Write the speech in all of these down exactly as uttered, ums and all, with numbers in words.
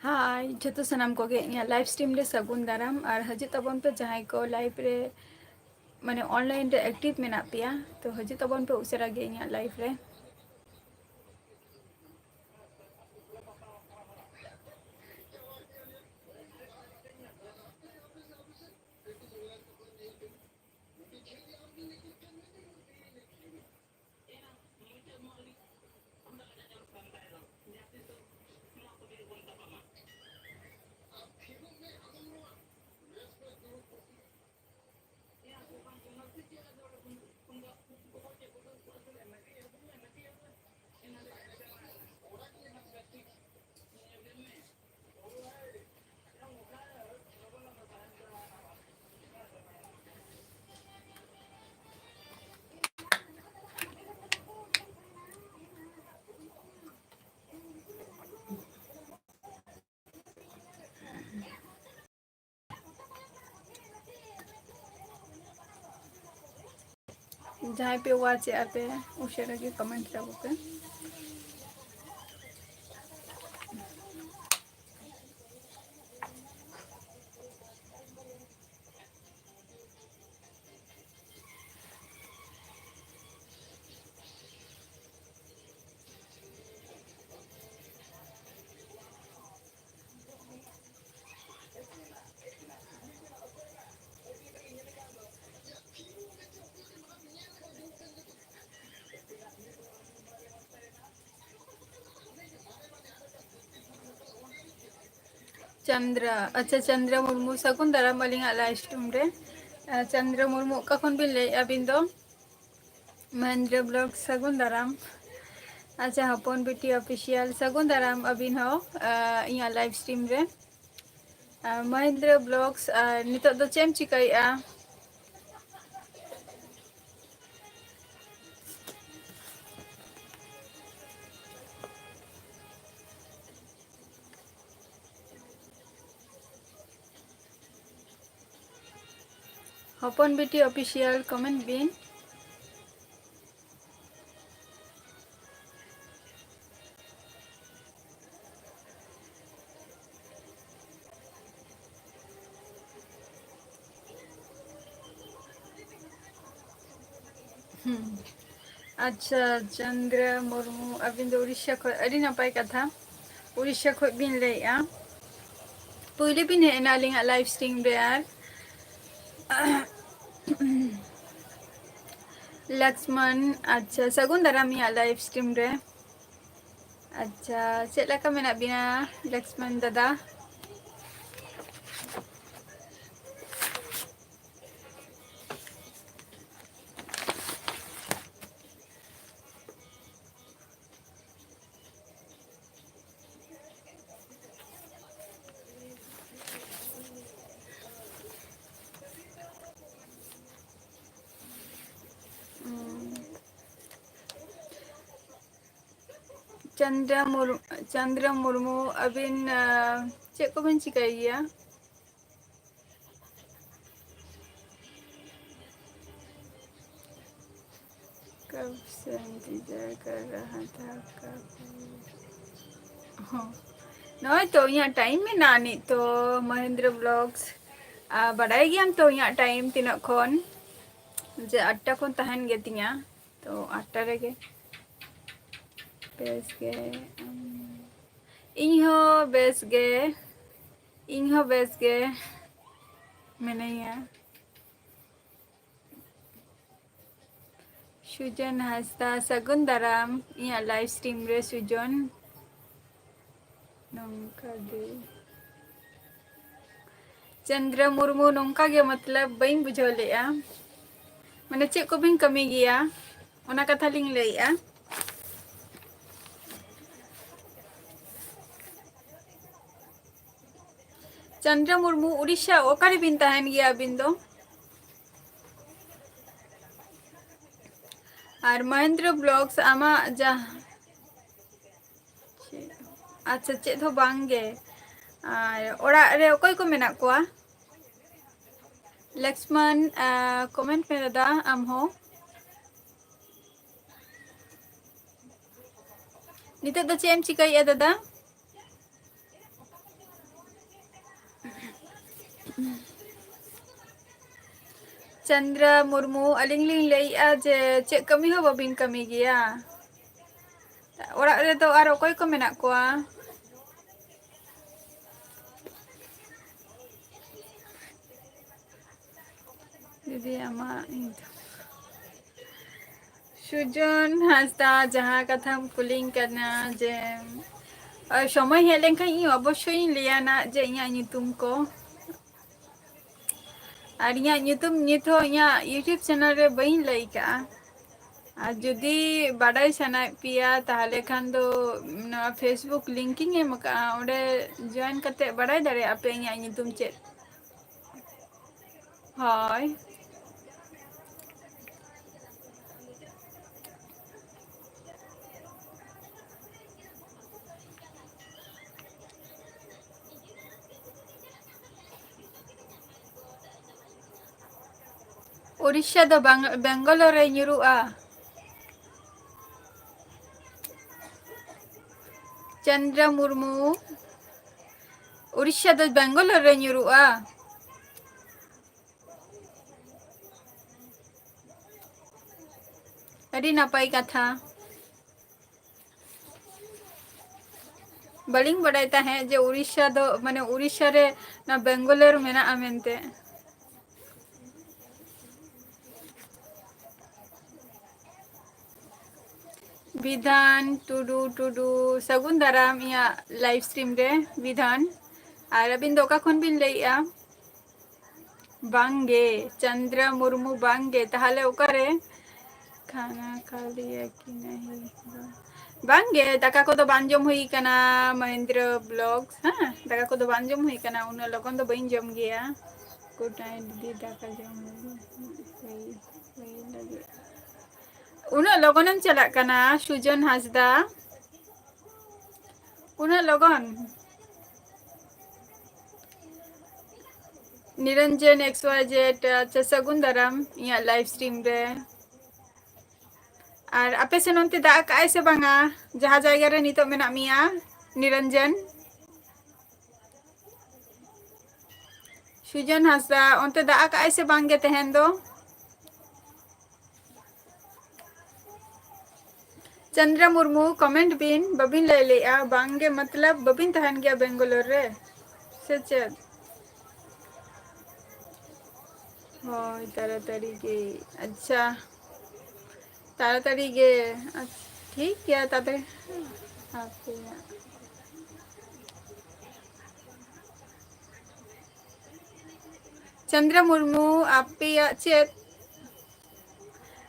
ᱦᱟᱭ ᱡᱷᱚᱛᱚ ᱥᱟᱱᱟᱢ ᱠᱚᱜᱮ ᱤᱧᱟᱹᱜ live stream ᱨᱮ ᱥᱟᱹᱜᱩᱱ ᱫᱟᱨᱟᱢ᱾ ᱟᱨ ᱦᱤᱡᱩᱜ ᱛᱟᱵᱚᱱ ᱯᱮ ᱡᱟᱦᱟᱸᱭ ᱠᱚ live ᱨᱮ, ᱢᱟᱱᱮ, online ᱨᱮ active ᱢᱮᱱᱟᱜ ᱯᱮᱭᱟ, ᱛᱚ ᱦᱤᱡᱩᱜ ᱛᱟᱵᱚᱱ ᱯᱮ ᱩᱥᱟᱹᱨᱟ ᱜᱮ ᱤᱧᱟᱹᱜ live ᱨᱮ᱾ ᱡᱟᱦᱟᱸᱭ ᱯᱮ watch ᱮᱜᱼᱟ ᱯᱮ, ᱩᱥᱟᱹᱨᱟ ᱜᱮ comment ᱛᱟᱵᱚ ᱯᱮ᱾ ᱪᱚᱱᱫᱨᱟ, ᱟᱪᱪᱷᱟ, ᱪᱚᱱᱫᱨᱟ ᱢᱩᱨᱢᱩ, ᱥᱟᱹᱜᱩᱱ ᱫᱟᱨᱟᱢ ᱟᱹᱞᱤᱧᱟᱜ live stream ᱨᱮ᱾ ᱟᱨ ᱪᱚᱱᱫᱨᱟ ᱢᱩᱨᱢᱩ, ᱚᱠᱟ ᱠᱷᱚᱱ ᱵᱤᱱ ᱞᱟᱹᱭᱮᱫᱼᱟ ᱟᱹᱵᱤᱱ ᱫᱚ? ᱢᱚᱦᱮᱱᱫᱨᱚ vlog, ᱥᱟᱹᱜᱩᱱ ᱫᱟᱨᱟᱢ᱾ ᱟᱪᱪᱷᱟ, ᱦᱚᱯᱚᱱ ᱵᱤᱴᱤ official, ᱥᱟᱹᱜᱩᱱ ᱫᱟᱨᱟᱢ ᱟᱹᱵᱤᱱ ᱦᱚᱸ, ᱟᱸ, ᱤᱧᱟᱹᱜ live stream ᱨᱮ᱾ ᱟᱨ ᱢᱚᱦᱮᱱᱫᱨᱚ vlogs, ᱟᱨ ᱱᱤᱛᱚᱜ ᱫᱚ ᱪᱮᱫ ᱮᱢ ᱪᱤᱠᱟᱹᱭᱮᱫᱼᱟ? ᱦᱚᱯᱚᱱ ᱵᱤᱴᱤ official comment ᱵᱤᱱ᱾ ᱦᱩᱸ᱾ ᱟᱪᱪᱷᱟ, ᱪᱚᱱᱫᱨᱟ ᱢᱩᱨᱢᱩ, ᱟᱹᱵᱤᱱ ᱫᱚ ᱩᱲᱤᱥᱥᱟ ᱠᱷᱚᱱ, ᱟᱹᱰᱤ ᱱᱟᱯᱟᱭ ᱠᱟᱛᱷᱟ᱾ ᱩᱲᱤᱥᱥᱟ ᱠᱷᱚᱱ ᱵᱤᱱ ᱞᱟᱹᱭᱮᱜᱼᱟ᱾ ᱯᱩᱭᱞᱩ ᱵᱤᱱ ᱦᱮᱡ ᱮᱱᱟ ᱟᱹᱞᱤᱧᱟᱜ live stream ᱨᱮ᱾ ᱟᱨ ᱞᱟᱠᱥᱢᱟᱱ, ᱟᱪᱪᱷᱟ, ᱥᱟᱹᱜᱩᱱ ᱫᱟᱨᱟᱢ ᱤᱧᱟᱹᱜ live stream ᱨᱮ᱾ ᱟᱪᱪᱷᱟ, ᱪᱮᱫ ᱞᱮᱠᱟ ᱢᱮᱱᱟᱜ ᱵᱤᱱᱟ ᱞᱟᱠᱥᱢᱟᱱ ᱫᱟᱫᱟ? ᱩᱸ, ᱪᱚᱱᱫᱨᱟ ᱢᱩᱨ-, ᱪᱚᱱᱫᱨᱟ ᱢᱩᱨᱢᱩ, ᱟᱹᱵᱤᱱ, ᱟᱸ, ᱪᱮᱫ ᱠᱚᱵᱤᱱ ᱪᱤᱠᱟᱹᱭ ᱜᱮᱭᱟ? कब से इंतजार कर रहा था, कब? ᱦᱚᱸ᱾ ᱱᱚᱜᱼᱚᱭ ᱛᱚ, ᱤᱧᱟᱹᱜ time ᱢᱮᱱᱟᱜᱼᱟ ᱱᱤᱛ ᱛᱚ, ᱢᱚᱦᱮᱱᱫᱨᱚ Vlogs᱾ ᱟᱨ ᱵᱟᱰᱟᱭ ᱜᱮᱭᱟᱢ ᱛᱚ, ᱤᱧᱟᱹᱜ time ᱛᱤᱱᱟᱹᱜ ᱠᱷᱚᱱ, ᱡᱮ ᱟᱴᱴᱟ ᱠᱷᱚᱱ ᱛᱟᱦᱮᱱ ᱜᱮ ᱛᱤᱧᱟ, ᱛᱚ ᱟᱴᱴᱟ ᱨᱮᱜᱮ᱾ ᱵᱮᱥ ᱜᱮ, ᱩᱢ, ᱤᱧ ᱦᱚᱸ ᱵᱮᱥ ᱜᱮ, ᱤᱧ ᱦᱚᱸ ᱵᱮᱥ ᱜᱮ ᱢᱮᱱᱟᱹᱧᱟ᱾ ᱥᱩᱡᱚᱱ ᱦᱟᱸᱥᱫᱟ, ᱥᱟᱹᱜᱩᱱ ᱫᱟᱨᱟᱢ ᱤᱧᱟᱹᱜ live stream ᱨᱮ, ᱥᱩᱡᱚᱱ᱾ ᱱᱚᱝᱠᱟ ᱜᱮ᱾ ᱪᱚᱱᱫᱨᱟ ᱢᱩᱨᱢᱩ, ᱱᱚᱝᱠᱟ ᱜᱮ, ᱢᱚᱛᱞᱚᱵ, ᱵᱟᱹᱧ ᱵᱩᱡᱷᱟᱹᱣ ᱞᱮᱜᱼᱟ᱾ ᱢᱟᱱᱮ, ᱪᱮᱫ ᱠᱚᱵᱤᱱ ᱠᱟᱹᱢᱤ ᱜᱮᱭᱟ, ᱚᱱᱟ ᱠᱟᱛᱷᱟ ᱞᱤᱧ ᱞᱟᱹᱭᱮᱜᱼᱟ᱾ ᱪᱚᱱᱫᱨᱟ ᱢᱩᱨᱢᱩ, ᱩᱲᱤᱥᱥᱟ ᱚᱠᱟ ᱨᱮᱵᱤᱱ ᱛᱟᱦᱮᱱ ᱜᱮᱭᱟ ᱟᱹᱵᱤᱱ ᱫᱚ? ᱟᱨ ᱢᱚᱦᱮᱱᱫᱨᱚ Vlogs, ᱟᱢᱟᱜ ᱡᱟᱦᱟᱸ, ᱟᱪᱪᱷᱟ, ᱪᱮᱫ ᱦᱚᱸ ᱵᱟᱝ ᱜᱮ᱾ ᱟᱨ ᱚᱲᱟᱜ ᱨᱮ ᱚᱠᱚᱭ ᱠᱚ ᱢᱮᱱᱟᱜ ᱠᱚᱣᱟ? ᱞᱚᱠᱥᱢᱟᱱ, ᱟᱸ, comment ᱢᱮ ᱫᱟᱫᱟ, ᱟᱢ ᱦᱚᱸ᱾ ᱱᱤᱛᱚᱜ ᱫᱚ ᱪᱮᱫ ᱮᱢ ᱪᱤᱠᱟᱹᱭᱮᱫᱼᱟ ᱫᱟᱫᱟ? ᱪᱚᱱᱫᱨᱟ ᱢᱩᱨᱢᱩ, ᱟᱹᱞᱤᱧ ᱞᱤᱧ ᱞᱟᱹᱭᱮᱜᱼᱟ ᱡᱮ ᱪᱮᱫ ᱠᱟᱹᱢᱤ ᱦᱚᱸ ᱵᱟᱹᱵᱤᱱ ᱠᱟᱹᱢᱤ ᱜᱮᱭᱟ? ᱚᱲᱟᱜ ᱨᱮᱫᱚ ᱟᱨ ᱚᱠᱚᱭ ᱠᱚ ᱢᱮᱱᱟᱜ ᱠᱚᱣᱟ? ᱫᱤᱫᱤ, ᱟᱢᱟᱜ ᱧᱩᱛᱩᱢ? ᱥᱩᱡᱚᱱ ᱦᱟᱸᱥᱫᱟ, ᱡᱟᱦᱟᱸ ᱠᱟᱛᱷᱟᱢ ᱠᱩᱞᱤᱧ ᱠᱟᱱᱟ ᱡᱮ, ᱟᱨ ᱥᱚᱢᱚᱭ ᱦᱮᱡ ᱞᱮᱱᱠᱷᱟᱱ ᱤᱧ ᱚᱵᱚᱥᱥᱳᱭ ᱤᱧ ᱞᱟᱹᱭᱟ ᱱᱟᱜ ᱡᱮ ᱤᱧᱟᱹᱜ ᱧᱩᱛᱩᱢ ᱠᱚ᱾ ᱟᱨ ᱤᱧᱟᱹᱜ ᱧᱩᱛᱩᱢ ᱱᱤᱛ ᱦᱚᱸ ᱤᱧᱟᱹᱜ YouTube channel ᱨᱮ ᱵᱟᱹᱧ ᱞᱟᱹᱭ ᱠᱟᱜᱼᱟ᱾ ᱟᱨ ᱡᱩᱫᱤ ᱵᱟᱰᱟᱭ ᱥᱟᱱᱟᱭᱮᱫ ᱯᱮᱭᱟ, ᱛᱟᱦᱚᱞᱮ ᱠᱷᱟᱱ ᱫᱚ ᱱᱚᱣᱟ Facebook link ᱤᱧ ᱮᱢ ᱠᱟᱜᱼᱟ, ᱚᱸᱰᱮ join ᱠᱟᱛᱮ ᱵᱟᱰᱟᱭ ᱫᱟᱲᱮᱭᱟᱜᱼᱟ ᱯᱮ ᱤᱧᱟᱹᱜ ᱧᱩᱛᱩᱢ ᱪᱮᱫ᱾ ᱦᱳᱭ᱾ ᱩᱲᱤᱥᱥᱟ ᱫᱚ ᱵᱟᱝ-, ᱵᱮᱝᱜᱟᱞᱳᱨ ᱨᱮ ᱧᱩᱨᱩᱜᱼᱟ᱾ ᱪᱚᱱᱫᱨᱟ ᱢᱩᱨᱢᱩ, ᱩᱲᱤᱥᱥᱟ ᱫᱚ ᱵᱮᱝᱜᱟᱞᱳᱨ ᱨᱮ ᱧᱩᱨᱩᱜᱼᱟ᱾ ᱟᱹᱰᱤ ᱱᱟᱯᱟᱭ ᱠᱟᱛᱷᱟ᱾ ᱵᱟᱹᱞᱤᱧ ᱵᱟᱰᱟᱭ ᱛᱟᱦᱮᱸᱫ ᱡᱮ ᱩᱲᱤᱥᱥᱟ ᱫᱚ, ᱢᱟᱱᱮ, ᱩᱲᱤᱥᱥᱟ ᱨᱮ ᱱᱚᱣᱟ ᱵᱮᱝᱜᱟᱞᱳᱨ ᱢᱮᱱᱟᱜᱼᱟ ᱢᱮᱱᱛᱮ᱾ ᱵᱤᱫᱷᱟᱱ ᱴᱩᱰᱩ, ᱴᱩᱰᱩ, ᱥᱟᱹᱜᱩᱱ ᱫᱟᱨᱟᱢ ᱤᱧᱟᱹᱜ live stream ᱨᱮ, ᱵᱤᱫᱷᱟᱱ᱾ ᱟᱨ ᱟᱹᱵᱤᱱ ᱫᱚ ᱚᱠᱟ ᱠᱷᱚᱱ ᱵᱤᱱ ᱞᱟᱹᱭᱮᱜᱼᱟ? ᱵᱟᱝᱜᱮ, ᱪᱚᱱᱫᱨᱟ ᱢᱩᱨᱢᱩ ᱵᱟᱝᱜᱮ, ᱛᱟᱦᱚᱞᱮ ᱚᱠᱟᱨᱮ? ᱠᱷᱟᱱᱟ ᱠᱷᱟ ᱞᱤᱭᱟ ᱠᱤ ᱱᱟᱦᱤ? ᱵᱟᱝᱜᱮ, ᱫᱟᱠᱟ ᱠᱚᱫᱚ ᱵᱟᱝ ᱡᱚᱢ ᱦᱩᱭ ᱠᱟᱱᱟ, ᱢᱚᱦᱮᱱᱫᱨᱚ vlogs, ᱦᱮᱸ, ᱫᱟᱠᱟ ᱠᱚᱫᱚ ᱵᱟᱝ ᱡᱚᱢ ᱦᱩᱭ ᱠᱟᱱᱟ, ᱩᱱᱟᱹᱜ ᱞᱚᱜᱚᱱ ᱫᱚ ᱵᱟᱹᱧ ᱡᱚᱢ ᱜᱮᱭᱟ᱾ Good night ᱫᱤᱫᱤ, ᱫᱟᱠᱟ ᱡᱚᱢ ᱦᱩᱭ, ᱦᱩᱭ, ᱦᱩᱭ ᱞᱟᱹᱜᱤᱫ᱾ ᱩᱱᱟᱹᱜ ᱞᱚᱜᱚᱱᱮᱢ ᱪᱟᱞᱟᱜ ᱠᱟᱱᱟ, ᱥᱩᱡᱚᱱ ᱦᱟᱸᱥᱫᱟ? ᱩᱱᱟᱹᱜ ᱞᱚᱜᱚᱱ? ᱱᱤᱨᱚᱧᱡᱚᱱ X Y Z, ᱟᱪᱪᱷᱟ, ᱥᱟᱹᱜᱩᱱ ᱫᱟᱨᱟᱢ ᱤᱧᱟᱹᱜ live stream ᱨᱮ᱾ ᱟᱨ ᱟᱯᱮ ᱥᱮᱱ ᱚᱱᱛᱮ ᱫᱟᱜ ᱟᱠᱟᱜᱼᱟᱭ ᱥᱮ ᱵᱟᱝᱟ, ᱡᱟᱦᱟᱸ ᱡᱟᱭᱜᱟ ᱨᱮ ᱱᱤᱛᱚᱜ ᱢᱮᱱᱟᱜ ᱢᱮᱭᱟ, ᱱᱤᱨᱚᱧᱡᱚᱱ? ᱥᱩᱡᱚᱱ ᱦᱟᱸᱥᱫᱟ, ᱚᱱᱛᱮ ᱫᱟᱜ ᱟᱠᱟᱜᱼᱟᱭ ᱥᱮ ᱵᱟᱝ ᱜᱮ ᱛᱮᱦᱮᱧ ᱫᱚ? ᱪᱚᱱᱫᱨᱟ ᱢᱩᱨᱢᱩ, comment ᱵᱤᱱ, ᱵᱟᱵᱤᱱ ᱞᱟᱹᱭ ᱞᱮᱜᱼᱟ, ᱵᱟᱝ ᱜᱮ ᱢᱚᱛᱞᱚᱵ ᱵᱟᱵᱤᱱ ᱛᱟᱦᱮᱱ ᱜᱮᱭᱟ ᱵᱮᱝᱜᱟᱞᱳᱨ ᱨᱮ ᱥᱮ ᱪᱮᱫ? ᱦᱳᱭ, ᱛᱟᱲᱟᱛᱟᱲᱤ ᱜᱮ᱾ ᱟᱪᱪᱷᱟ, ᱛᱟᱲᱟᱛᱟᱲᱤ ᱜᱮ᱾ ᱟᱪᱪᱷᱟ, ᱴᱷᱤᱠ ᱜᱮᱭᱟ ᱛᱚᱵᱮ᱾ ᱦᱟᱯᱮ᱾ ᱪᱚᱱᱫᱨᱟ ᱢᱩᱨᱢᱩ, ᱟᱯᱮᱭᱟᱜ ᱪᱮᱫ,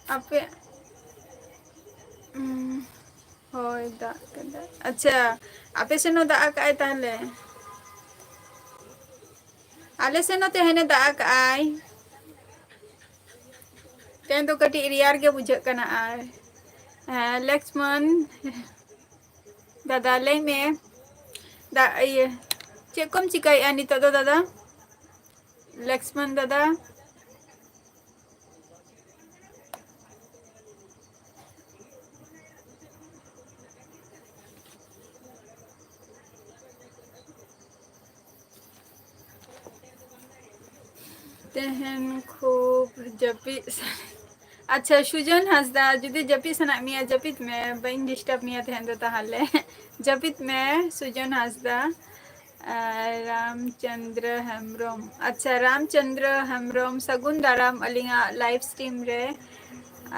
ᱟᱯᱮ, ᱩᱸ, ᱦᱳᱭ, ᱫᱟᱜ ᱠᱮᱫᱟ᱾ ᱟᱪᱪᱷᱟ, ᱟᱯᱮ ᱥᱮᱱ ᱦᱚᱸ ᱫᱟᱜ ᱟᱠᱟᱜᱼᱟᱭ ᱛᱟᱦᱞᱮ? ᱟᱞᱮ ᱥᱮᱱ ᱦᱚᱸ ᱛᱮᱦᱮᱧᱮ ᱫᱟᱜ ᱟᱠᱟᱜᱼᱟᱭ᱾ ᱛᱮᱦᱮᱧ ᱫᱚ ᱠᱟᱹᱴᱤᱡ ᱨᱮᱭᱟᱲ ᱜᱮ ᱵᱩᱡᱷᱟᱹᱜ ᱠᱟᱱᱟ᱾ ᱟᱨ, ᱦᱮᱸ, ᱞᱚᱠᱥᱢᱚᱱ ᱫᱟᱫᱟ, ᱞᱟᱹᱭ ᱢᱮ᱾ ᱫᱟ-, ᱤᱭᱟᱹ, ᱪᱮᱫ ᱠᱚᱢ ᱪᱤᱠᱟᱹᱭᱮᱫᱼᱟ ᱱᱤᱛᱚᱜ ᱫᱚ, ᱫᱟᱫᱟ? ᱞᱚᱠᱥᱢᱚᱱ ᱫᱟᱫᱟ? ᱛᱮᱦᱮᱧ ᱠᱷᱩᱵ ᱡᱟᱹᱯᱤᱫ ᱥᱟᱱᱟ-, ᱟᱪᱪᱷᱟ, ᱥᱩᱡᱚᱱ ᱦᱟᱸᱥᱫᱟ, ᱡᱩᱫᱤ ᱡᱟᱹᱯᱤᱫ ᱥᱟᱱᱟᱭᱮᱫ ᱢᱮᱭᱟ, ᱡᱟᱹᱯᱤᱫ ᱢᱮ, ᱵᱟᱹᱧ disturb ᱢᱮᱭᱟ ᱛᱮᱦᱮᱧ ᱫᱚ ᱛᱟᱦᱚᱞᱮ᱾ ᱡᱟᱹᱯᱤᱫ ᱢᱮ, ᱥᱩᱡᱚᱱ ᱦᱟᱸᱥᱫᱟ᱾ ᱟᱨ ᱨᱟᱢᱪᱚᱸᱫᱽᱨᱚ ᱦᱮᱢᱵᱨᱚᱢ᱾ ᱟᱪᱪᱷᱟ, ᱨᱟᱢᱪᱚᱸᱫᱽᱨᱚ ᱦᱮᱢᱵᱨᱚᱢ, ᱥᱟᱹᱜᱩᱱ ᱫᱟᱨᱟᱢ ᱟᱹᱞᱤᱧᱟᱜ live stream ᱨᱮ᱾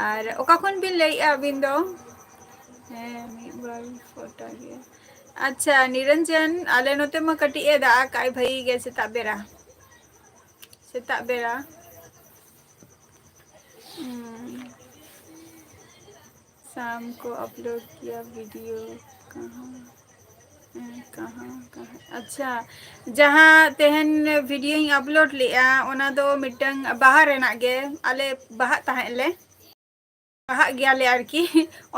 ᱟᱨ ᱚᱠᱟ ᱠᱷᱚᱱ ᱵᱤᱱ ᱞᱟᱹᱭᱮᱫᱼᱟ ᱟᱹᱵᱤᱱ ᱫᱚ? ᱦᱮᱸ, ᱢᱤᱫ ᱵᱟᱨ ᱯᱷᱳᱴᱳ ᱜᱮ᱾ ᱟᱪᱪᱷᱟ, ᱱᱤᱨᱚᱧᱡᱚᱱ, ᱟᱞᱮ ᱱᱚᱛᱮ ᱢᱟ ᱠᱟᱹᱴᱤᱡ ᱮ ᱫᱟᱜ ᱟᱠᱟᱫ ᱵᱷᱟᱹᱜᱤ ᱜᱮ ᱥᱮᱛᱟᱜ ᱵᱮᱲᱟ᱾ ᱥᱮᱛᱟᱜ ᱵᱮᱲᱟ᱾ ᱦᱩᱸ᱾ शाम को अपलोड किया वीडियो कहाँ, कहाँ, कहाँ? ᱟᱪᱪᱷᱟ, ᱡᱟᱦᱟᱸ ᱛᱮᱦᱮᱧ ᱵᱷᱤᱰᱤᱭᱳᱧ ᱟᱯᱞᱳᱰ ᱞᱮᱜᱼᱟ, ᱚᱱᱟ ᱫᱚ ᱢᱤᱫᱴᱟᱝ ᱵᱟᱦᱟ ᱨᱮᱱᱟᱜ ᱜᱮ, ᱟᱞᱮ ᱵᱟᱦᱟᱜ ᱛᱟᱦᱮᱸᱫ ᱞᱮ, ᱵᱟᱦᱟᱜ ᱜᱮᱭᱟᱞᱮ ᱟᱨᱠᱤ,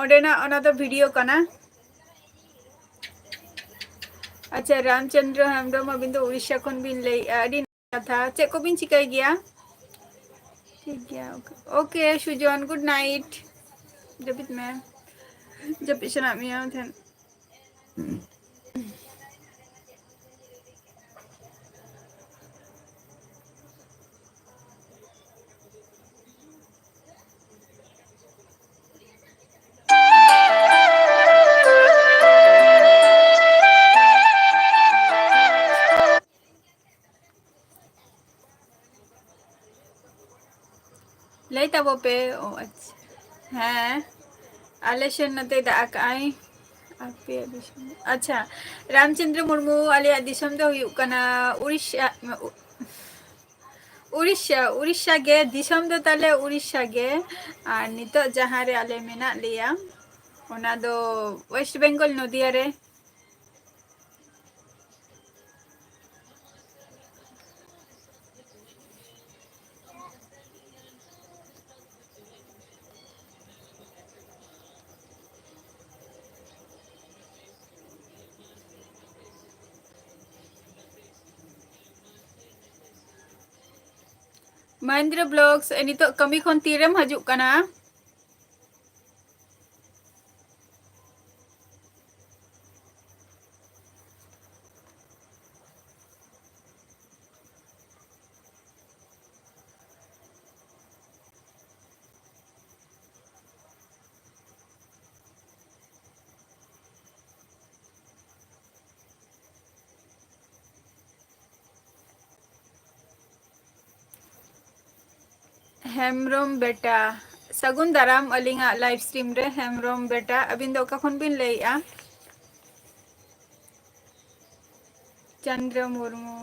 ᱚᱸᱰᱮᱱᱟᱜ ᱚᱱᱟ ᱫᱚ ᱵᱷᱤᱰᱤᱭᱳ ᱠᱟᱱᱟ᱾ ᱟᱪᱪᱷᱟ, ᱨᱟᱢᱪᱚᱸᱫᱽᱨᱚ ᱦᱮᱢᱵᱨᱚᱢ, ᱟᱹᱵᱤᱱ ᱫᱚ ᱩᱲᱤᱥᱥᱟ ᱠᱷᱚᱱ ᱵᱤᱱ ᱞᱟᱹᱭᱮᱜᱼᱟ, ᱟᱹᱰᱤ ᱱᱟᱯᱟᱭ ᱠᱟᱛᱷᱟ᱾ ᱪᱮᱫ ᱠᱚᱵᱤᱱ ᱪᱤᱠᱟᱹᱭ ᱜᱮᱭᱟ? ᱴᱷᱤᱠ ᱜᱮᱭᱟ, okay, okay, Sujon, good night, ᱡᱟᱹᱯᱤᱫ ᱢᱮ, ᱡᱟᱹᱯᱤᱫ ᱥᱟᱱᱟᱭᱮᱫ ᱢᱮᱭᱟ ᱛᱟᱦᱮᱸᱫ᱾ ᱞᱟᱹᱭ ᱛᱟᱵᱚ ᱯᱮ᱾ ᱚ, ᱟᱪᱪᱷᱟ᱾ ᱦᱮᱸ, ᱟᱞᱮ ᱥᱮᱱ ᱱᱚᱛᱮ ᱫᱟᱜ ᱟᱠᱟᱜᱼᱟᱭ᱾ ᱟᱯᱮᱭᱟᱜ ᱫᱤᱥᱚᱢ? ᱟᱪᱪᱷᱟ, ᱨᱟᱢᱪᱚᱸᱫᱽᱨᱚ ᱢᱩᱨᱢᱩ, ᱟᱞᱮᱭᱟᱜ ᱫᱤᱥᱚᱢ ᱫᱚ ᱦᱩᱭᱩᱜ ᱠᱟᱱᱟ ᱩᱲᱤᱥᱥᱟ, ᱩ-, ᱩᱲᱤᱥᱥᱟ, ᱩᱲᱤᱥᱥᱟ ᱜᱮ, ᱫᱤᱥᱚᱢ ᱫᱚ ᱛᱟᱞᱮ ᱩᱲᱤᱥᱥᱟ ᱜᱮ᱾ ᱟᱨ ᱱᱤᱛᱚᱜ ᱡᱟᱦᱟᱸ ᱨᱮ ᱟᱞᱮ ᱢᱮᱱᱟᱜ ᱞᱮᱭᱟ, ᱚᱱᱟ ᱫᱚ ᱳᱭᱮᱥᱴ ᱵᱮᱝᱜᱚᱞ, ᱱᱚᱫᱤᱭᱟ ᱨᱮ᱾ ᱢᱚᱦᱮᱱᱫᱨᱚ ᱵᱞᱚᱜᱥ, ᱱᱤᱛᱚᱜ ᱠᱟᱹᱢᱤ ᱠᱷᱚᱱ ᱛᱤᱨᱮᱢ ᱦᱤᱡᱩᱜ ᱠᱟᱱᱟ? ᱦᱮᱢᱵᱨᱚᱢ ᱵᱮᱴᱟ, ᱥᱟᱹᱜᱩᱱ ᱫᱟᱨᱟᱢ ᱟᱹᱞᱤᱧᱟᱜ live stream ᱨᱮ᱾ ᱦᱮᱢᱵᱨᱚᱢ ᱵᱮᱴᱟ, ᱟᱹᱵᱤᱱ ᱫᱚ ᱚᱠᱟ ᱠᱷᱚᱱ ᱵᱤᱱ ᱞᱟᱹᱭᱮᱜᱼᱟ? ᱪᱚᱱᱫᱨᱚ ᱢᱩᱨᱢᱩ᱾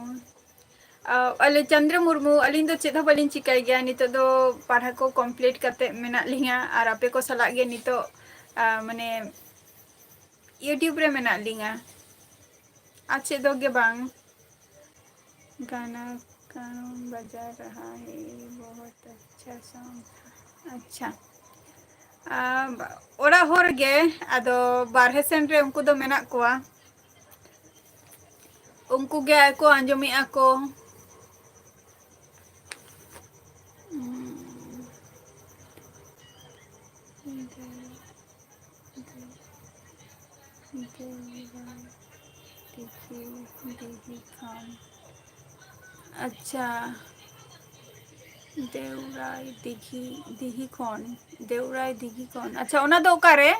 ᱟ, ᱟᱞᱮ ᱪᱚᱱᱫᱨᱚ ᱢᱩᱨᱢᱩ, ᱟᱹᱞᱤᱧ ᱫᱚ ᱪᱮᱫ ᱦᱚᱸ ᱵᱟᱹᱞᱤᱧ ᱪᱤᱠᱟᱹᱭ ᱜᱮᱭᱟ᱾ ᱱᱤᱛᱚᱜ ᱫᱚ ᱯᱟᱲᱦᱟᱣ ᱠᱚ complete ᱠᱟᱛᱮ ᱢᱮᱱᱟᱜ ᱞᱤᱧᱟ ᱟᱨ ᱟᱯᱮ ᱠᱚ ᱥᱟᱞᱟᱜ ᱜᱮ ᱱᱤᱛᱚᱜ, ᱟ, ᱢᱟᱱᱮ YouTube ᱨᱮ ᱢᱮᱱᱟᱜ ᱞᱤᱧᱟ᱾ ᱟᱨ ᱪᱮᱫ ᱫᱚ ᱜᱮ ᱵᱟᱝ᱾ गाना कौन बजा रहा है, बहुत अच्छा song था। ᱟᱪᱪᱷᱟ᱾ ᱟᱢ, ᱚᱲᱟᱜ ᱦᱚᱲ ᱜᱮ, ᱟᱫᱚ ᱵᱟᱨᱦᱮ ᱥᱮᱱ ᱨᱮ ᱩᱱᱠᱩ ᱫᱚ ᱢᱮᱱᱟᱜ ᱠᱚᱣᱟ᱾ ᱩᱱᱠᱩ ᱜᱮ ᱟᱨ ᱠᱚ ᱟᱸᱡᱚᱢᱮᱜᱼᱟ ᱠᱚ᱾ ᱫᱮᱣᱨᱟᱭ ᱫᱤᱜᱷᱤ, ᱫᱤᱜᱷᱤ ᱠᱷᱚᱱ᱾ ᱟᱪᱪᱷᱟ, ᱫᱮᱣᱨᱟᱭ ᱫᱤᱜᱷᱤ, ᱫᱤᱜᱷᱤ ᱠᱷᱚᱱ, ᱫᱮᱣᱨᱟᱭ ᱫᱤᱜᱷᱤ ᱠᱷᱚᱱ᱾ ᱟᱪᱪᱷᱟ, ᱚᱱᱟ ᱫᱚ ᱚᱠᱟᱨᱮ?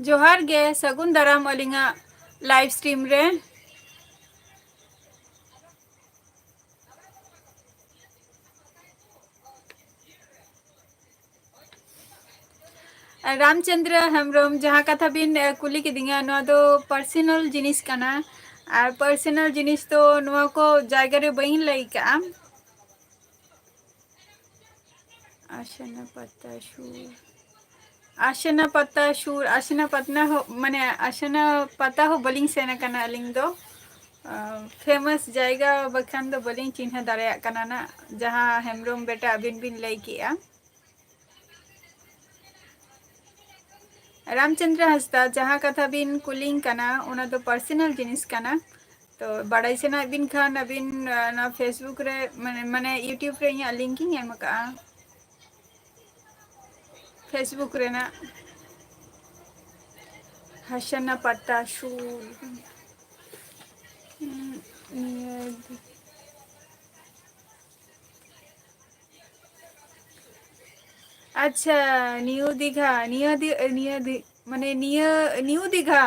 ᱡᱚᱦᱟᱨ ᱜᱮ, ᱥᱟᱹᱜᱩᱱ ᱫᱟᱨᱟᱢ ᱟᱹᱞᱤᱧᱟᱜ live stream ᱨᱮ᱾ ᱨᱟᱢᱪᱚᱸᱫᱽᱨᱚ ᱦᱮᱢᱵᱨᱚᱢ, ᱡᱟᱦᱟᱸ ᱠᱟᱛᱷᱟ ᱵᱤᱱ, ᱮ, ᱠᱩᱞᱤ ᱠᱤᱫᱤᱧᱟ, ᱱᱚᱣᱟ ᱫᱚ personal ᱡᱤᱱᱤᱥ ᱠᱟᱱᱟ᱾ ᱟᱨ personal ᱡᱤᱱᱤᱥ ᱫᱚ ᱱᱚᱣᱟ ᱠᱚ ᱡᱟᱭᱜᱟ ᱨᱮ ᱵᱟᱹᱧ ᱞᱟᱹᱭ ᱠᱟᱜᱼᱟ᱾ ᱟᱥᱮᱱᱟ ᱯᱟᱛᱟ ᱥᱩᱨ, ᱟᱥᱮᱱᱟ ᱯᱟᱛᱟ ᱥᱩᱨ, ᱟᱥᱮᱱᱟ ᱯᱟᱛᱱᱟ ᱦᱚᱸ, ᱢᱟᱱᱮ, ᱟᱥᱮᱱᱟ ᱯᱟᱛᱟ ᱦᱚᱸ ᱵᱟᱹᱞᱤᱧ ᱥᱮᱱ ᱟᱠᱟᱱᱟ ᱟᱹᱞᱤᱧ ᱫᱚ᱾ ᱟᱸ, famous ᱡᱟᱭᱜᱟ ᱵᱟᱠᱷᱟᱱ ᱫᱚ ᱵᱟᱹᱞᱤᱧ ᱪᱤᱱᱦᱟᱹ ᱫᱟᱲᱮᱭᱟᱜ ᱠᱟᱱᱟ ᱱᱟᱜ, ᱡᱟᱦᱟᱸ ᱦᱮᱢᱵᱨᱚᱢ ᱵᱮᱴᱟ ᱟᱹᱵᱤᱱ ᱵᱤᱱ ᱞᱟᱹᱭ ᱠᱮᱜᱼᱟ᱾ ᱨᱟᱢᱪᱚᱸᱫᱽᱨᱚ ᱦᱟᱸᱥᱫᱟ, ᱡᱟᱦᱟᱸ ᱠᱟᱛᱷᱟ ᱵᱤᱱ ᱠᱩᱞᱤᱧ ᱠᱟᱱᱟ, ᱚᱱᱟ ᱫᱚ personal ᱡᱤᱱᱤᱥ ᱠᱟᱱᱟ᱾ ᱛᱚ, ᱵᱟᱲᱟᱭ ᱥᱟᱱᱟᱭᱮᱫ ᱵᱤᱱ ᱠᱷᱟᱱ ᱟᱹᱵᱤᱱ, ᱟᱸ, ᱱᱚᱣᱟ Facebook ᱨᱮ, ᱢᱟᱱᱮ, ᱢᱟᱱᱮ, YouTube ᱨᱮ ᱤᱧᱟᱹᱜ link ᱤᱧ ᱮᱢ ᱟᱠᱟᱜᱼᱟ᱾ Facebook ᱨᱮᱱᱟᱜ ᱦᱟᱥᱟᱱᱟ ᱯᱟᱛᱟ ᱥᱩᱨ᱾ ᱩᱸ, ᱱᱤᱭᱟᱹ ᱫᱤ-, ᱟᱪᱪᱷᱟ, ᱱᱤᱭᱩ ᱫᱤᱜᱷᱟ, ᱱᱤᱭᱟᱹ ᱫᱤ-, ᱱᱤᱭᱟᱹ ᱫᱤ-, ᱢᱟᱱᱮ ᱱᱤᱭᱟᱹ, ᱱᱤᱭᱩ ᱫᱤᱜᱷᱟ,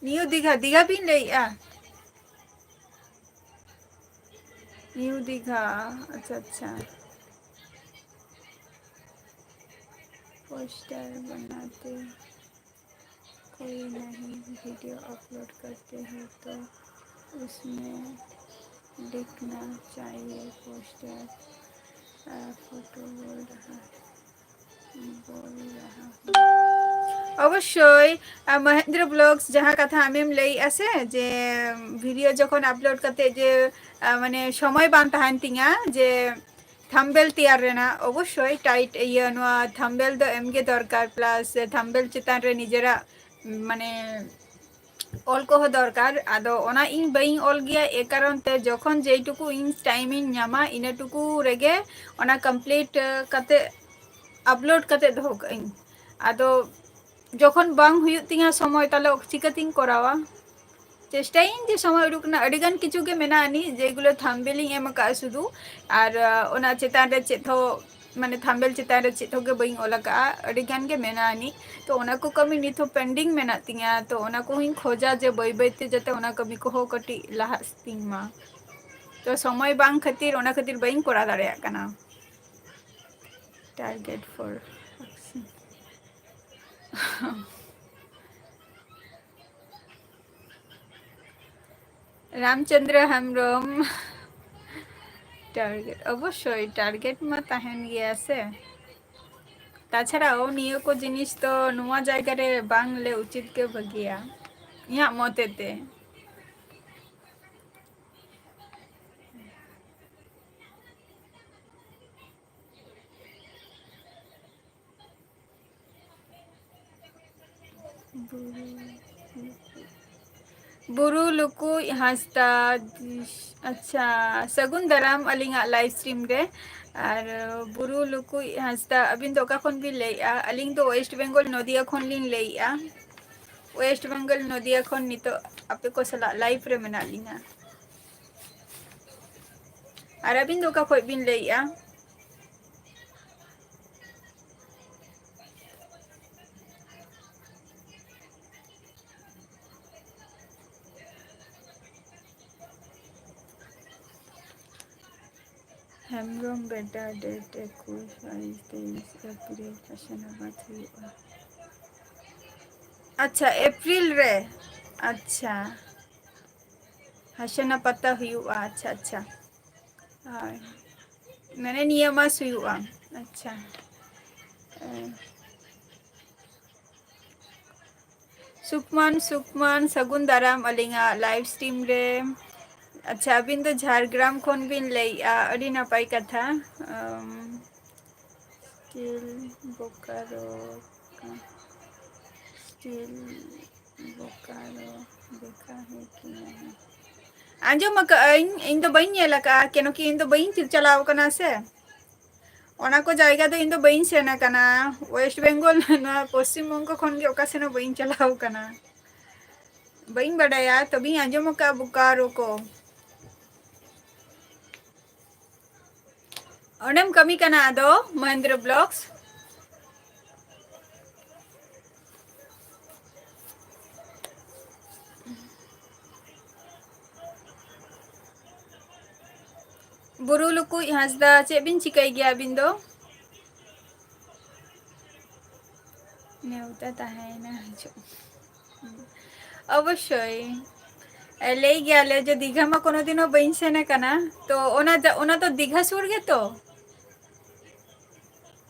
ᱱᱤᱭᱩ ᱫᱤᱜᱷᱟ, ᱫᱤᱜᱷᱟ ᱵᱤᱱ ᱞᱟᱹᱭᱮᱜᱼᱟ? ᱱᱤᱭᱩ ᱫᱤᱜᱷᱟ, ᱟᱪᱪᱷᱟ, ᱟᱪᱪᱷᱟ᱾ पोस्टर बनाते कोई नहीं, वीडियो अपलोड करते हैं तो उसमें लिखना चाहिए पोस्टर, अ, फोटो बोल रहा है, बोल रहा हूँ। ᱚᱵᱚᱥᱥᱳᱭ, ᱟ, ᱢᱚᱦᱮᱱᱫᱨᱚ ᱵᱞᱚᱜᱥ, ᱡᱟᱦᱟᱸ ᱠᱟᱛᱷᱟ ᱟᱢᱮᱢ ᱞᱟᱹᱭᱮᱜᱼᱟ ᱥᱮ, ᱡᱮ ᱵᱷᱤᱰᱤᱭᱳ ᱡᱚᱠᱷᱚᱱ ᱟᱯᱞᱳᱰ ᱠᱟᱛᱮ ᱡᱮ, ᱟ, ᱢᱟᱱᱮ ᱥᱚᱢᱚᱭ ᱵᱟᱝ ᱛᱟᱦᱮᱱ ᱛᱤᱧᱟ ᱡᱮ ᱛᱷᱟᱢᱵᱮᱞ ᱛᱮᱭᱟᱨ ᱨᱮᱱᱟᱜ, ᱚᱵᱚᱥᱥᱳᱭ ᱴᱟᱭᱤᱴ, ᱤᱭᱟᱹ, ᱱᱚᱣᱟ ᱛᱷᱟᱢᱵᱮᱞ ᱫᱚ ᱮᱢ ᱜᱮ ᱫᱚᱨᱠᱟᱨ, ᱯᱞᱟᱥ ᱛᱷᱟᱢᱵᱮᱞ ᱪᱮᱛᱟᱱ ᱨᱮ ᱱᱤᱡᱮᱨᱟᱜ, ᱢᱟᱱᱮ, ᱚᱞ ᱠᱚᱦᱚᱸ ᱫᱚᱨᱠᱟᱨ᱾ ᱟᱫᱚ ᱚᱱᱟ ᱤᱧ ᱵᱟᱹᱧ ᱚᱞ ᱜᱮᱭᱟ, ᱮ ᱠᱟᱨᱚᱱ ᱛᱮ ᱡᱚᱠᱷᱚᱱ ᱡᱮᱭᱴᱩᱠᱩ ᱤᱧ ᱴᱟᱭᱤᱢ ᱤᱧ ᱧᱟᱢᱟ, ᱤᱱᱟᱹᱴᱩᱠᱩ ᱨᱮᱜᱮ ᱚᱱᱟ ᱠᱚᱢᱯᱞᱤᱴ, ᱮ, ᱠᱟᱛᱮ ᱟᱯᱞᱳᱰ ᱠᱟᱛᱮ ᱫᱚᱦᱚ ᱠᱟᱜ ᱟᱹᱧ᱾ ᱟᱫᱚ ᱡᱚᱠᱷᱚᱱ ᱵᱟᱝ ᱦᱩᱭᱩᱜ ᱛᱤᱧᱟ ᱥᱚᱢᱚᱭ, ᱛᱟᱦᱞᱮ ᱪᱤᱠᱟᱹᱛᱤᱧ ᱠᱚᱨᱟᱣᱟ? ᱪᱮᱥᱴᱟᱭᱟᱹᱧ ᱡᱮ ᱥᱚᱢᱚᱭ ᱩᱰᱩᱠ ᱨᱮᱱᱟᱜ᱾ ᱟᱹᱰᱤ ᱜᱟᱱ ᱠᱤᱪᱷᱩ ᱜᱮ ᱢᱮᱱᱟᱜ ᱟᱹᱱᱤᱡ, ᱡᱮᱜᱩᱞᱳ ᱛᱷᱟᱢᱵᱮᱞ ᱤᱧ ᱮᱢ ᱟᱠᱟᱫᱼᱟ ᱥᱩᱫᱷᱩ, ᱟᱨ, ᱟ, ᱚᱱᱟ ᱪᱮᱛᱟᱱ ᱨᱮ ᱪᱮᱫ ᱦᱚᱸ ᱢᱟᱱᱮ ᱛᱷᱟᱢᱵᱮᱞ ᱪᱮᱛᱟᱱ ᱨᱮ ᱪᱮᱫ ᱦᱚᱸ ᱜᱮ ᱵᱟᱹᱧ ᱚᱞ ᱟᱠᱟᱫᱼᱟ, ᱟᱹᱰᱤ ᱜᱟᱱ ᱜᱮ ᱢᱮᱱᱟᱜᱼᱟ ᱟᱹᱱᱤᱡ᱾ ᱛᱚ ᱚᱱᱟ ᱠᱚ ᱠᱟᱹᱢᱤ ᱱᱤᱛ ᱦᱚᱸ pending ᱢᱮᱱᱟᱜ ᱛᱤᱧᱟᱹ᱾ ᱛᱚ ᱚᱱᱟ ᱠᱚᱦᱚᱸᱧ ᱠᱷᱚᱡᱟ ᱡᱮ ᱵᱟᱹᱭ ᱵᱟᱹᱭ ᱛᱮ ᱡᱟᱛᱮ ᱚᱱᱟ ᱠᱟᱹᱢᱤ ᱠᱚᱦᱚᱸ ᱠᱟᱹᱴᱤᱡ ᱞᱟᱦᱟᱜ ᱛᱤᱧ ᱢᱟ᱾ ᱛᱚ ᱥᱚᱢᱚᱭ ᱵᱟᱝ ᱠᱷᱟᱹᱛᱤᱨ, ᱚᱱᱟ ᱠᱷᱟᱹᱛᱤᱨ ᱵᱟᱹᱧ ᱠᱚᱨᱟᱣ ᱫᱟᱲᱮᱭᱟᱜ ᱠᱟᱱᱟ᱾ Target for action. Ramchandra Hembrom, target, ᱚᱵᱚᱥᱥᱳᱭ target ᱢᱟ ᱛᱟᱦᱮᱱ ᱜᱮᱭᱟ ᱥᱮ᱾ ᱛᱟᱪᱷᱟᱲᱟᱣ ᱱᱤᱭᱟᱹ ᱠᱚ ᱡᱤᱱᱤᱥ ᱫᱚ ᱱᱚᱣᱟ ᱡᱟᱭᱜᱟ ᱨᱮ ᱵᱟᱝ ᱞᱟᱹᱭ ᱩᱪᱤᱛ ᱜᱮ ᱵᱷᱟᱹᱜᱤᱭᱟ, ᱤᱧᱟᱹᱜ ᱢᱚᱛᱮ ᱛᱮ᱾ ᱵᱩᱨᱩ ᱞᱩᱠᱩᱭ ᱦᱟᱸᱥᱫᱟ, ᱟᱪᱪᱷᱟ, ᱥᱟᱹᱜᱩᱱ ᱫᱟᱨᱟᱢ ᱟᱹᱞᱤᱧᱟᱜ live stream ᱨᱮ᱾ ᱟᱨ ᱵᱩᱨᱩ ᱞᱩᱠᱩᱭ ᱦᱟᱸᱥᱫᱟ, ᱟᱹᱵᱤᱱ ᱫᱚ ᱚᱠᱟ ᱠᱷᱚᱱ ᱵᱤᱱ ᱞᱟᱹᱭᱮᱫᱼᱟ? ᱟᱹᱞᱤᱧ ᱫᱚ West Bengal ᱱᱚᱫᱤᱭᱟ ᱠᱷᱚᱱ ᱞᱤᱧ ᱞᱟᱹᱭᱮᱫᱼᱟ᱾ West Bengal ᱱᱚᱫᱤᱭᱟ ᱠᱷᱚᱱ ᱱᱤᱛᱚᱜ ᱟᱯᱮ ᱠᱚ ᱥᱟᱞᱟᱜ live ᱨᱮ ᱢᱮᱱᱟᱜ ᱞᱤᱧᱟ᱾ ᱟᱨ ᱟᱹᱵᱤᱱ ᱫᱚ ᱚᱠᱟ ᱠᱷᱚᱱ ᱵᱤᱱ ᱞᱟᱹᱭᱮᱫᱼᱟ? ᱦᱮᱢᱵᱨᱚᱢ ᱵᱮᱴᱟ, date ᱮᱠᱩᱥ, ᱵᱟᱭᱤᱥ, ᱛᱮᱭᱤᱥ April ᱦᱟᱥᱟᱱᱟᱵᱟᱫᱽ ᱦᱩᱭᱩᱜᱼᱟ᱾ ᱟᱪᱪᱷᱟ, April ᱨᱮ᱾ ᱟᱪᱪᱷᱟ, ᱦᱟᱥᱟᱱᱟ ᱯᱟᱛᱟ ᱦᱩᱭᱩᱜᱼᱟ᱾ ᱟᱪᱪᱷᱟ, ᱟᱪᱪᱷᱟ᱾ ᱦᱳᱭ, ᱢᱟᱱᱮ ᱱᱤᱭᱟᱹ ᱢᱟᱥ ᱦᱩᱭᱩᱜᱼᱟ᱾ ᱟᱪᱪᱷᱟ᱾ ᱮ, ᱥᱩᱠᱢᱟᱱ, ᱥᱩᱠᱢᱟᱱ, ᱥᱟᱹᱜᱩᱱ ᱫᱟᱨᱟᱢ ᱟᱹᱞᱤᱧᱟᱜ live stream ᱨᱮ᱾ ᱟᱪᱪᱷᱟ, ᱟᱹᱵᱤᱱ ᱫᱚ ᱡᱷᱟᱲᱜᱨᱟᱢ ᱠᱷᱚᱱ ᱵᱤᱱ ᱞᱟᱹᱭᱮᱫᱼᱟ, ᱟᱹᱰᱤ ᱱᱟᱯᱟᱭ ᱠᱟᱛᱷᱟ᱾ ᱟᱢ, still ᱵᱳᱠᱟᱨᱳ, still ᱵᱳᱠᱟᱨᱳ ᱫᱮᱠᱷᱟ ᱦᱮ ᱠᱤ ᱱᱟᱦᱤ? ᱟᱸᱡᱚᱢ ᱟᱠᱟᱫ ᱟᱹᱧ, ᱤᱧ ᱫᱚ ᱵᱟᱹᱧ ᱧᱮᱞ ᱟᱠᱟᱫᱼᱟ, ᱠᱮᱱᱚ ᱠᱤ ᱤᱧ ᱫᱚ ᱵᱟᱹᱧ ᱪᱟᱞᱟᱣ ᱟᱠᱟᱱᱟ ᱥᱮ᱾ ᱚᱱᱟ ᱠᱚ ᱡᱟᱭᱜᱟ ᱫᱚ ᱤᱧ ᱫᱚ ᱵᱟᱹᱧ ᱥᱮᱱ ᱟᱠᱟᱱᱟ᱾ West Bengal, ᱱᱚᱣᱟ ᱯᱚᱥᱪᱤᱢ ᱵᱚᱝᱜᱚ ᱠᱷᱚᱱ ᱜᱮ ᱚᱠᱟ ᱥᱮᱱ ᱦᱚᱸ ᱵᱟᱹᱧ ᱪᱟᱞᱟᱣ ᱟᱠᱟᱱᱟ᱾ ᱵᱟᱹᱧ ᱵᱟᱰᱟᱭᱟ, ᱛᱚᱵᱮᱧ ᱟᱸᱡᱚᱢ ᱟᱠᱟᱫᱼᱟ ᱵᱳᱠᱟᱨᱳ ᱠᱚ᱾ ᱚᱸᱰᱮᱢ ᱠᱟᱹᱢᱤ ᱠᱟᱱᱟ ᱟᱫᱚ, ᱢᱚᱦᱮᱱᱫᱨᱚ ᱵᱞᱚᱜᱥ? ᱵᱩᱨᱩ ᱞᱩᱠᱩᱭ ᱦᱟᱸᱥᱫᱟ, ᱪᱮᱫ ᱵᱤᱱ ᱪᱤᱠᱟᱹᱭ ᱜᱮᱭᱟ ᱟᱹᱵᱤᱱ ᱫᱚ? ᱱᱮᱣᱛᱟ ᱛᱟᱦᱮᱸᱭᱮᱱᱟ ᱦᱤᱡᱩᱜ᱾ ᱚᱵᱚᱥᱥᱳᱭ᱾ ᱮ, ᱞᱟᱹᱭ ᱜᱮᱭᱟᱞᱮ ᱡᱮ ᱫᱤᱜᱷᱟ ᱢᱟ ᱠᱳᱱᱳ ᱫᱤᱱ ᱦᱚᱸ ᱵᱟᱹᱧ ᱥᱮᱱ ᱟᱠᱟᱱᱟ᱾ ᱛᱚ ᱚᱱᱟ ᱡᱟ-, ᱚᱱᱟ ᱫᱚ ᱫᱤᱜᱷᱟ ᱥᱩᱨ ᱜᱮᱛᱚ?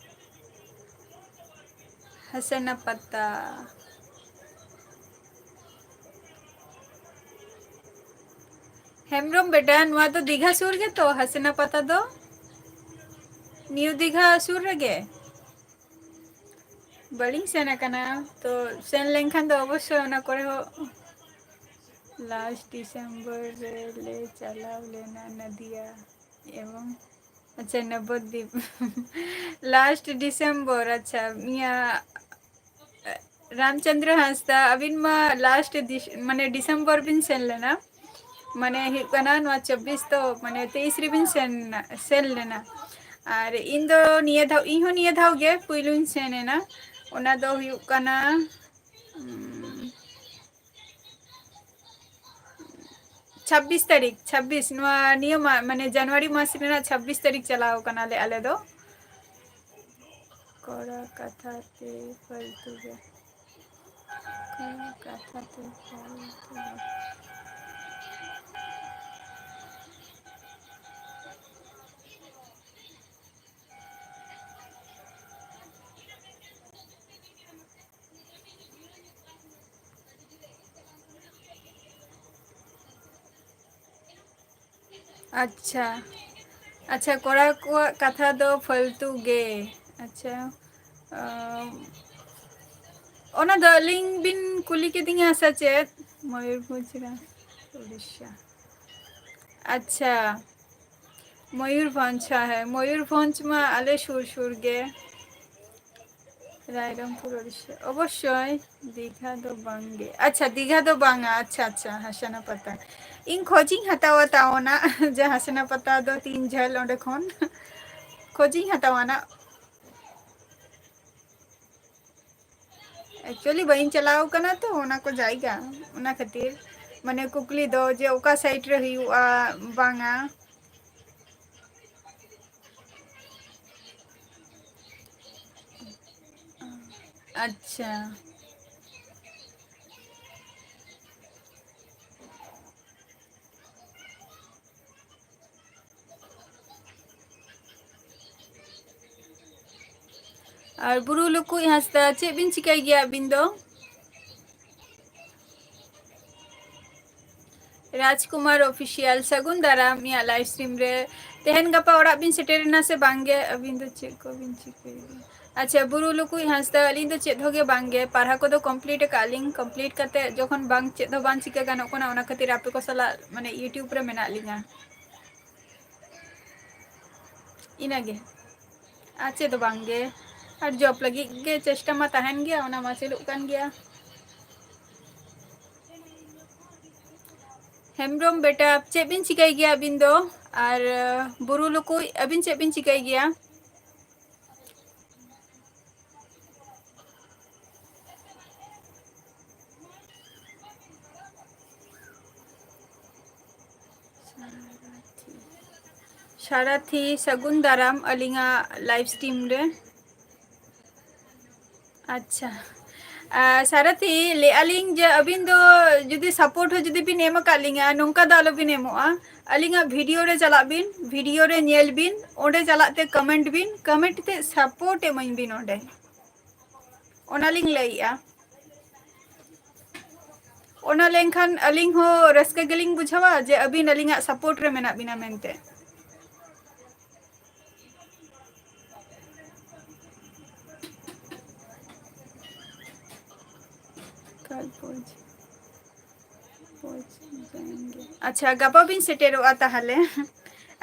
ᱦᱟᱥᱟᱱᱟ ᱯᱟᱛᱟ᱾ ᱦᱮᱢᱵᱨᱚᱢ ᱵᱮᱴᱟ, ᱱᱚᱣᱟ ᱫᱚ ᱫᱤᱜᱷᱟ ᱥᱩᱨ ᱜᱮᱛᱚ, ᱦᱟᱥᱤᱱᱟ ᱯᱟᱛᱟ ᱫᱚ? ᱱᱤᱭᱩ ᱫᱤᱜᱷᱟ ᱥᱩᱨ ᱨᱮᱜᱮ? ᱵᱟᱹᱞᱤᱧ ᱥᱮᱱ ᱟᱠᱟᱱᱟ, ᱛᱚ ᱥᱮᱱ ᱞᱮᱱᱠᱷᱟᱱ ᱫᱚ ᱚᱵᱚᱥᱥᱳᱭ ᱚᱱᱟ ᱠᱚᱨᱮ ᱦᱚᱸ᱾ ᱞᱟᱥᱴ ᱰᱤᱥᱮᱢᱵᱚᱨ ᱨᱮ ᱞᱮ ᱪᱟᱞᱟᱣ ᱞᱮᱱᱟ ᱱᱟᱫᱤᱭᱟ ᱮᱵᱚᱝ, ᱟᱪᱪᱷᱟ, ᱱᱚᱵᱚᱫᱤᱯ᱾ ᱞᱟᱥᱴ ᱰᱤᱥᱮᱢᱵᱚᱨ, ᱟᱪᱪᱷᱟ, ᱤᱭᱟᱹ, ᱨᱟᱢᱪᱚᱸᱫᱽᱨᱚ ᱦᱟᱸᱥᱫᱟ, ᱟᱹᱵᱤᱱ ᱢᱟ ᱞᱟᱥᱴ ᱰᱤᱥ-, ᱢᱟᱱᱮ ᱰᱤᱥᱮᱢᱵᱚᱨ ᱵᱤᱱ ᱥᱮᱱ ᱞᱮᱱᱟ, ᱢᱟᱱᱮ ᱦᱩᱭᱩᱜ ᱠᱟᱱᱟ ᱱᱚᱣᱟ ᱪᱚᱵᱵᱤᱥ ᱫᱚ, ᱢᱟᱱᱮ ᱛᱮᱭᱤᱥ ᱨᱮᱵᱤᱱ ᱥᱮᱱ, ᱥᱮᱱ ᱞᱮᱱᱟ᱾ ᱟᱨ ᱤᱧ ᱫᱚ ᱱᱤᱭᱟᱹ ᱫᱷᱟᱣ, ᱤᱧ ᱦᱚᱸ ᱱᱤᱭᱟᱹ ᱫᱷᱟᱣ ᱜᱮ ᱯᱩᱭᱞᱩᱧ ᱥᱮᱱ ᱮᱱᱟ᱾ ᱚᱱᱟ ᱫᱚ ᱦᱩᱭᱩᱜ ᱠᱟᱱᱟ, ᱩᱢ, ᱪᱷᱟᱵᱵᱤᱥ ᱛᱟᱹᱨᱤᱠᱷ, ᱪᱷᱟᱵᱵᱤᱥ, ᱱᱚᱣᱟ ᱱᱤᱭᱟᱹ ᱢᱟ-, ᱢᱟᱱᱮ ᱡᱟᱱᱩᱣᱟᱨᱤ ᱢᱟᱥ ᱨᱮᱱᱟᱜ ᱪᱷᱟᱵᱵᱤᱥ ᱛᱟᱹᱨᱤᱠᱷ ᱪᱟᱞᱟᱣ ᱠᱟᱱᱟᱞᱮ ᱟᱞᱮ ᱫᱚ᱾ ᱠᱚᱲᱟ ᱠᱟᱛᱷᱟ ᱛᱮ ᱯᱷᱟᱞᱛᱩ ᱜᱮ᱾ ᱠᱚᱲᱟ ᱠᱟᱛᱷᱟ ᱛᱮ ᱯᱷᱟᱞᱛᱩ ᱜᱮ᱾ ᱟᱪᱪᱷᱟ, ᱟᱪᱪᱷᱟ, ᱠᱚᱲᱟ ᱠᱚᱣᱟᱜ ᱠᱟᱛᱷᱟ ᱫᱚ ᱯᱷᱟᱞᱛᱩ ᱜᱮ᱾ ᱟᱪᱪᱷᱟ, ᱟᱢ, ᱚᱱᱟ ᱫᱚ ᱟᱹᱞᱤᱧ ᱵᱤᱱ ᱠᱩᱞᱤ ᱠᱤᱫᱤᱧᱟ ᱥᱮ ᱪᱮᱫ? ᱢᱚᱭᱩᱨᱵᱷᱚᱸᱡᱽ ᱨᱮ, ᱩᱲᱤᱥᱥᱟ᱾ ᱟᱪᱪᱷᱟ, ᱢᱚᱭᱩᱨᱵᱷᱚᱸᱡᱽ, ᱦᱮᱸ, ᱦᱮᱸ, ᱢᱚᱭᱩᱨᱵᱷᱚᱸᱡᱽ ᱢᱟ ᱟᱞᱮ ᱥᱩᱨ ᱥᱩᱨ ᱜᱮ᱾ ᱨᱟᱭᱨᱚᱝᱯᱩᱨ, ᱩᱲᱤᱥᱥᱟ᱾ ᱚᱵᱚᱥᱥᱳᱭ, ᱫᱤᱜᱷᱟ ᱫᱚ ᱵᱟᱝ ᱜᱮ᱾ ᱟᱪᱪᱷᱟ, ᱫᱤᱜᱷᱟ ᱫᱚ ᱵᱟᱝᱟ᱾ ᱟᱪᱪᱷᱟ, ᱟᱪᱪᱷᱟ, ᱦᱟᱥᱟᱱᱟ ᱯᱟᱛᱟ᱾ ᱤᱧ ᱠᱷᱚᱡᱤᱧ ᱦᱟᱛᱟᱣᱟ ᱛᱟᱣ ᱚᱱᱟ, ᱡᱮ ᱦᱟᱥᱟᱱᱟ ᱯᱟᱛᱟ ᱫᱚ ᱛᱤᱱ ᱡᱷᱟᱹᱞ ᱚᱸᱰᱮ ᱠᱷᱚᱱ᱾ ᱠᱷᱚᱡᱤᱧ ᱦᱟᱛᱟᱣᱟ ᱱᱟᱜ᱾ Actually ᱵᱟᱹᱧ ᱪᱟᱞᱟᱣ ᱠᱟᱱᱟ ᱛᱚ ᱚᱱᱟ ᱠᱚ ᱡᱟᱭᱜᱟ, ᱚᱱᱟ ᱠᱷᱟᱹᱛᱤᱨ ᱢᱟᱱᱮ ᱠᱩᱠᱞᱤ ᱫᱚ ᱡᱮ ᱚᱠᱟ side ᱨᱮ ᱦᱩᱭᱩᱜᱼᱟ ᱵᱟᱝᱟ᱾ ᱟᱪᱪᱷᱟ᱾ ᱟᱨ ᱵᱩᱨᱩ ᱞᱩᱠᱩᱭ ᱦᱟᱸᱥᱫᱟ, ᱪᱮᱫ ᱵᱤᱱ ᱪᱤᱠᱟᱹᱭ ᱜᱮᱭᱟ ᱟᱹᱵᱤᱱ ᱫᱚ? ᱨᱟᱡᱽᱠᱩᱢᱟᱨ Official, ᱥᱟᱹᱜᱩᱱ ᱫᱟᱨᱟᱢ ᱤᱧᱟᱹᱜ live stream ᱨᱮ᱾ ᱛᱮᱦᱮᱧ ᱜᱟᱯᱟ ᱚᱲᱟᱜ ᱵᱤᱱ ᱥᱮᱴᱮᱨᱮᱱᱟ ᱥᱮ ᱵᱟᱝᱜᱮ? ᱟᱹᱵᱤᱱ ᱫᱚ ᱪᱮᱫ ᱠᱚᱵᱤᱱ ᱪᱤᱠᱟᱹᱭ ᱜᱮᱭᱟ? ᱟᱪᱪᱷᱟ, ᱵᱩᱨᱩ ᱞᱩᱠᱩᱭ ᱦᱟᱸᱥᱫᱟ, ᱟᱹᱞᱤᱧ ᱫᱚ ᱪᱮᱫ ᱦᱚᱸ ᱜᱮ ᱵᱟᱝᱜᱮ, ᱯᱟᱲᱦᱟᱣ ᱠᱚᱫᱚ complete ᱟᱠᱟᱫ ᱞᱤᱧ, complete ᱠᱟᱛᱮ ᱡᱚᱠᱷᱚᱱ ᱵᱟᱝ, ᱪᱮᱫ ᱦᱚᱸ ᱵᱟᱝ ᱪᱤᱠᱟᱹ ᱜᱟᱱᱚᱜ ᱠᱟᱱᱟ, ᱚᱱᱟ ᱠᱷᱟᱹᱛᱤᱨ ᱟᱯᱮ ᱠᱚ ᱥᱟᱞᱟᱜ ᱢᱟᱱᱮ YouTube ᱨᱮ ᱢᱮᱱᱟᱜ ᱞᱤᱧᱟ᱾ ᱤᱱᱟᱹᱜᱮ, ᱟᱨ ᱪᱮᱫ ᱦᱚᱸ ᱵᱟᱝᱜᱮ᱾ ᱟᱨ job ᱞᱟᱹᱜᱤᱫ ᱜᱮ ᱪᱮᱥᱴᱟ ᱢᱟ ᱛᱟᱦᱮᱱ ᱜᱮᱭᱟ, ᱚᱱᱟ ᱢᱟ ᱪᱟᱹᱞᱩᱜ ᱠᱟᱱ ᱜᱮᱭᱟ᱾ ᱦᱮᱢᱵᱨᱚᱢ ᱵᱮᱴᱟ, ᱪᱮᱫ ᱵᱤᱱ ᱪᱤᱠᱟᱹᱭ ᱜᱮᱭᱟ ᱟᱹᱵᱤᱱ ᱫᱚ? ᱟᱨ, ᱟᱸ, ᱵᱩᱨᱩ ᱞᱩᱠᱩᱭ, ᱟᱹᱵᱤᱱ ᱪᱮᱫ ᱵᱤᱱ ᱪᱤᱠᱟᱹᱭ ᱜᱮᱭᱟ? ᱥᱟᱨᱟᱛᱷᱤ, ᱥᱟᱹᱜᱩᱱ ᱫᱟᱨᱟᱢ ᱟᱹᱞᱤᱧᱟᱜ live stream ᱨᱮ᱾ ᱟᱪᱪᱷᱟ᱾ ᱟᱨ ᱥᱟᱨᱟᱛᱷᱤ, ᱞᱟᱹᱭᱮᱫᱼᱟ ᱞᱤᱧ ᱡᱮ ᱟᱹᱵᱤᱱ ᱫᱚ ᱡᱩᱫᱤ support ᱦᱚᱸ ᱡᱩᱫᱤ ᱵᱤᱱ ᱮᱢ ᱟᱠᱟᱫ ᱞᱤᱧᱟ, ᱱᱚᱝᱠᱟ ᱫᱚ ᱟᱞᱚᱵᱤᱱ ᱮᱢᱚᱜᱼᱟ᱾ ᱟᱹᱞᱤᱧᱟᱜ video ᱨᱮ ᱪᱟᱞᱟᱜ ᱵᱤᱱ, video ᱨᱮ ᱧᱮᱞ ᱵᱤᱱ, ᱚᱸᱰᱮ ᱪᱟᱞᱟᱜ ᱛᱮ comment ᱵᱤᱱ, comment ᱛᱮ support ᱮᱢᱟᱹᱧ ᱵᱤᱱ ᱚᱸᱰᱮ᱾ ᱚᱱᱟ ᱞᱤᱧ ᱞᱟᱹᱭᱮᱜᱼᱟ᱾ ᱚᱱᱟ ᱞᱮᱱᱠᱷᱟᱱ ᱟᱹᱞᱤᱧ ᱦᱚᱸ ᱨᱟᱹᱥᱠᱟᱹ ᱜᱮᱞᱤᱧ ᱵᱩᱡᱷᱟᱹᱣᱟ ᱡᱮ ᱟᱹᱵᱤᱱ ᱟᱹᱞᱤᱧᱟᱜ support ᱨᱮ ᱢᱮᱱᱟᱜ ᱵᱤᱱᱟ ᱢᱮᱱᱛᱮ᱾ ᱠᱟᱞ ᱯᱚᱸᱪ-, ᱯᱚᱸᱪ ᱡᱟᱭᱮᱸᱜᱮ᱾ ᱟᱪᱪᱷᱟ, ᱜᱟᱯᱟ ᱵᱤᱱ ᱥᱮᱴᱮᱨᱚᱜᱼᱟ ᱛᱟᱦᱚᱞᱮ᱾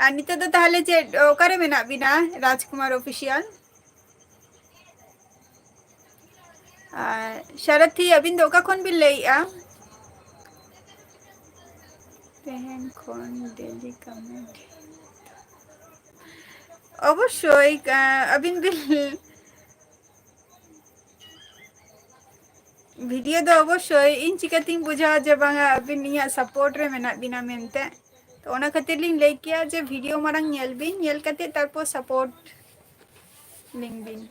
ᱟᱨ ᱱᱤᱛᱚᱜ ᱫᱚ ᱛᱟᱦᱚᱞᱮ ᱪᱮᱫ, ᱚᱠᱟᱨᱮ ᱢᱮᱱᱟᱜ ᱵᱤᱱᱟ, ᱨᱟᱡᱽᱠᱩᱢᱟᱨ Official? ᱟᱨ ᱥᱟᱨᱟᱛᱷᱤ, ᱟᱹᱵᱤᱱ ᱫᱚ ᱚᱠᱟ ᱠᱷᱚᱱ ᱵᱤᱱ ᱞᱟᱹᱭᱮᱜᱼᱟ? ᱛᱮᱦᱮᱧ ᱠᱷᱚᱱ daily comment᱾ ᱚᱵᱚᱥᱥᱳᱭ, ᱟᱹᱵᱤᱱ ᱵᱤᱱ video ᱫᱚ ᱚᱵᱚᱥᱥᱳᱭ ᱤᱧ ᱪᱤᱠᱟᱹᱛᱤᱧ ᱵᱩᱡᱷᱟᱹᱣᱟ ᱡᱮ ᱵᱟᱝᱟ ᱟᱹᱵᱤᱱ ᱤᱧᱟᱹᱜ support ᱨᱮ ᱢᱮᱱᱟᱜ ᱵᱤᱱᱟ ᱢᱮᱱᱛᱮ᱾ ᱛᱚ ᱚᱱᱟ ᱠᱷᱟᱹᱛᱤᱨ ᱞᱤᱧ ᱞᱟᱹᱭ ᱠᱮᱭᱟ ᱡᱮ video ᱢᱟᱲᱟᱝ ᱧᱮᱞ ᱵᱤᱱ, ᱧᱮᱞ ᱠᱟᱛᱮ ᱛᱟᱨᱯᱚᱨ support ᱞᱤᱧ ᱵᱤᱱ᱾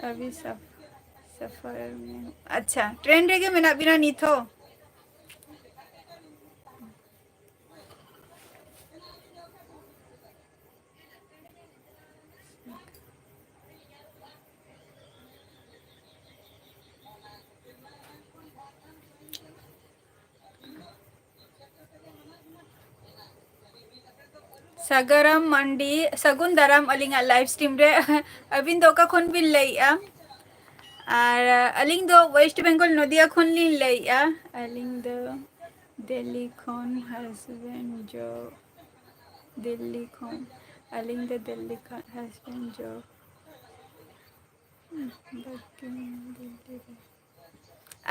ᱟᱹᱵᱤ ᱥᱟᱯ-, ᱥᱟᱯᱷᱟᱨ ᱢᱮ᱾ ᱟᱪᱪᱷᱟ, train ᱨᱮᱜᱮ ᱢᱮᱱᱟᱜ ᱵᱤᱱᱟ ᱱᱤᱛ ᱦᱚᱸ? ᱥᱟᱜᱟᱨᱟᱢ ᱢᱟᱱᱰᱤ, ᱥᱟᱹᱜᱩᱱ ᱫᱟᱨᱟᱢ ᱟᱹᱞᱤᱧᱟᱜ live stream ᱨᱮ᱾ ᱟᱹᱵᱤᱱ ᱫᱚ ᱚᱠᱟ ᱠᱷᱚᱱ ᱵᱤᱱ ᱞᱟᱹᱭᱮᱜᱼᱟ? ᱟᱨ ᱟᱹᱞᱤᱧ ᱫᱚ West Bengal, ᱱᱚᱫᱤᱭᱟ ᱠᱷᱚᱱ ᱞᱤᱧ ᱞᱟᱹᱭᱮᱜᱼᱟ᱾ ᱟᱹᱞᱤᱧ ᱫᱚ ᱫᱤᱞᱞᱤ ᱠᱷᱚᱱ husband job, ᱫᱤᱞᱞᱤ ᱠᱷᱚᱱ, ᱟᱹᱞᱤᱧ ᱫᱚ ᱫᱤᱞᱞᱤ ᱠᱷᱚᱱ husband job᱾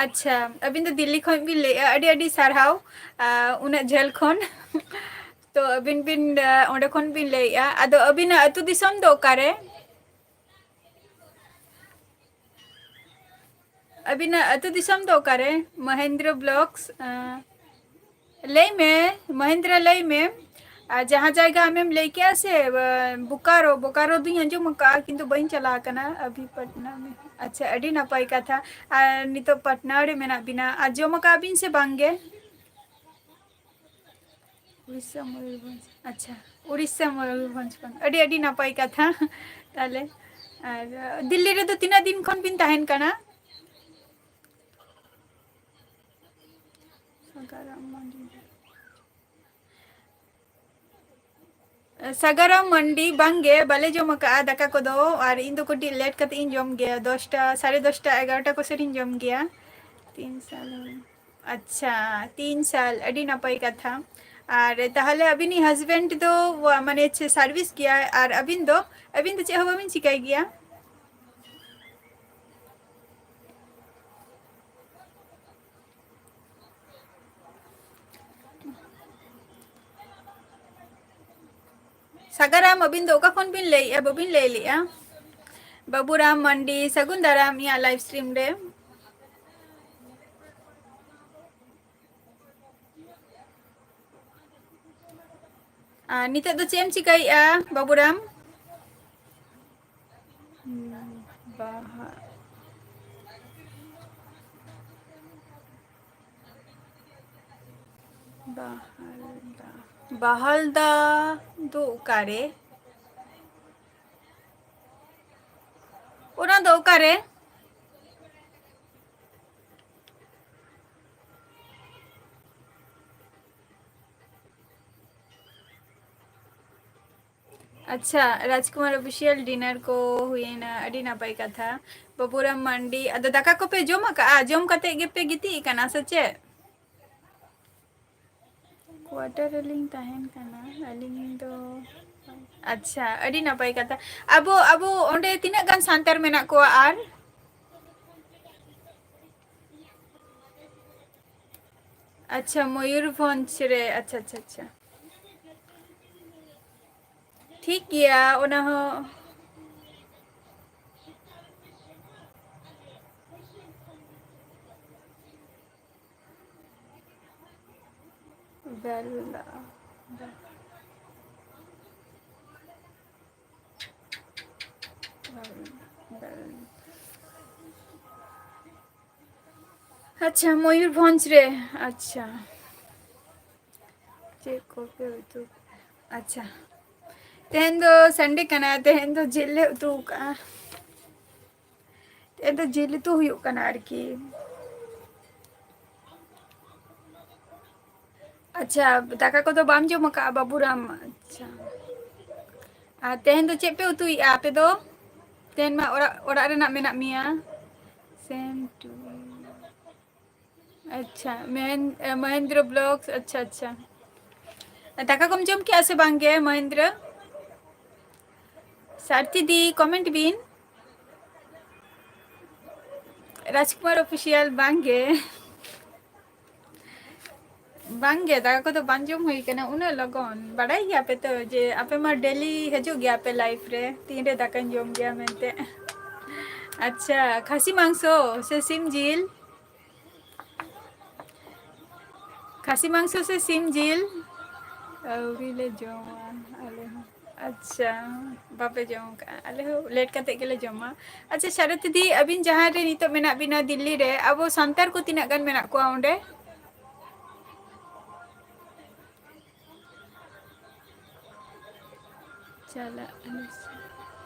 ᱟᱪᱪᱷᱟ, ᱟᱹᱵᱤᱱ ᱫᱚ ᱫᱤᱞᱞᱤ ᱠᱷᱚᱱ ᱵᱤᱱ ᱞᱟᱹᱭᱮᱜᱼᱟ᱾ ᱟᱹᱰᱤ ᱟᱹᱰᱤ ᱥᱟᱨᱦᱟᱣ, ᱟᱨ ᱩᱱᱟᱹᱜ ᱡᱷᱟᱹᱞ ᱠᱷᱚᱱ᱾ ᱛᱚ ᱟᱹᱵᱤᱱ ᱵᱤᱱ, ᱟᱨ ᱚᱸᱰᱮ ᱠᱷᱚᱱ ᱵᱤᱱ ᱞᱟᱹᱭᱮᱜᱼᱟ᱾ ᱟᱫᱚ ᱟᱹᱵᱤᱱᱟᱜ ᱟᱹᱛᱩ ᱫᱤᱥᱚᱢ ᱫᱚ ᱚᱠᱟᱨᱮ? ᱟᱹᱵᱤᱱᱟᱜ ᱟᱹᱛᱩ ᱫᱤᱥᱚᱢ ᱫᱚ ᱚᱠᱟᱨᱮ? ᱢᱚᱦᱮᱱᱫᱨᱚ vlogs, ᱟᱸ, ᱞᱟᱹᱭ ᱢᱮ, ᱢᱚᱦᱮᱱᱫᱨᱚ, ᱞᱟᱹᱭ ᱢᱮ᱾ ᱟᱨ ᱡᱟᱦᱟᱸ ᱡᱟᱭᱜᱟ ᱟᱢᱮᱢ ᱞᱟᱹᱭ ᱠᱮᱜᱼᱟ ᱥᱮ, ᱟᱸ, ᱵᱳᱠᱟᱨᱳ, ᱵᱳᱠᱟᱨᱳ ᱫᱩᱧ ᱟᱸᱡᱚᱢ ᱟᱠᱟᱜᱼᱟ, ᱠᱤᱱᱛᱩ ᱵᱟᱹᱧ ᱪᱟᱞᱟᱣ ᱟᱠᱟᱱᱟ᱾ ᱟᱵᱷᱤ ᱯᱟᱴᱱᱟ ᱢᱮ᱾ ᱟᱪᱪᱷᱟ, ᱟᱹᱰᱤ ᱱᱟᱯᱟᱭ ᱠᱟᱛᱷᱟ᱾ ᱟᱨ ᱱᱤᱛᱚᱜ ᱯᱟᱴᱱᱟ ᱨᱮ ᱢᱮᱱᱟᱜ ᱵᱤᱱᱟ᱾ ᱟᱸᱡᱚᱢ ᱟᱠᱟᱜ ᱵᱤᱱ ᱥᱮ ᱵᱟᱝ ᱜᱮ? ᱩᱲᱤᱥᱥᱟ ᱢᱚᱭᱩᱨᱵᱷᱚᱸᱡᱽ᱾ ᱟᱪᱪᱷᱟ, ᱩᱲᱤᱥᱥᱟ ᱢᱚᱭᱩᱨᱵᱷᱚᱸᱡᱽ ᱠᱷᱚᱱ᱾ ᱟᱹᱰᱤ, ᱟᱹᱰᱤ ᱱᱟᱯᱟᱭ ᱠᱟᱛᱷᱟ᱾ ᱛᱟᱦᱞᱮ, ᱟᱨ ᱫᱤᱞᱞᱤ ᱨᱮᱫᱚ ᱛᱤᱱᱟᱹᱜ ᱫᱤᱱ ᱠᱷᱚᱱ ᱵᱤᱱ ᱛᱟᱦᱮᱱ ᱠᱟᱱᱟ? ᱥᱟᱜᱟᱨᱟᱢ ᱢᱟᱱᱰᱤ᱾ ᱥᱟᱜᱟᱨᱟᱢ ᱢᱟᱱᱰᱤ, ᱵᱟᱝᱜᱮ, ᱵᱟᱞᱮ ᱡᱚᱢ ᱟᱠᱟᱜᱼᱟ ᱫᱟᱠᱟ ᱠᱚᱫᱚ, ᱟᱨ ᱤᱧ ᱫᱚ ᱠᱟᱹᱴᱤᱡ late ᱠᱟᱛᱮ ᱤᱧ ᱡᱚᱢ ᱜᱮᱭᱟ, ᱫᱚᱥᱴᱟ, ᱥᱟᱲᱮ ᱫᱚᱥᱴᱟ, ᱮᱜᱟᱨᱚᱴᱟ ᱠᱚᱥᱮᱫ ᱤᱧ ᱡᱚᱢ ᱜᱮᱭᱟ᱾ ᱛᱤᱱ ᱥᱟᱞ ᱦᱩᱭ-, ᱟᱪᱪᱷᱟ, ᱛᱤᱱ ᱥᱟᱞ, ᱟᱹᱰᱤ ᱱᱟᱯᱟᱭ ᱠᱟᱛᱷᱟ᱾ ᱟᱨ ᱛᱟᱦᱚᱞᱮ ᱟᱹᱵᱤᱱᱤᱡ husband ᱫᱚ, ᱣᱟ-, ᱢᱟᱱᱮ ᱪᱮ service ᱜᱮᱭᱟᱭ, ᱟᱨ ᱟᱹᱵᱤᱱ ᱫᱚ, ᱟᱹᱵᱤᱱ ᱫᱚ ᱪᱮᱫ ᱦᱚᱸ ᱵᱟᱹᱵᱤᱱ ᱪᱤᱠᱟᱹᱭ ᱜᱮᱭᱟ? ᱥᱟᱜᱟᱨᱟᱢ, ᱟᱹᱵᱤᱱ ᱫᱚ ᱚᱠᱟ ᱠᱷᱚᱱ ᱵᱤᱱ ᱞᱟᱹᱭᱮᱜᱼᱟ? ᱵᱟᱹᱵᱤᱱ ᱞᱟᱹᱭ ᱞᱮᱜᱼᱟ᱾ ᱵᱟᱹᱵᱩᱨᱟᱢ ᱢᱟᱱᱰᱤ, ᱥᱟᱹᱜᱩᱱ ᱫᱟᱨᱟᱢ ᱤᱧᱟᱹᱜ live stream ᱨᱮ᱾ ᱟᱨ ᱱᱤᱛᱚᱜ ᱫᱚ ᱪᱮᱫ ᱮᱢ ᱪᱤᱠᱟᱹᱭᱮᱜᱼᱟ, ᱵᱟᱹᱵᱩᱨᱟᱢ? ᱵᱟᱦᱟ, ᱵᱟᱦᱟᱞᱫᱟ, ᱵᱟᱦᱟᱞᱫᱟ ᱫᱚ ᱚᱠᱟᱨᱮ? ᱚᱱᱟ ᱫᱚ ᱚᱠᱟᱨᱮ? ᱟᱪᱪᱷᱟ, ᱨᱟᱡᱽᱠᱩᱢᱟᱨ Official dinner ᱠᱚ ᱦᱩᱭᱮᱱᱟ, ᱟᱹᱰᱤ ᱱᱟᱯᱟᱭ ᱠᱟᱛᱷᱟ᱾ ᱵᱟᱹᱵᱩᱨᱟᱢ ᱢᱟᱱᱰᱤ, ᱟᱫᱚ ᱫᱟᱠᱟ ᱠᱚᱯᱮ ᱡᱚᱢ ᱟᱠᱟᱜᱼᱟ? ᱡᱚᱢ ᱠᱟᱛᱮ ᱜᱮᱯᱮ ᱜᱤᱛᱤᱡ ᱟᱠᱟᱱᱟ ᱥᱮ ᱪᱮᱫ? Quarter ᱨᱮᱞᱤᱧ ᱛᱟᱦᱮᱱ ᱠᱟᱱᱟ ᱟᱹᱞᱤᱧ ᱫᱚ᱾ ᱟᱪᱪᱷᱟ, ᱟᱹᱰᱤ ᱱᱟᱯᱟᱭ ᱠᱟᱛᱷᱟ᱾ ᱟᱵᱚ, ᱟᱵᱚ ᱚᱸᱰᱮ ᱛᱤᱱᱟᱹᱜ ᱜᱟᱱ ᱥᱟᱱᱛᱟᱲ ᱢᱮᱱᱟᱜ ᱠᱚᱣᱟ ᱟᱨ? ᱟᱪᱪᱷᱟ, ᱢᱚᱭᱩᱨᱵᱷᱚᱸᱡᱽ ᱨᱮ᱾ ᱟᱪᱪᱷᱟ, ᱟᱪᱪᱷᱟ, ᱟᱪᱪᱷᱟ᱾ ᱴᱷᱤᱠ ᱜᱮᱭᱟ, ᱚᱱᱟ ᱦᱚᱸ᱾ ᱵᱮᱞ-, ᱟᱪᱪᱷᱟ, ᱢᱚᱭᱩᱨᱵᱷᱚᱸᱡᱽ ᱨᱮ᱾ ᱟᱪᱪᱷᱟ, ᱪᱮᱫ ᱠᱚᱯᱮ ᱩᱛᱩ? ᱟᱪᱪᱷᱟ, ᱛᱮᱦᱮᱧ ᱫᱚ Sunday ᱠᱟᱱᱟ, ᱛᱮᱦᱮᱧ ᱫᱚ ᱡᱤᱞ ᱞᱮ ᱩᱛᱩ ᱟᱠᱟᱫᱼᱟ᱾ ᱛᱮᱦᱮᱧ ᱫᱚ ᱡᱤᱞ ᱩᱛᱩ ᱦᱩᱭᱩᱜ ᱠᱟᱱᱟ ᱟᱨᱠᱤ᱾ ᱟᱪᱪᱷᱟ, ᱫᱟᱠᱟ ᱠᱚᱫᱚ ᱵᱟᱢ ᱡᱚᱢ ᱟᱠᱟᱫᱼᱟ, ᱵᱟᱹᱵᱩᱨᱟᱢ? ᱟᱪᱪᱷᱟ, ᱟᱨ ᱛᱮᱦᱮᱧ ᱫᱚ ᱪᱮᱫ ᱯᱮ ᱩᱛᱩᱭᱮᱫᱼᱟ ᱟᱯᱮ ᱫᱚ? ᱛᱮᱦᱮᱧ ᱢᱟ ᱚᱲᱟᱜ, ᱚᱲᱟᱜ ᱨᱮᱱᱟᱜ ᱢᱮᱱᱟᱜ ᱢᱮᱭᱟ᱾ Same to you. ᱟᱪᱪᱷᱟ, ᱢᱮᱦᱮᱱ-, ᱮ, ᱢᱚᱦᱮᱱᱫᱨᱚ Vlogs, ᱟᱪᱪᱷᱟ, ᱟᱪᱪᱷᱟ᱾ ᱫᱟᱠᱟ ᱠᱚᱢ ᱡᱚᱢ ᱠᱮᱜᱼᱟ ᱥᱮ ᱵᱟᱝ ᱜᱮ, ᱢᱚᱦᱮᱱᱫᱨᱚ? ᱥᱟᱨᱛᱤ ᱫᱤ, comment ᱵᱤᱱ᱾ ᱨᱟᱡᱽᱠᱩᱢᱟᱨ Official, ᱵᱟᱝ ᱜᱮ᱾ ᱵᱟᱝᱜᱮ, ᱫᱟᱠᱟ ᱠᱚᱫᱚ ᱵᱟᱝ ᱡᱚᱢ ᱦᱩᱭ ᱠᱟᱱᱟ ᱩᱱᱟᱹᱜ ᱞᱚᱜᱚᱱ᱾ ᱵᱟᱰᱟᱭ ᱜᱮᱭᱟᱯᱮ ᱛᱚ ᱡᱮ ᱟᱯᱮ ᱢᱟ daily ᱦᱤᱡᱩᱜ ᱜᱮᱭᱟᱯᱮ live ᱨᱮ, ᱛᱤᱱᱨᱮ ᱫᱟᱠᱟᱧ ᱡᱚᱢ ᱜᱮᱭᱟ ᱢᱮᱱᱛᱮ᱾ ᱟᱪᱪᱷᱟ, ᱠᱷᱟᱹᱥᱤ ᱢᱟᱝᱥᱚ ᱥᱮ ᱥᱤᱢ ᱡᱤᱞ? ᱠᱷᱟᱹᱥᱤ ᱢᱟᱝᱥᱚ ᱥᱮ ᱥᱤᱢ ᱡᱤᱞ? ᱟᱹᱣᱨᱤ ᱞᱮ ᱡᱚᱢᱟ ᱟᱞᱮ ᱦᱚᱸ᱾ ᱟᱪᱪᱷᱟ, ᱵᱟᱯᱮ ᱡᱚᱢ ᱠᱟᱜᱼᱟ? ᱟᱞᱮ ᱦᱚᱸ late ᱠᱟᱛᱮ ᱜᱮᱞᱮ ᱡᱚᱢᱟ᱾ ᱟᱪᱪᱷᱟ, ᱥᱟᱨᱚᱛᱤ ᱫᱤ, ᱟᱹᱵᱤᱱ ᱡᱟᱦᱟᱸ ᱨᱮ ᱱᱤᱛᱚᱜ ᱢᱮᱱᱟᱜ ᱵᱤᱱᱟ ᱫᱤᱞᱞᱤ ᱨᱮ, ᱟᱵᱚ ᱥᱟᱱᱛᱟᱲ ᱠᱚ ᱛᱤᱱᱟᱹᱜ ᱜᱟᱱ ᱢᱮᱱᱟᱜ ᱠᱚᱣᱟ ᱚᱸᱰᱮ? ᱪᱟᱞᱟᱜ ᱟᱞᱮ ᱥᱮ-,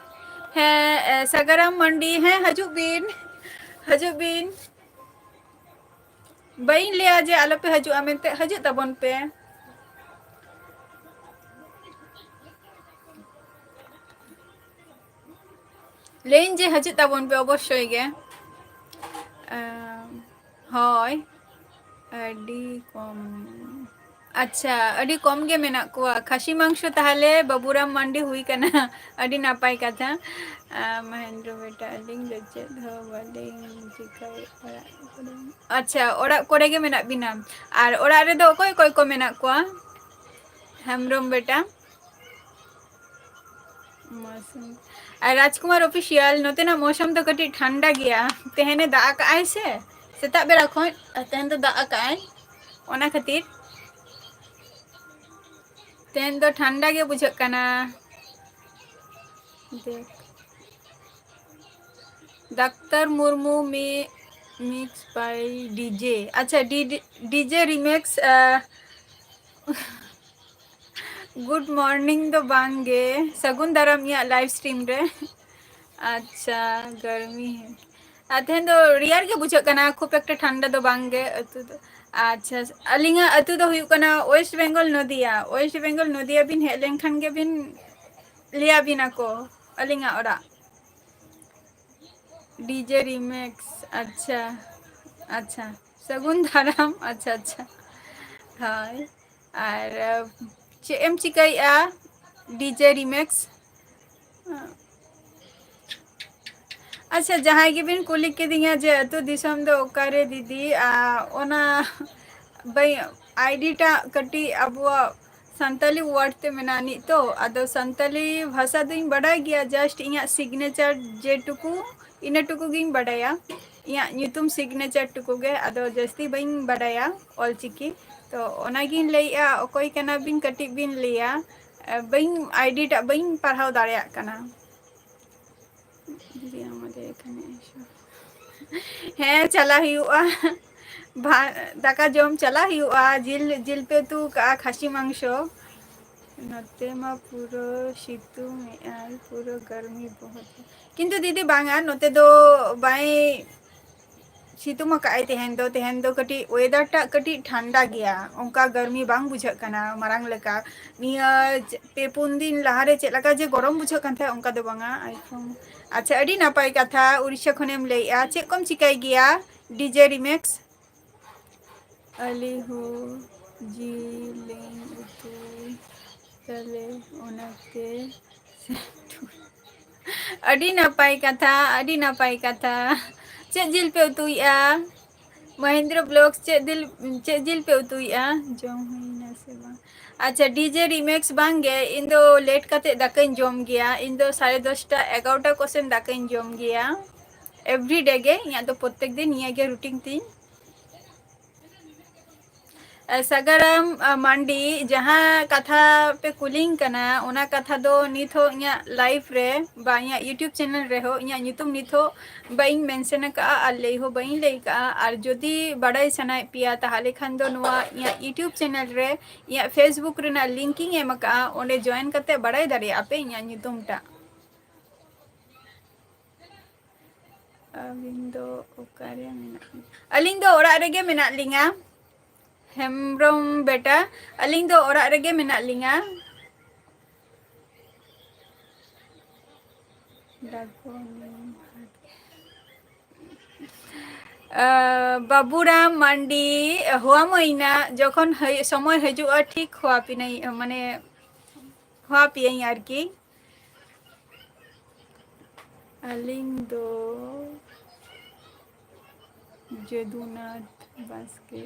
ᱦᱮᱸ, ᱮ, ᱥᱟᱜᱟᱨᱟᱢ ᱢᱟᱱᱰᱤ, ᱦᱮᱸ, ᱦᱤᱡᱩᱜ ᱵᱤᱱ, ᱦᱤᱡᱩᱜ ᱵᱤᱱ᱾ ᱵᱟᱹᱧ ᱞᱟᱹᱭᱟ ᱡᱮ ᱟᱞᱚᱯᱮ ᱦᱤᱡᱩᱜᱼᱟ ᱢᱮᱱᱛᱮ, ᱦᱤᱡᱩᱜ ᱛᱟᱵᱚᱱ ᱯᱮ᱾ ᱞᱟᱹᱭᱟᱹᱧ ᱡᱮ ᱦᱤᱡᱩᱜ ᱛᱟᱵᱚᱱ ᱯᱮ ᱚᱵᱚᱥᱥᱳᱭ ᱜᱮ᱾ ᱟᱢ, ᱦᱳᱭ, ᱟᱹᱰᱤ ᱠᱚᱢ᱾ ᱟᱪᱪᱷᱟ, ᱟᱹᱰᱤ ᱠᱚᱢ ᱜᱮ ᱢᱮᱱᱟᱜ ᱠᱚᱣᱟ᱾ ᱠᱷᱟᱹᱥᱤ ᱢᱟᱝᱥᱚ ᱛᱟᱦᱞᱮ ᱵᱟᱹᱵᱩᱨᱟᱢ ᱢᱟᱱᱰᱤ ᱦᱩᱭ ᱠᱟᱱᱟ᱾ ᱟᱹᱰᱤ ᱱᱟᱯᱟᱭ ᱠᱟᱛᱷᱟ᱾ ᱟᱨ ᱢᱚᱦᱮᱱᱫᱨᱚ ᱵᱮᱴᱟ, ᱟᱹᱞᱤᱧ ᱫᱚ ᱪᱮᱫ ᱦᱚᱸ ᱵᱟᱹᱞᱤᱧ ᱪᱤᱠᱟᱹᱭᱮᱫ, ᱚᱲᱟᱜ ᱠᱚᱨᱮ᱾ ᱟᱪᱪᱷᱟ, ᱚᱲᱟᱜ ᱠᱚᱨᱮ ᱜᱮ ᱢᱮᱱᱟᱜ ᱵᱤᱱᱟ᱾ ᱟᱨ ᱚᱲᱟᱜ ᱨᱮᱫᱚ ᱚᱠᱚᱭ ᱚᱠᱚᱭ ᱠᱚ ᱢᱮᱱᱟᱜ ᱠᱚᱣᱟ? ᱦᱮᱢᱵᱨᱚᱢ ᱵᱮᱴᱟ᱾ ᱢᱚᱣᱥᱚᱢ᱾ ᱟᱨ ᱨᱟᱡᱽᱠᱩᱢᱟᱨ Official, ᱱᱚᱛᱮᱱᱟᱜ ᱢᱚᱣᱥᱚᱢ ᱫᱚ ᱠᱟᱹᱴᱤᱡ ᱴᱷᱟᱱᱰᱟ ᱜᱮᱭᱟ᱾ ᱛᱮᱦᱮᱧᱮ ᱫᱟᱜ ᱟᱠᱟᱜᱼᱟᱭ ᱥᱮ, ᱥᱮᱛᱟᱜ ᱵᱮᱲᱟ ᱠᱷᱚᱱ, ᱟᱨ ᱛᱮᱦᱮᱧ ᱫᱚ ᱫᱟᱜ ᱟᱠᱟᱜᱼᱟᱭ, ᱚᱱᱟ ᱠᱷᱟᱹᱛᱤᱨ ᱛᱮᱦᱮᱧ ᱫᱚ ᱴᱷᱟᱱᱰᱟ ᱜᱮ ᱵᱩᱡᱷᱟᱹᱜ ᱠᱟᱱᱟ᱾ ᱫᱮᱠᱷ᱾ ᱰᱟᱠᱛᱟᱨ ᱢᱩᱨᱢᱩ ᱢᱤ-, mix by DJ᱾ ᱟᱪᱪᱷᱟ, DJ, DJ remix, ᱟ, Good morning ᱫᱚ ᱵᱟᱝ ᱜᱮ, ᱥᱟᱹᱜᱩᱱ ᱫᱟᱨᱟᱢ ᱤᱧᱟᱹᱜ live stream ᱨᱮ᱾ ᱟᱪᱪᱷᱟ, ᱜᱟᱨᱢᱤ ᱦᱮ᱾ ᱟᱨ ᱛᱮᱦᱮᱧ ᱫᱚ ᱨᱮᱭᱟᱲ ᱜᱮ ᱵᱩᱡᱷᱟᱹᱜ ᱠᱟᱱᱟ, ᱠᱷᱩᱵ ᱮᱠᱴᱟ ᱴᱷᱟᱱᱰᱟ ᱫᱚ ᱵᱟᱝ ᱜᱮ ᱟᱹᱛᱩ ᱫᱚ᱾ ᱟᱪᱪᱷᱟ, ᱟᱹᱞᱤᱧᱟᱜ ᱟᱹᱛᱩ ᱫᱚ ᱦᱩᱭᱩᱜ ᱠᱟᱱᱟ West Bengal ᱱᱚᱫᱤᱭᱟ᱾ West Bengal ᱱᱚᱫᱤᱭᱟ ᱵᱤᱱ ᱦᱮᱡ ᱞᱮᱱᱠᱷᱟᱱ ᱜᱮᱵᱤᱱ ᱞᱟᱹᱭᱟᱵᱤᱱᱟ ᱠᱚ ᱟᱹᱞᱤᱧᱟᱜ ᱚᱲᱟᱜ᱾ DJ remix, ᱟᱪᱪᱷᱟ, ᱟᱪᱪᱷᱟ, ᱥᱟᱹᱜᱩᱱ ᱫᱟᱨᱟᱢ, ᱟᱪᱪᱷᱟ, ᱟᱪᱪᱷᱟ, ᱦᱳᱭ᱾ ᱟᱨ, ᱪᱮᱫ ᱮᱢ ᱪᱤᱠᱟᱹᱭᱮᱫᱼᱟ, DJ remix? ᱟᱪᱪᱷᱟ, ᱡᱟᱦᱟᱸᱭ ᱜᱮᱵᱤᱱ ᱠᱩᱞᱤ ᱠᱤᱫᱤᱧᱟ ᱡᱮ ᱟᱹᱛᱩ ᱫᱤᱥᱚᱢ ᱫᱚ ᱚᱠᱟᱨᱮ ᱫᱤᱫᱤ, ᱟ, ᱚᱱᱟ ᱵᱟᱹᱧ, ᱟᱭᱰᱤ ᱴᱟᱜ ᱠᱟᱹᱴᱤᱡ ᱟᱵᱚᱣᱟᱜ ᱥᱟᱱᱛᱟᱞᱤ word ᱛᱮ ᱢᱮᱱᱟᱜ ᱟᱹᱱᱤᱡ ᱛᱚ, ᱟᱫᱚ ᱥᱟᱱᱛᱟᱞᱤ ᱵᱷᱟᱥᱟ ᱫᱚᱧ ᱵᱟᱰᱟᱭ ᱜᱮᱭᱟ, just ᱤᱧᱟᱹᱜ signature ᱡᱮᱴᱩᱠᱩ, ᱤᱱᱟᱹ ᱴᱩᱠᱩ ᱜᱤᱧ ᱵᱟᱰᱟᱭᱟ, ᱤᱧᱟᱹᱜ ᱧᱩᱛᱩᱢ signature ᱴᱩᱠᱩ ᱜᱮ, ᱟᱫᱚ ᱡᱟᱹᱥᱛᱤ ᱵᱟᱹᱧ ᱵᱟᱰᱟᱭᱟ ᱚᱞᱪᱤᱠᱤ᱾ ᱛᱚ ᱚᱱᱟᱜᱤᱧ ᱞᱟᱹᱭᱮᱜᱼᱟ, ᱚᱠᱚᱭ ᱠᱟᱱᱟ ᱵᱤᱱ ᱠᱟᱹᱴᱤᱡ ᱵᱤᱱ ᱞᱟᱹᱭᱟ, ᱮ, ᱵᱟᱹᱧ, ᱟᱭᱰᱤ ᱴᱟᱜ ᱵᱟᱹᱧ ᱯᱟᱲᱦᱟᱣ ᱫᱟᱲᱮᱭᱟᱜ ᱠᱟᱱᱟ᱾ ᱫᱤᱫᱤ, আমাদের এখানে এসো। ᱦᱮᱸ, ᱪᱟᱞᱟᱜ ᱦᱩᱭᱩᱜᱼᱟ᱾ ᱵᱷᱟ-, ᱫᱟᱠᱟ ᱡᱚᱢ ᱪᱟᱞᱟᱜ ᱦᱩᱭᱩᱜᱼᱟ᱾ ᱡᱤᱞ, ᱡᱤᱞ ᱯᱮ ᱩᱛᱩ ᱠᱟᱜᱼᱟ, ᱠᱷᱟᱹᱥᱤ ᱢᱟᱝᱥᱚ᱾ ᱱᱚᱛᱮ ᱢᱟ ᱯᱩᱨᱟᱹ ᱥᱤᱛᱩᱝ ᱮᱜᱼᱟᱭ, ᱯᱩᱨᱟᱹ ᱜᱟᱨᱢᱤ ᱵᱚᱦᱚᱛ᱾ ᱠᱤᱱᱛᱩ ᱫᱤᱫᱤ, ᱵᱟᱝᱟ, ᱱᱚᱛᱮ ᱫᱚ ᱵᱟᱭ ᱥᱤᱛᱩᱝ ᱟᱠᱟᱫᱼᱟᱭ ᱛᱮᱦᱮᱧ ᱫᱚ᱾ ᱛᱮᱦᱮᱧ ᱫᱚ ᱠᱟᱹᱴᱤᱡ weather ᱴᱟᱜ ᱠᱟᱹᱴᱤᱡ ᱴᱷᱟᱱᱰᱟ ᱜᱮᱭᱟ, ᱚᱱᱠᱟ ᱜᱟᱨᱢᱤ ᱵᱟᱝ ᱵᱩᱡᱷᱟᱹᱜ ᱠᱟᱱᱟ ᱢᱟᱲᱟᱝ ᱞᱮᱠᱟ᱾ ᱱᱤᱭᱟᱹ ᱪᱮ-, ᱯᱮ ᱯᱩᱱ ᱫᱤᱱ ᱞᱟᱦᱟᱨᱮ ᱪᱮᱫ ᱞᱮᱠᱟ ᱡᱮ ᱜᱚᱨᱚᱢ ᱵᱩᱡᱷᱟᱹᱜ ᱠᱟᱱ ᱛᱟᱦᱮᱸᱫ, ᱚᱱᱠᱟ ᱫᱚ ᱵᱟᱝᱟ᱾ iPhone, ᱟᱪᱪᱷᱟ, ᱟᱹᱰᱤ ᱱᱟᱯᱟᱭ ᱠᱟᱛᱷᱟ, ᱩᱲᱤᱥᱥᱟ ᱠᱷᱚᱱᱮᱢ ᱞᱟᱹᱭᱮᱜᱼᱟ᱾ ᱪᱮᱫ ᱠᱚᱢ ᱪᱤᱠᱟᱹᱭ ᱜᱮᱭᱟ? DJ Remix᱾ ᱟᱹᱞᱤ ᱦᱳ ᱡᱤᱞᱤᱧ ᱩᱛᱩᱭ ᱛᱟᱞᱮ, ᱚᱱᱟᱛᱮ ᱟᱹᱰᱤ ᱱᱟᱯᱟᱭ ᱠᱟᱛᱷᱟ, ᱟᱹᱰᱤ ᱱᱟᱯᱟᱭ ᱠᱟᱛᱷᱟ᱾ ᱪᱮᱫ ᱡᱤᱞ ᱯᱮ ᱩᱛᱩᱭᱮᱜᱼᱟ? ᱢᱚᱦᱮᱱᱫᱨᱚ Vlogs, ᱪᱮᱫ ᱫᱤᱞ-, ᱪᱮᱫ ᱡᱤᱞ ᱯᱮ ᱩᱛᱩᱭᱮᱜᱼᱟ? ᱡᱚᱢ ᱦᱩᱭᱱᱟ ᱥᱮ ᱵᱟᱝ? ᱟᱪᱪᱷᱟ, DJ Remix, ᱵᱟᱝ ᱜᱮ, ᱤᱧ ᱫᱚ late ᱠᱟᱛᱮ ᱫᱟᱠᱟᱧ ᱡᱚᱢ ᱜᱮᱭᱟ᱾ ᱤᱧ ᱫᱚ ᱥᱟᱲᱮ ᱫᱚᱥᱴᱟ, ᱮᱜᱟᱨᱚᱴᱟ ᱠᱚᱥᱮᱱ ᱫᱟᱠᱟᱧ ᱡᱚᱢ ᱜᱮᱭᱟ᱾ Everyday ᱜᱮ, ᱤᱧᱟᱹᱜ ᱫᱚ ᱯᱨᱚᱛᱮᱠ ᱫᱤᱱ ᱱᱤᱭᱟᱹ ᱜᱮ routine ᱛᱤᱧ᱾ ᱮ, ᱥᱟᱜᱟᱨᱟᱢ, ᱟ, ᱢᱟᱱᱰᱤ, ᱡᱟᱦᱟᱸ ᱠᱟᱛᱷᱟ ᱯᱮ ᱠᱩᱞᱤᱧ ᱠᱟᱱᱟ, ᱚᱱᱟ ᱠᱟᱛᱷᱟ ᱫᱚ ᱱᱤᱛ ᱦᱚᱸ ᱤᱧᱟᱹᱜ live ᱨᱮ ᱵᱟ ᱤᱧᱟᱹᱜ YouTube channel ᱨᱮᱦᱚᱸ ᱤᱧᱟᱹᱜ ᱧᱩᱛᱩᱢ ᱱᱤᱛ ᱦᱚᱸ ᱵᱟᱹᱧ mention ᱟᱠᱟᱫᱼᱟ ᱟᱨ ᱞᱟᱹᱭ ᱦᱚᱸ ᱵᱟᱹᱧ ᱞᱟᱹᱭ ᱟᱠᱟᱫᱼᱟ᱾ ᱟᱨ ᱡᱩᱫᱤ ᱵᱟᱲᱟᱭ ᱥᱟᱱᱟᱭᱮᱫ ᱯᱮᱭᱟ, ᱛᱟᱦᱚᱞᱮ ᱠᱷᱟᱱ ᱫᱚ ᱱᱚᱣᱟ ᱤᱧᱟᱹᱜ YouTube channel ᱨᱮ ᱤᱧᱟᱹᱜ Facebook ᱨᱮᱱᱟᱜ link ᱤᱧ ᱮᱢ ᱟᱠᱟᱫᱼᱟ, ᱚᱸᱰᱮ join ᱠᱟᱛᱮ ᱵᱟᱲᱟᱭ ᱫᱟᱲᱮᱭᱟᱜᱼᱟ ᱯᱮ ᱤᱧᱟᱹᱜ ᱧᱩᱛᱩᱢ ᱴᱟᱜ᱾ ᱟᱹᱵᱤᱱ ᱫᱚ ᱚᱠᱟᱨᱮ ᱢᱮᱱᱟᱜ ᱵᱤᱱᱟ? ᱟᱹᱞᱤᱧ ᱫᱚ ᱚᱲᱟᱜ ᱨᱮᱜᱮ ᱢᱮᱱᱟᱜ ᱞᱤᱧᱟ᱾ ᱦᱮᱢᱵᱨᱚᱢ ᱵᱮᱴᱟ, ᱟᱹᱞᱤᱧ ᱫᱚ ᱚᱲᱟᱜ ᱨᱮᱜᱮ ᱢᱮᱱᱟᱜ ᱞᱤᱧᱟ᱾ ᱰᱟᱠᱚᱱᱤ᱾ ᱟᱸ, ᱵᱟᱵᱩᱨᱟᱢ ᱢᱟᱱᱰᱤ, ᱦᱚᱦᱚᱣᱟᱢᱟᱹᱧ ᱱᱟ, ᱡᱚᱠᱷᱚᱱ ᱦᱟᱹᱭ-, ᱥᱚᱢᱚᱭ ᱦᱤᱡᱩᱜᱼᱟ, ᱴᱷᱤᱠ ᱦᱚᱦᱚᱣᱟᱯᱤᱱᱟᱹᱧ, ᱢᱟᱱᱮ, ᱦᱚᱦᱚᱣᱟᱯᱤᱭᱟᱹᱧ ᱟᱨᱠᱤ᱾ ᱟᱹᱞᱤᱧ ᱫᱚ ᱡᱚᱫᱩᱱᱟᱛᱷ ᱵᱟᱥᱠᱮ᱾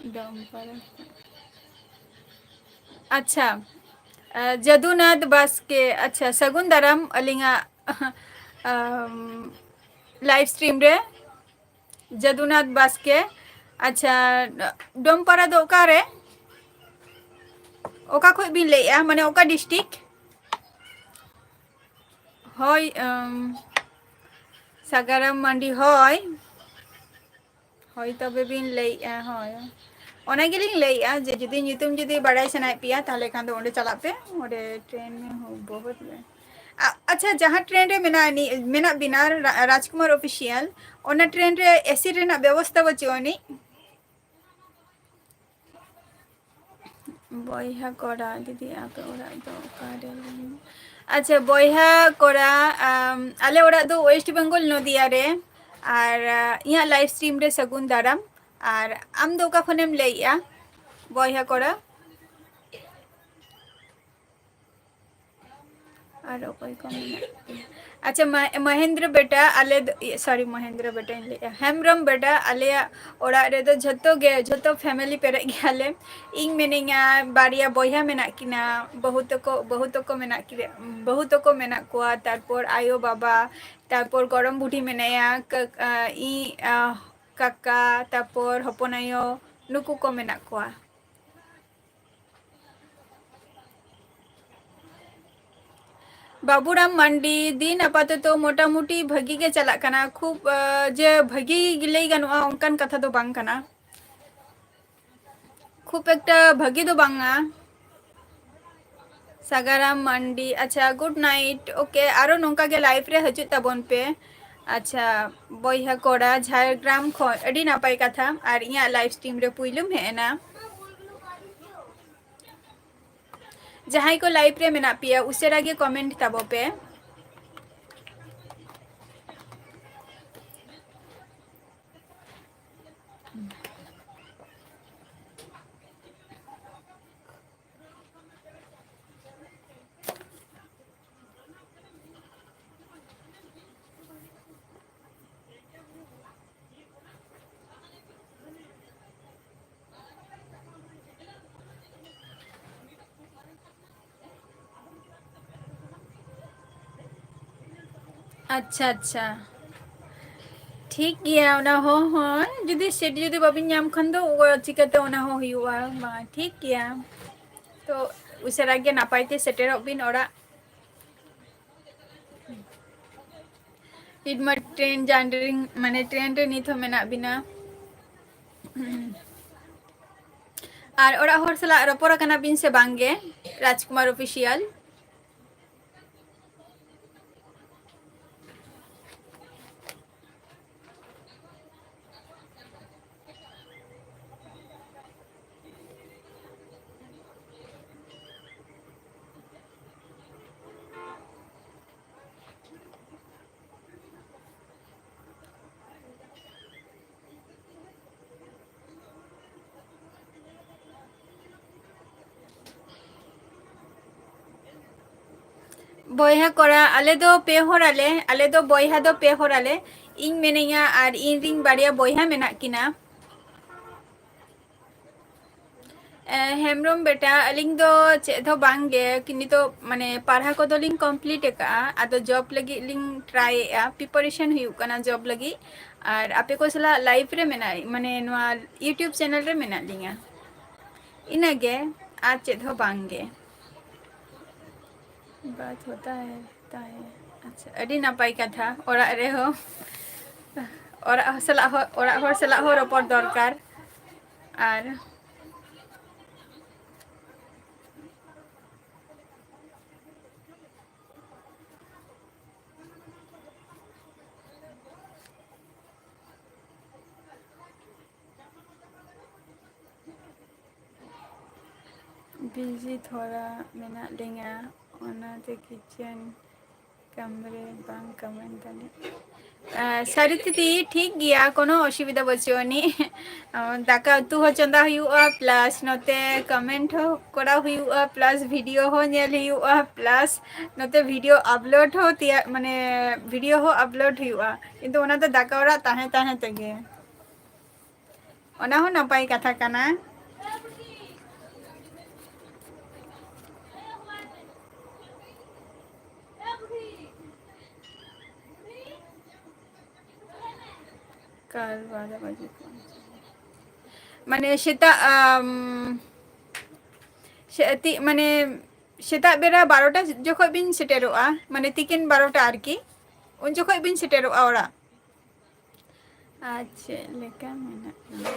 ᱰᱚᱢᱯᱟᱨᱟ᱾ ᱟᱪᱪᱷᱟ, ᱟᱸ, ᱡᱟᱫᱩᱱᱟᱛᱷ ᱵᱟᱥᱠᱮ, ᱟᱪᱪᱷᱟ, ᱥᱟᱹᱜᱩᱱ ᱫᱟᱨᱟᱢ ᱟᱹᱞᱤᱧᱟᱜ, ᱟᱢ, live stream ᱨᱮ᱾ ᱡᱟᱫᱩᱱᱟᱛᱷ ᱵᱟᱥᱠᱮ, ᱟᱪᱪᱷᱟ, ᱰᱚᱢᱯᱟᱨᱟ ᱫᱚ ᱚᱠᱟᱨᱮ? ᱚᱠᱟ ᱠᱷᱚᱡ ᱵᱤᱱ ᱞᱟᱹᱭᱮᱜᱼᱟ? ᱢᱟᱱᱮ ᱚᱠᱟ district? ᱦᱳᱭ, ᱟᱢ, ᱥᱟᱜᱟᱨᱟᱢ ᱢᱟᱱᱰᱤ, ᱦᱳᱭ᱾ ᱦᱳᱭ, ᱛᱚᱵᱮ ᱵᱤᱱ ᱞᱟᱹᱭᱮᱜᱼᱟ, ᱦᱳᱭ᱾ ᱚᱱᱟ ᱜᱮᱞᱤᱧ ᱞᱟᱹᱭᱮᱜᱼᱟ ᱡᱮ ᱡᱩᱫᱤ ᱧᱩᱛᱩᱢ ᱡᱩᱫᱤ ᱵᱟᱲᱟᱭ ᱥᱟᱱᱟᱭᱮᱫ ᱯᱮᱭᱟ, ᱛᱟᱦᱚᱞᱮ ᱠᱷᱟᱱ ᱫᱚ ᱚᱸᱰᱮ ᱪᱟᱞᱟᱜ ᱯᱮ, ᱚᱸᱰᱮ train ᱢᱮ ᱦᱚᱸ ᱵᱚᱦᱩᱛ ᱵᱮ-, ᱟ-, ᱟᱪᱪᱷᱟ, ᱡᱟᱦᱟᱸ train ᱨᱮ ᱢᱮᱱᱟᱜ ᱱᱤ-, ᱢᱮᱱᱟᱜ ᱵᱤᱱᱟ, ᱨᱟ-, ᱨᱟᱡᱽᱠᱩᱢᱟᱨ Official, ᱚᱱᱟ train ᱨᱮ AC ᱨᱮᱱᱟᱜ ᱵᱮᱵᱚᱥᱛᱷᱟ ᱵᱟᱹᱪᱩᱜ ᱟᱹᱱᱤᱡ? ᱵᱚᱭᱦᱟ ᱠᱚᱲᱟ, ᱫᱤᱫᱤ, ᱟᱯᱮ ᱚᱲᱟᱜ ᱫᱚ ᱚᱠᱟᱨᱮ? ᱟᱪᱪᱷᱟ, ᱵᱚᱭᱦᱟ ᱠᱚᱲᱟ, ᱟᱢ, ᱟᱞᱮ ᱚᱲᱟᱜ ᱫᱚ West Bengal, ᱱᱚᱫᱤᱭᱟ ᱨᱮ᱾ ᱟᱨ, ᱟ, ᱤᱧᱟᱹᱜ live stream ᱨᱮ ᱥᱟᱹᱜᱩᱱ ᱫᱟᱨᱟᱢ᱾ ᱟᱨ ᱟᱢ ᱫᱚ ᱚᱠᱟ ᱠᱷᱚᱱᱮᱢ ᱞᱟᱹᱭᱮᱜᱼᱟ, ᱵᱚᱭᱦᱟ ᱠᱚᱲᱟ? ᱟᱨ ᱚᱠᱚᱭ ᱠᱚ ᱢᱮᱱᱟᱜ ᱯᱮᱭᱟ? ᱟᱪᱪᱷᱟ, ᱢᱟ-, ᱢᱚᱦᱮᱱᱫᱨᱚ ᱵᱮᱴᱟ, ᱟᱞᱮ ᱫᱚ, ᱤᱭᱟᱹ, sorry, ᱢᱚᱦᱮᱱᱫᱨᱚ ᱵᱮᱴᱟᱧ ᱞᱟᱹᱭᱮᱜᱼᱟ, ᱦᱮᱢᱵᱨᱚᱢ ᱵᱮᱴᱟ, ᱟᱞᱮᱭᱟᱜ ᱚᱲᱟᱜ ᱨᱮᱫᱚ ᱡᱷᱚᱛᱚ ᱜᱮ, ᱡᱷᱚᱛᱚ family ᱯᱮᱨᱮᱡ ᱜᱮᱭᱟᱞᱮ᱾ ᱤᱧ ᱢᱮᱱᱟᱹᱧᱟ, ᱵᱟᱨᱭᱟ ᱵᱚᱭᱦᱟ ᱢᱮᱱᱟᱜ ᱠᱤᱱᱟ, ᱵᱟᱹᱦᱩ ᱛᱟᱠᱚ, ᱵᱟᱹᱦᱩ ᱛᱟᱠᱚ ᱢᱮᱱᱟᱜ ᱠᱤᱱᱟ, ᱵᱟᱹᱦᱩ ᱛᱟᱠᱚ ᱢᱮᱱᱟᱜ ᱠᱚᱣᱟ, ᱛᱟᱨᱯᱚᱨ ᱟᱭᱳ ᱵᱟᱵᱟ, ᱛᱟᱨᱯᱚᱨ ᱜᱚᱲᱚᱢ ᱵᱩᱰᱷᱤ ᱢᱮᱱᱟᱭᱟ, ᱠᱟ-, ᱟ, ᱤᱧ, ᱟ, ᱠᱟᱠᱟ, ᱛᱟᱨᱯᱚᱨ ᱦᱚᱯᱚᱱ ᱟᱭᱳ, ᱱᱩᱠᱩ ᱠᱚ ᱢᱮᱱᱟᱜ ᱠᱚᱣᱟ᱾ ᱵᱟᱵᱩᱨᱟᱢ ᱢᱟᱱᱰᱤ, ᱫᱤᱱ ᱟᱯᱟᱛᱚᱛᱚ ᱢᱚᱴᱟᱢᱩᱴᱤ ᱵᱷᱟᱹᱜᱤ ᱜᱮ ᱪᱟᱞᱟᱜ ᱠᱟᱱᱟ᱾ ᱠᱷᱩᱵ, ᱟ, ᱡᱮ ᱵᱷᱟᱹᱜᱤ ᱜᱮ ᱞᱟᱹᱭ ᱜᱟᱱᱚᱜᱼᱟ, ᱚᱱᱠᱟᱱ ᱠᱟᱛᱷᱟ ᱫᱚ ᱵᱟᱝ ᱠᱟᱱᱟ᱾ ᱠᱷᱩᱵ ᱮᱠᱴᱟ ᱵᱷᱟᱹᱜᱤ ᱫᱚ ᱵᱟᱝᱟ᱾ ᱥᱟᱜᱟᱨᱟᱢ ᱢᱟᱱᱰᱤ, ᱟᱪᱪᱷᱟ, good night᱾ Okay, ᱟᱨᱚ ᱱᱚᱝᱠᱟ ᱜᱮ live ᱨᱮ ᱦᱤᱡᱩᱜ ᱛᱟᱵᱚᱱ ᱯᱮ᱾ ᱟᱪᱪᱷᱟ, ᱵᱚᱭᱦᱟ ᱠᱚᱲᱟ, ᱡᱷᱟᱲᱜᱨᱟᱢ ᱠᱷᱚᱱ, ᱟᱹᱰᱤ ᱱᱟᱯᱟᱭ ᱠᱟᱛᱷᱟ᱾ ᱟᱨ ᱤᱧᱟᱹᱜ live stream ᱨᱮ ᱯᱩᱭᱞᱩᱢ ᱦᱮᱡ ᱮᱱᱟ᱾ ᱡᱟᱦᱟᱸᱭ ᱠᱚ live ᱨᱮ ᱢᱮᱱᱟᱜ ᱯᱮᱭᱟ, ᱩᱥᱟᱹᱨᱟ ᱜᱮ comment ᱛᱟᱵᱚ ᱯᱮ᱾ ᱟᱪᱪᱷᱟ, ᱟᱪᱪᱷᱟ, ᱴᱷᱤᱠ ᱜᱮᱭᱟ᱾ ᱚᱱᱟ ᱦᱚᱸ, ᱦᱚᱸ, ᱡᱩᱫᱤ ᱥᱤᱴ ᱡᱩᱫᱤ ᱵᱟᱵᱤᱱ ᱧᱟᱢ ᱠᱷᱟᱱ ᱫᱚ ᱪᱤᱠᱟᱹᱛᱮ ᱚᱱᱟ ᱦᱚᱸ ᱦᱩᱭᱩᱜᱼᱟ? ᱵᱟᱝ, ᱴᱷᱤᱠ ᱜᱮᱭᱟ᱾ ᱛᱚ ᱩᱥᱟᱹᱨᱟ ᱜᱮ ᱱᱟᱯᱟᱭ ᱛᱮ ᱥᱮᱴᱮᱨᱚᱜ ᱵᱤᱱ ᱚᱲᱟᱜ᱾ ᱱᱤᱛ ᱢᱟ ᱴᱨᱮᱱ ᱡᱟᱨᱱᱤ, ᱢᱟᱱᱮ ᱴᱨᱮᱱ ᱨᱮ ᱱᱤᱛ ᱦᱚᱸ ᱢᱮᱱᱟᱜ ᱵᱤᱱᱟ᱾ ᱟᱨ ᱚᱲᱟᱜ ᱦᱚᱲ ᱥᱟᱞᱟᱜ ᱨᱚᱯᱚᱲ ᱟᱠᱟᱱᱟ ᱵᱤᱱ ᱥᱮ ᱵᱟᱝ ᱜᱮ, ᱨᱟᱡᱽᱠᱩᱢᱟᱨ ᱚᱯᱷᱤᱥᱤᱭᱟᱞ? ᱵᱚᱭᱦᱟ ᱠᱚᱲᱟ, ᱟᱞᱮ ᱫᱚ ᱯᱮ ᱦᱚᱲ ᱟᱞᱮ, ᱟᱞᱮ ᱫᱚ ᱵᱚᱭᱦᱟ ᱫᱚ ᱯᱮ ᱦᱚᱲ ᱟᱞᱮ᱾ ᱤᱧ ᱢᱮᱱᱟᱹᱧᱟ ᱟᱨ ᱤᱧ ᱨᱤᱱ ᱵᱟᱨᱭᱟ ᱵᱚᱭᱦᱟ ᱢᱮᱱᱟᱜ ᱠᱤᱱᱟ᱾ ᱮ, ᱦᱮᱢᱵᱨᱚᱢ ᱵᱮᱴᱟ, ᱟᱹᱞᱤᱧ ᱫᱚ ᱪᱮᱫ ᱦᱚᱸ ᱵᱟᱝ ᱜᱮ, ᱠᱤ-, ᱱᱤᱛᱚᱜ ᱢᱟᱱᱮ ᱯᱟᱲᱦᱟᱣ ᱠᱚᱫᱚ ᱞᱤᱧ ᱠᱚᱢᱯᱞᱤᱴ ᱟᱠᱟᱜᱼᱟ, ᱟᱫᱚ ᱡᱚᱵ ᱞᱟᱹᱜᱤᱫ ᱞᱤᱧ ᱴᱨᱟᱭ ᱮᱫᱼᱟ, ᱯᱨᱤᱯᱟᱨᱮᱥᱚᱱ ᱦᱩᱭᱩᱜ ᱠᱟᱱᱟ ᱡᱚᱵ ᱞᱟᱹᱜᱤᱫ᱾ ᱟᱨ ᱟᱯᱮ ᱠᱚ ᱥᱟᱞᱟᱜ ᱞᱟᱭᱤᱵᱷ ᱨᱮ ᱢᱮᱱᱟᱜ, ᱢᱟᱱᱮ ᱱᱚᱣᱟ YouTube ᱪᱮᱱᱮᱞ ᱨᱮ ᱢᱮᱱᱟᱜ ᱞᱤᱧᱟ, ᱤᱱᱟᱹᱜᱮ, ᱟᱨ ᱪᱮᱫ ᱦᱚᱸ ᱵᱟᱝ ᱜᱮ᱾ ᱵᱟᱛ ᱦᱳᱛᱟ ᱦᱟᱭ, ᱦᱳᱛᱟ ᱦᱟᱭ᱾ ᱟᱪᱪᱷᱟ, ᱟᱹᱰᱤ ᱱᱟᱯᱟᱭ ᱠᱟᱛᱷᱟ, ᱚᱲᱟᱜ ᱨᱮᱦᱚᱸ, ᱚᱲᱟᱜ ᱦᱚᱲ ᱥᱟᱞᱟᱜ ᱦᱚᱸ, ᱚᱲᱟᱜ ᱦᱚᱲ ᱥᱟᱞᱟᱜ ᱦᱚᱸ ᱨᱚᱯᱚᱲ ᱫᱚᱨᱠᱟᱨ᱾ ᱟᱨ ᱵᱤᱡᱤ ᱛᱷᱚᱲᱟ ᱢᱮᱱᱟᱜ ᱞᱤᱧᱟ, ᱚᱱᱟᱛᱮ ᱠᱤᱪᱮᱱ ᱠᱟᱢᱨᱮ ᱵᱟᱝ ᱠᱚᱢᱮᱱᱴ ᱫᱟᱲᱮᱭᱟᱜ᱾ ᱟᱸ, ᱥᱟᱹᱨᱤ ᱛᱮ ᱴᱷᱤᱠ ᱜᱮᱭᱟ, ᱠᱳᱱᱳ ᱚᱥᱩᱵᱤᱫᱷᱟ ᱵᱟᱹᱪᱩᱜ ᱟᱹᱱᱤᱡ᱾ ᱟᱸ, ᱫᱟᱠᱟ ᱩᱛᱩ ᱦᱚᱸ ᱪᱚᱸᱫᱟ ᱦᱩᱭᱩᱜᱼᱟ, ᱯᱞᱟᱥ ᱱᱚᱛᱮ ᱠᱚᱢᱮᱱᱴ ᱦᱚᱸ ᱠᱚᱨᱟᱣ ᱦᱩᱭᱩᱜᱼᱟ, ᱯᱞᱟᱥ ᱵᱷᱤᱰᱤᱭᱳ ᱦᱚᱸ ᱧᱮᱞ ᱦᱩᱭᱩᱜᱼᱟ, ᱯᱞᱟᱥ ᱱᱚᱛᱮ ᱵᱷᱤᱰᱤᱭᱳ ᱟᱯᱞᱳᱰ ᱦᱚᱸ ᱛᱮᱭᱟᱨ, ᱢᱟᱱᱮ ᱵᱷᱤᱰᱤᱭᱳ ᱦᱚᱸ ᱟᱯᱞᱳᱰ ᱦᱩᱭᱩᱜᱼᱟ, ᱠᱤᱱᱛᱩ ᱚᱱᱟ ᱫᱚ ᱫᱟᱠᱟ ᱚᱲᱟᱜ ᱛᱟᱦᱮᱸ ᱛᱟᱦᱮᱸ ᱛᱮᱜᱮ᱾ ᱚᱱᱟ ᱦᱚᱸ ᱱᱟᱯᱟᱭ ᱠᱟᱛᱷᱟ ᱠᱟᱱᱟ᱾ ᱠᱟᱞ ᱵᱟᱨᱚ ᱵᱟᱡᱮ ᱠᱷᱚᱱ᱾ ᱢᱟᱱᱮ ᱥᱮᱛᱟᱜ, ᱟᱢ, ᱥᱮ-, ᱛᱤ-, ᱢᱟᱱᱮ ᱥᱮᱛᱟᱜ ᱵᱮᱲᱟ ᱵᱟᱨᱚᱴᱟ ᱡᱚᱠᱷᱚᱡ ᱵᱤᱱ ᱥᱮᱴᱮᱨᱚᱜᱼᱟ, ᱢᱟᱱᱮ ᱛᱤᱠᱤᱱ ᱵᱟᱨᱚᱴᱟ ᱟᱨᱠᱤ, ᱩᱱ ᱡᱚᱠᱷᱚᱡ ᱵᱤᱱ ᱥᱮᱴᱮᱨᱚᱜᱼᱟ ᱚᱲᱟᱜ᱾ ᱟᱨ ᱪᱮᱫ ᱞᱮᱠᱟ ᱢᱮᱱᱟᱜ ᱵᱤᱱᱟ?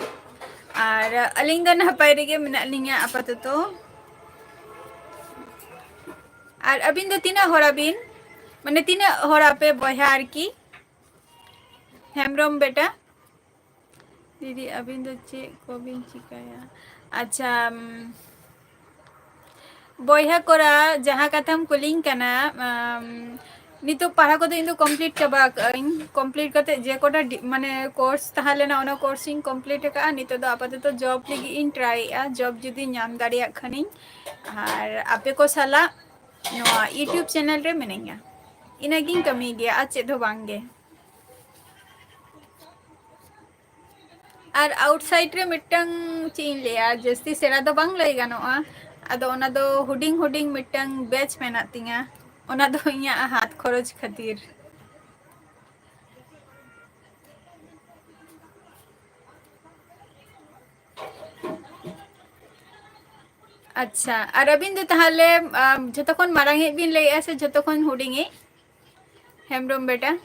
ᱟᱨ ᱟᱹᱞᱤᱧ ᱫᱚ ᱱᱟᱯᱟᱭ ᱨᱮᱜᱮ ᱢᱮᱱᱟᱜ ᱞᱤᱧᱟ ᱟᱯᱟᱛᱚᱛᱚ᱾ ᱟᱨ ᱟᱹᱵᱤᱱ ᱫᱚ ᱛᱤᱱᱟᱹᱜ ᱦᱚᱲ ᱟᱹᱵᱤᱱ? ᱢᱟᱱᱮ ᱛᱤᱱᱟᱹᱜ ᱦᱚᱲ ᱟᱯᱮ ᱵᱚᱭᱦᱟ ᱟᱨᱠᱤ? ᱦᱮᱢᱵᱨᱚᱢ ᱵᱮᱴᱟ᱾ ᱫᱤᱫᱤ, ᱟᱹᱵᱤᱱ ᱫᱚ ᱪᱮᱫ ᱠᱚᱵᱤᱱ ᱪᱤᱠᱟᱹᱭᱟ? ᱟᱪᱪᱷᱟ, ᱩᱢ, ᱵᱚᱭᱦᱟ ᱠᱚᱲᱟ, ᱡᱟᱦᱟᱸ ᱠᱟᱛᱷᱟᱢ ᱠᱩᱞᱤᱧ ᱠᱟᱱᱟ, ᱟᱢ, ᱱᱤᱛᱚᱜ ᱯᱟᱲᱦᱟᱣ ᱠᱚᱫᱚ ᱤᱧ ᱫᱚ complete ᱪᱟᱵᱟ ᱟᱠᱟᱫᱟᱹᱧ᱾ Complete ᱠᱟᱛᱮ ᱡᱮ ᱠᱚᱴᱟ ᱰᱤ-, ᱢᱟᱱᱮ course ᱛᱟᱦᱮᱸ ᱞᱮᱱᱟ, ᱚᱱᱟ course ᱤᱧ complete ᱟᱠᱟᱫᱼᱟ᱾ ᱱᱤᱛᱚᱜ ᱫᱚ ᱟᱯᱟᱛᱚᱛᱚ job ᱞᱟᱹᱜᱤᱫ ᱤᱧ ᱴᱨᱟᱭᱮᱫᱼᱟ᱾ Job ᱡᱩᱫᱤ ᱧᱟᱢ ᱫᱟᱲᱮᱭᱟᱜ ᱠᱷᱟᱱᱤᱧ, ᱟᱨ ᱟᱯᱮ ᱠᱚ ᱥᱟᱞᱟᱜ ᱱᱚᱣᱟ YouTube channel ᱨᱮ ᱢᱤᱱᱟᱹᱧᱟ᱾ ᱤᱱᱟᱹᱜᱤᱧ ᱠᱟᱹᱢᱤ ᱜᱮᱭᱟ, ᱟᱨ ᱪᱮᱫ ᱦᱚᱸ ᱵᱟᱝ ᱜᱮ᱾ ᱟᱨ outside ᱨᱮ ᱢᱤᱫᱴᱟᱝ, ᱪᱮᱫ ᱤᱧ ᱞᱟᱹᱭᱟ, ᱡᱟᱹᱥᱛᱤ ᱥᱮᱬᱟ ᱫᱚ ᱵᱟᱝ ᱞᱟᱹᱭ ᱜᱟᱱᱚᱜᱼᱟ᱾ ᱟᱫᱚ ᱚᱱᱟ ᱫᱚ ᱦᱩᱰᱤᱧ ᱦᱩᱰᱤᱧ ᱢᱤᱫᱴᱟᱝ batch ᱢᱮᱱᱟᱜ ᱛᱤᱧᱟ᱾ ᱚᱱᱟ ᱫᱚ ᱤᱧᱟᱹᱜ ᱦᱟᱛ ᱠᱷᱚᱨᱚᱪ ᱠᱷᱟᱹᱛᱤᱨ᱾ ᱟᱪᱪᱷᱟ, ᱟᱨ ᱟᱹᱵᱤᱱ ᱫᱚ ᱛᱟᱦᱚᱞᱮ, ᱟᱢ, ᱡᱷᱚᱛᱚ ᱠᱷᱚᱱ ᱢᱟᱨᱟᱝ ᱤᱡ ᱵᱤᱱ ᱞᱟᱹᱭᱮᱜᱼᱟ ᱥᱮ ᱡᱷᱚᱛᱚ ᱠᱷᱚᱱ ᱦᱩᱰᱤᱧ ᱤᱡ? ᱦᱮᱢᱵᱨᱚᱢ ᱵᱮᱴᱟ᱾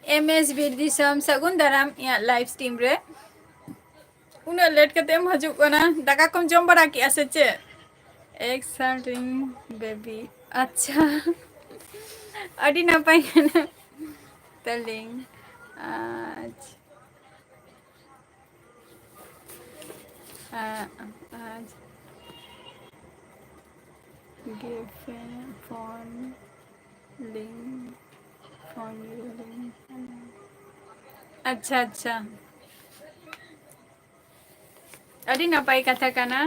M S ᱵᱤᱨ ᱫᱤᱥᱚᱢ, ᱥᱟᱹᱜᱩᱱ ᱫᱟᱨᱟᱢ ᱤᱧᱟᱹᱜ live stream ᱨᱮ᱾ ᱩᱱᱟᱹᱜ late ᱠᱟᱛᱮ ᱮᱢ ᱦᱤᱡᱩᱜ ᱠᱟᱱᱟ, ᱫᱟᱠᱟ ᱠᱚᱢ ᱡᱚᱢ ᱵᱟᱲᱟ ᱠᱮᱜᱼᱟ ᱥᱮ ᱪᱮᱫ? Exam ring baby, ᱟᱪᱪᱷᱟ᱾ ᱟᱹᱰᱤ ᱱᱟᱯᱟᱭ ᱠᱟᱱᱟ ᱛᱟᱹᱞᱤᱧ᱾ ᱟᱪᱪᱷᱟ᱾ ᱟᱨ, ᱟᱨ ᱜᱮ ᱯᱷᱮ-, phone link, ᱟᱪᱪᱷᱟ, ᱟᱪᱪᱷᱟ᱾ ᱟᱹᱰᱤ ᱱᱟᱯᱟᱭ ᱠᱟᱛᱷᱟ ᱠᱟᱱᱟ᱾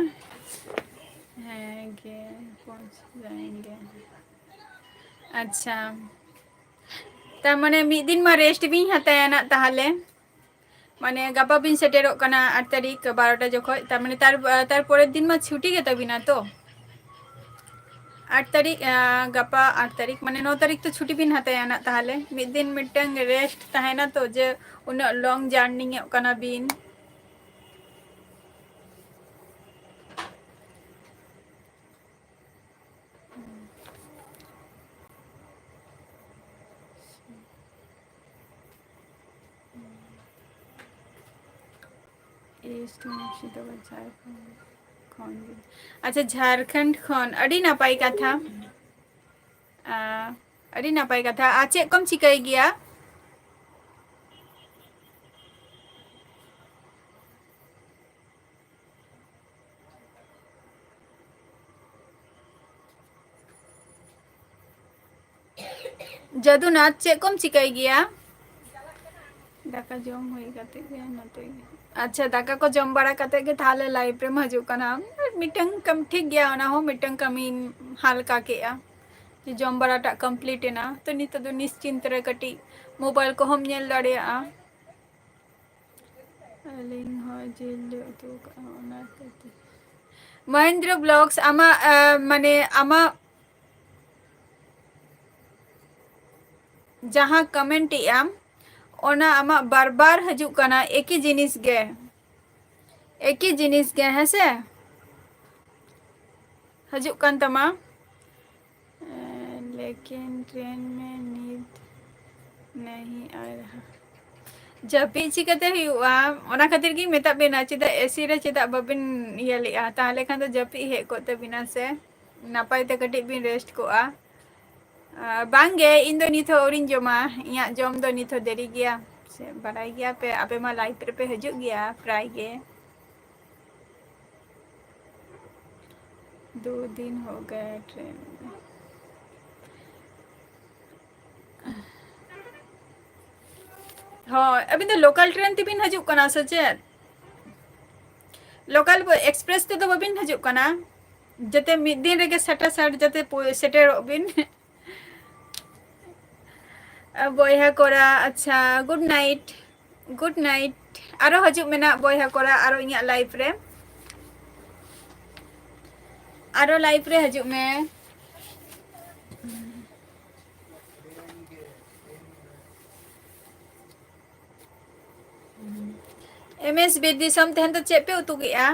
ᱦᱮᱸ ᱜᱮ, ᱯᱚᱸᱪ ᱡᱟᱭᱮᱸᱜᱮ᱾ ᱟᱪᱪᱷᱟ, ᱛᱟᱨ ᱢᱟᱱᱮ ᱢᱤᱫ ᱫᱤᱱ ᱢᱟ rest ᱵᱤᱱ ᱦᱟᱛᱟᱭᱟ ᱱᱟᱜ ᱛᱟᱦᱚᱞᱮ᱾ ᱢᱟᱱᱮ ᱜᱟᱯᱟ ᱵᱤᱱ ᱥᱮᱴᱮᱨᱚᱜ ᱠᱟᱱᱟ ᱟᱴ ᱛᱟᱹᱨᱤᱠᱷ ᱵᱟᱨᱚᱴᱟ ᱡᱚᱠᱷᱚᱡ, ᱛᱟᱨ ᱢᱟᱱᱮ ᱛᱟᱨ, ᱛᱟᱨ ᱯᱚᱨᱮᱨ ᱫᱤᱱ ᱢᱟ ᱪᱷᱩᱴᱤ ᱜᱮ ᱛᱟᱵᱤᱱᱟ ᱛᱚ? ᱟᱴ ᱛᱟᱹᱨᱤᱠᱷ, ᱟᱸ, ᱜᱟᱯᱟ ᱟᱴ ᱛᱟᱹᱨᱤᱠᱷ, ᱢᱟᱱᱮ ᱱᱚ ᱛᱟᱹᱨᱤᱠᱷ ᱛᱚ ᱪᱷᱩᱴᱤ ᱵᱤᱱ ᱦᱟᱛᱟᱭᱟ ᱱᱟᱜ ᱛᱟᱦᱚᱞᱮ᱾ ᱢᱤᱫ ᱫᱤᱱ ᱢᱤᱫᱴᱟᱝ rest ᱛᱟᱦᱮᱱᱟ ᱛᱚ, ᱡᱮ ᱩᱱᱟᱹᱜ long journey ᱧᱚᱜ ᱠᱟᱱᱟ ᱵᱤᱱ᱾ East ᱢᱩᱨᱥᱤᱫᱟᱵᱟᱫᱽ, ᱡᱷᱟᱲᱠᱷᱚᱸᱰ ᱠᱷᱚᱱ ᱜᱮ᱾ ᱟᱪᱪᱷᱟ, ᱡᱷᱟᱲᱠᱷᱚᱸᱰ ᱠᱷᱚᱱ, ᱟᱹᱰᱤ ᱱᱟᱯᱟᱭ ᱠᱟᱛᱷᱟ᱾ ᱟᱸ, ᱟᱹᱰᱤ ᱱᱟᱯᱟᱭ ᱠᱟᱛᱷᱟ᱾ ᱟᱨ ᱪᱮᱫ ᱠᱚᱢ ᱪᱤᱠᱟᱹᱭ ᱜᱮᱭᱟ? ᱡᱟᱫᱩᱱᱟᱛᱷ, ᱪᱮᱫ ᱠᱚᱢ ᱪᱤᱠᱟᱹᱭ ᱜᱮᱭᱟ? ᱫᱟᱠᱟ ᱡᱚᱢ ᱦᱩᱭ ᱠᱟᱛᱮ ᱜᱮ ᱱᱚᱛᱮ ᱜᱮ᱾ ᱟᱪᱪᱷᱟ, ᱫᱟᱠᱟ ᱠᱚ ᱡᱚᱢ ᱵᱟᱲᱟ ᱠᱟᱛᱮ ᱜᱮ ᱛᱟᱦᱞᱮ live ᱨᱮᱢ ᱦᱤᱡᱩᱜ ᱠᱟᱱᱟ᱾ ᱢᱤᱫᱴᱟᱝ ᱠᱟᱹᱢᱤ, ᱴᱷᱤᱠ ᱜᱮᱭᱟ, ᱚᱱᱟ ᱦᱚᱸ ᱢᱤᱫᱴᱟᱝ ᱠᱟᱹᱢᱤ ᱦᱟᱞᱠᱟ ᱠᱮᱜᱼᱟ, ᱡᱮ ᱡᱚᱢ ᱵᱟᱲᱟᱴᱟᱜ complete ᱮᱱᱟ᱾ ᱛᱚ ᱱᱤᱛᱚᱜ ᱫᱚ ᱱᱤᱥᱪᱤᱱᱛ ᱨᱮ ᱠᱟᱹᱴᱤᱡ mobile ᱠᱚᱦᱚᱸᱢ ᱧᱮᱞ ᱫᱟᱲᱮᱭᱟᱜᱼᱟ᱾ ᱟᱹᱞᱤᱧ ᱦᱚᱸ ᱡᱤᱞ ᱞᱮ ᱩᱛᱩ ᱠᱟᱜᱼᱟ, ᱚᱱᱟ ᱠᱷᱟᱹᱛᱤᱨ᱾ ᱢᱚᱦᱮᱱᱫᱨᱚ Vlogs, ᱟᱢᱟᱜ, ᱟᱸ, ᱢᱟᱱᱮ ᱟᱢᱟᱜ ᱡᱟᱦᱟᱸ comment ᱮᱜ ᱟᱢ, ᱚᱱᱟ ᱟᱢᱟᱜ ᱵᱟᱨ ᱵᱟᱨ ᱦᱤᱡᱩᱜ ᱠᱟᱱᱟ, ᱮᱠᱤ ᱡᱤᱱᱤᱥ ᱜᱮ, ᱮᱠᱤ ᱡᱤᱱᱤᱥ ᱜᱮ, ᱦᱮᱸ ᱥᱮ? ᱦᱤᱡᱩᱜ ᱠᱟᱱ ᱛᱟᱢᱟ᱾ ᱮᱸ, ᱞᱮᱠᱤᱱ ᱴᱨᱮᱱ ᱢᱮ ᱱᱤᱛ ᱱᱟᱦᱤ ᱟᱭ ᱨᱟᱦᱟ᱾ ᱡᱟᱹᱯᱤᱫ ᱪᱤᱠᱟᱹᱛᱮ ᱦᱩᱭᱩᱜᱼᱟ? ᱚᱱᱟ ᱠᱷᱟᱹᱛᱤᱨ ᱜᱤᱧ ᱢᱮᱛᱟᱫ ᱵᱮᱱᱟ, ᱪᱮᱫᱟᱜ AC ᱨᱮ ᱪᱮᱫᱟᱜ ᱵᱟᱵᱮᱱ ᱤᱭᱟᱹ ᱞᱮᱜᱼᱟ? ᱛᱟᱦᱞᱮ ᱠᱷᱟᱱ ᱫᱚ ᱡᱟᱹᱯᱤᱫ ᱦᱮᱡ ᱠᱚᱜ ᱛᱟᱵᱤᱱᱟ ᱥᱮ, ᱱᱟᱯᱟᱭ ᱛᱮ ᱠᱟᱹᱴᱤᱡ ᱵᱤᱱ rest ᱠᱚᱜᱼᱟ᱾ ᱟᱨ ᱵᱟᱝᱜᱮ, ᱤᱧ ᱫᱚ ᱱᱤᱛ ᱦᱚᱸ ᱟᱹᱣᱨᱤᱧ ᱡᱚᱢᱟ, ᱤᱧᱟᱹᱜ ᱡᱚᱢ ᱫᱚ ᱱᱤᱛ ᱦᱚᱸ ᱫᱮᱨᱤ ᱜᱮᱭᱟ᱾ ᱥᱮ ᱵᱟᱰᱟᱭ ᱜᱮᱭᱟ ᱯᱮ, ᱟᱯᱮ ᱢᱟ live ᱨᱮᱯᱮ ᱦᱤᱡᱩᱜ ᱜᱮᱭᱟ ᱯᱨᱟᱭ ᱜᱮ᱾ ᱫᱩ ᱫᱤᱱ ᱦᱳ ᱜᱟᱭᱟ ᱴᱨᱮᱱ ᱢᱮ᱾ ᱦᱳᱭ, ᱟᱹᱵᱤᱱ ᱫᱚ local train ᱛᱮᱵᱤᱱ ᱦᱤᱡᱩᱜ ᱠᱟᱱᱟ ᱥᱮ ᱪᱮᱫ? Local ᱵᱚ-, express ᱛᱮᱫᱚ ᱵᱟᱹᱵᱤᱱ ᱦᱤᱡᱩᱜ ᱠᱟᱱᱟ? ᱡᱟᱛᱮ ᱢᱤᱫ ᱫᱤᱱ ᱨᱮᱜᱮ ᱥᱟᱴᱟᱥᱟᱴ ᱡᱟᱛᱮ ᱯᱳ-, ᱥᱮᱴᱮᱨᱚᱜ ᱵᱤᱱ᱾ ᱵᱚᱭᱦᱟ ᱠᱚᱲᱟ, ᱟᱪᱪᱷᱟ, good night, good night᱾ ᱟᱨᱚ ᱦᱤᱡᱩᱜ ᱢᱮ ᱱᱟᱜ ᱵᱚᱭᱦᱟ ᱠᱚᱲᱟ, ᱟᱨᱚ ᱤᱧᱟᱹᱜ live ᱨᱮ, ᱟᱨᱚ live ᱨᱮ ᱦᱤᱡᱩᱜ ᱢᱮ᱾ M S ᱵᱤᱨ ᱫᱤᱥᱚᱢ, ᱛᱮᱦᱮᱧ ᱫᱚ ᱪᱮᱫ ᱯᱮ ᱩᱛᱩ ᱠᱮᱜᱼᱟ?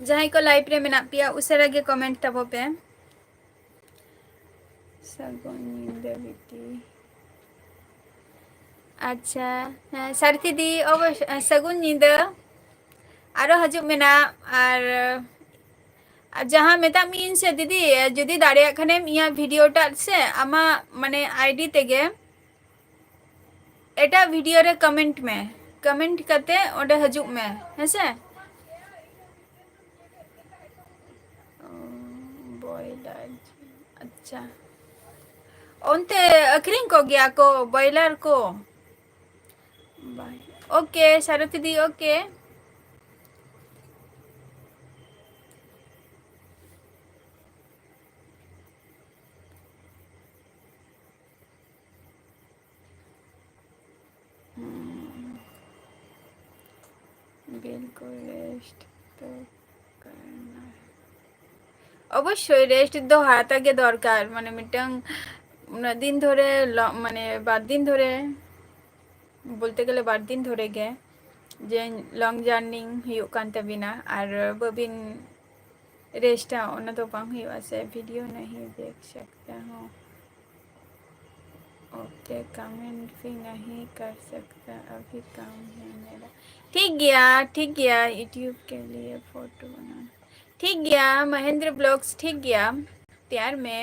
ᱡᱟᱦᱟᱸᱭ ᱠᱚ live ᱨᱮ ᱢᱮᱱᱟᱜ ᱯᱮᱭᱟ, ᱩᱥᱟᱹᱨᱟ ᱜᱮ comment ᱛᱟᱵᱚ ᱯᱮ᱾ ᱥᱟᱹᱜᱩᱱ ᱧᱤᱫᱟᱹ ᱵᱤᱴᱤ᱾ ᱟᱪᱪᱷᱟ, ᱦᱮᱸ, ᱥᱟᱨᱛᱷᱤ ᱫᱤ, ᱚᱵᱚᱥ-, ᱥᱟᱹᱜᱩᱱ ᱧᱤᱫᱟᱹ᱾ ᱟᱨᱚ ᱦᱤᱡᱩᱜ ᱢᱮ ᱱᱟᱜ, ᱟᱨ, ᱟᱨ ᱡᱟᱦᱟᱸ ᱢᱮᱛᱟᱜ ᱢᱤᱭᱟᱹᱧ ᱥᱮ ᱫᱤᱫᱤ, ᱡᱩᱫᱤ ᱫᱟᱲᱮᱭᱟᱜ ᱠᱷᱟᱱᱮᱢ ᱤᱧᱟᱹᱜ video ᱴᱟᱜ ᱥᱮ ᱟᱢᱟᱜ ᱢᱟᱱᱮ I D ᱛᱮᱜᱮ ᱮᱴᱟᱜ video ᱨᱮ comment ᱢᱮ, comment ᱠᱟᱛᱮ ᱚᱸᱰᱮ ᱦᱤᱡᱩᱜ ᱢᱮ, ᱦᱮᱸᱥᱮ? ᱚ, ᱵᱚᱭᱞᱟᱨ, ᱟᱪᱪᱷᱟ᱾ ᱚᱱᱛᱮ ᱟᱹᱠᱷᱨᱤᱧ ᱠᱚ ᱜᱮᱭᱟ ᱠᱚ ᱵᱚᱭᱞᱟᱨ ᱠᱚ? ᱵᱟᱭ, okay, ᱥᱟᱨᱚᱛᱷᱤ ᱫᱤ, okay᱾ ᱦᱩᱸ᱾ ᱵᱤᱞᱠᱩᱞ rest ᱛᱚ ᱠᱟᱨᱱᱟ ᱦᱮ᱾ ᱚᱵᱚᱥᱥᱳᱭ rest ᱫᱚ ᱦᱟᱛᱟᱣ ᱜᱮ ᱫᱚᱨᱠᱟᱨ, ᱢᱟᱱᱮ ᱢᱤᱫᱴᱟᱝ ᱩᱱᱟᱹᱜ ᱫᱤᱱ ᱫᱷᱚᱨᱮ ᱞᱚ-, ᱢᱟᱱᱮ ᱵᱟᱨ ᱫᱤᱱ ᱫᱷᱚᱨᱮ, ᱵᱚᱞᱛᱮ ᱜᱮᱞᱮ ᱵᱟᱨ ᱫᱤᱱ ᱫᱷᱚᱨᱮ ᱜᱮ ᱡᱮ long journey ᱦᱩᱭᱩᱜ ᱠᱟᱱ ᱛᱟᱵᱤᱱᱟ ᱟᱨ ᱵᱟᱹᱵᱤᱱ rest ᱟ, ᱚᱱᱟ ᱫᱚ ᱵᱟᱝ ᱦᱩᱭᱩᱜᱼᱟ ᱥᱮ, video नहीं देख सकता हूँ। OK, comment भी नहीं कर सकता, अभी काम है मेरा। ᱴᱷᱤᱠ ᱜᱮᱭᱟ, ᱴᱷᱤᱠ ᱜᱮᱭᱟ, YouTube के लिए photo बनाना। ᱴᱷᱤᱠ ᱜᱮᱭᱟ, ᱢᱚᱦᱮᱱᱫᱨᱚ vlogs, ᱴᱷᱤᱠ ᱜᱮᱭᱟ, ᱛᱮᱭᱟᱨ ᱢᱮ,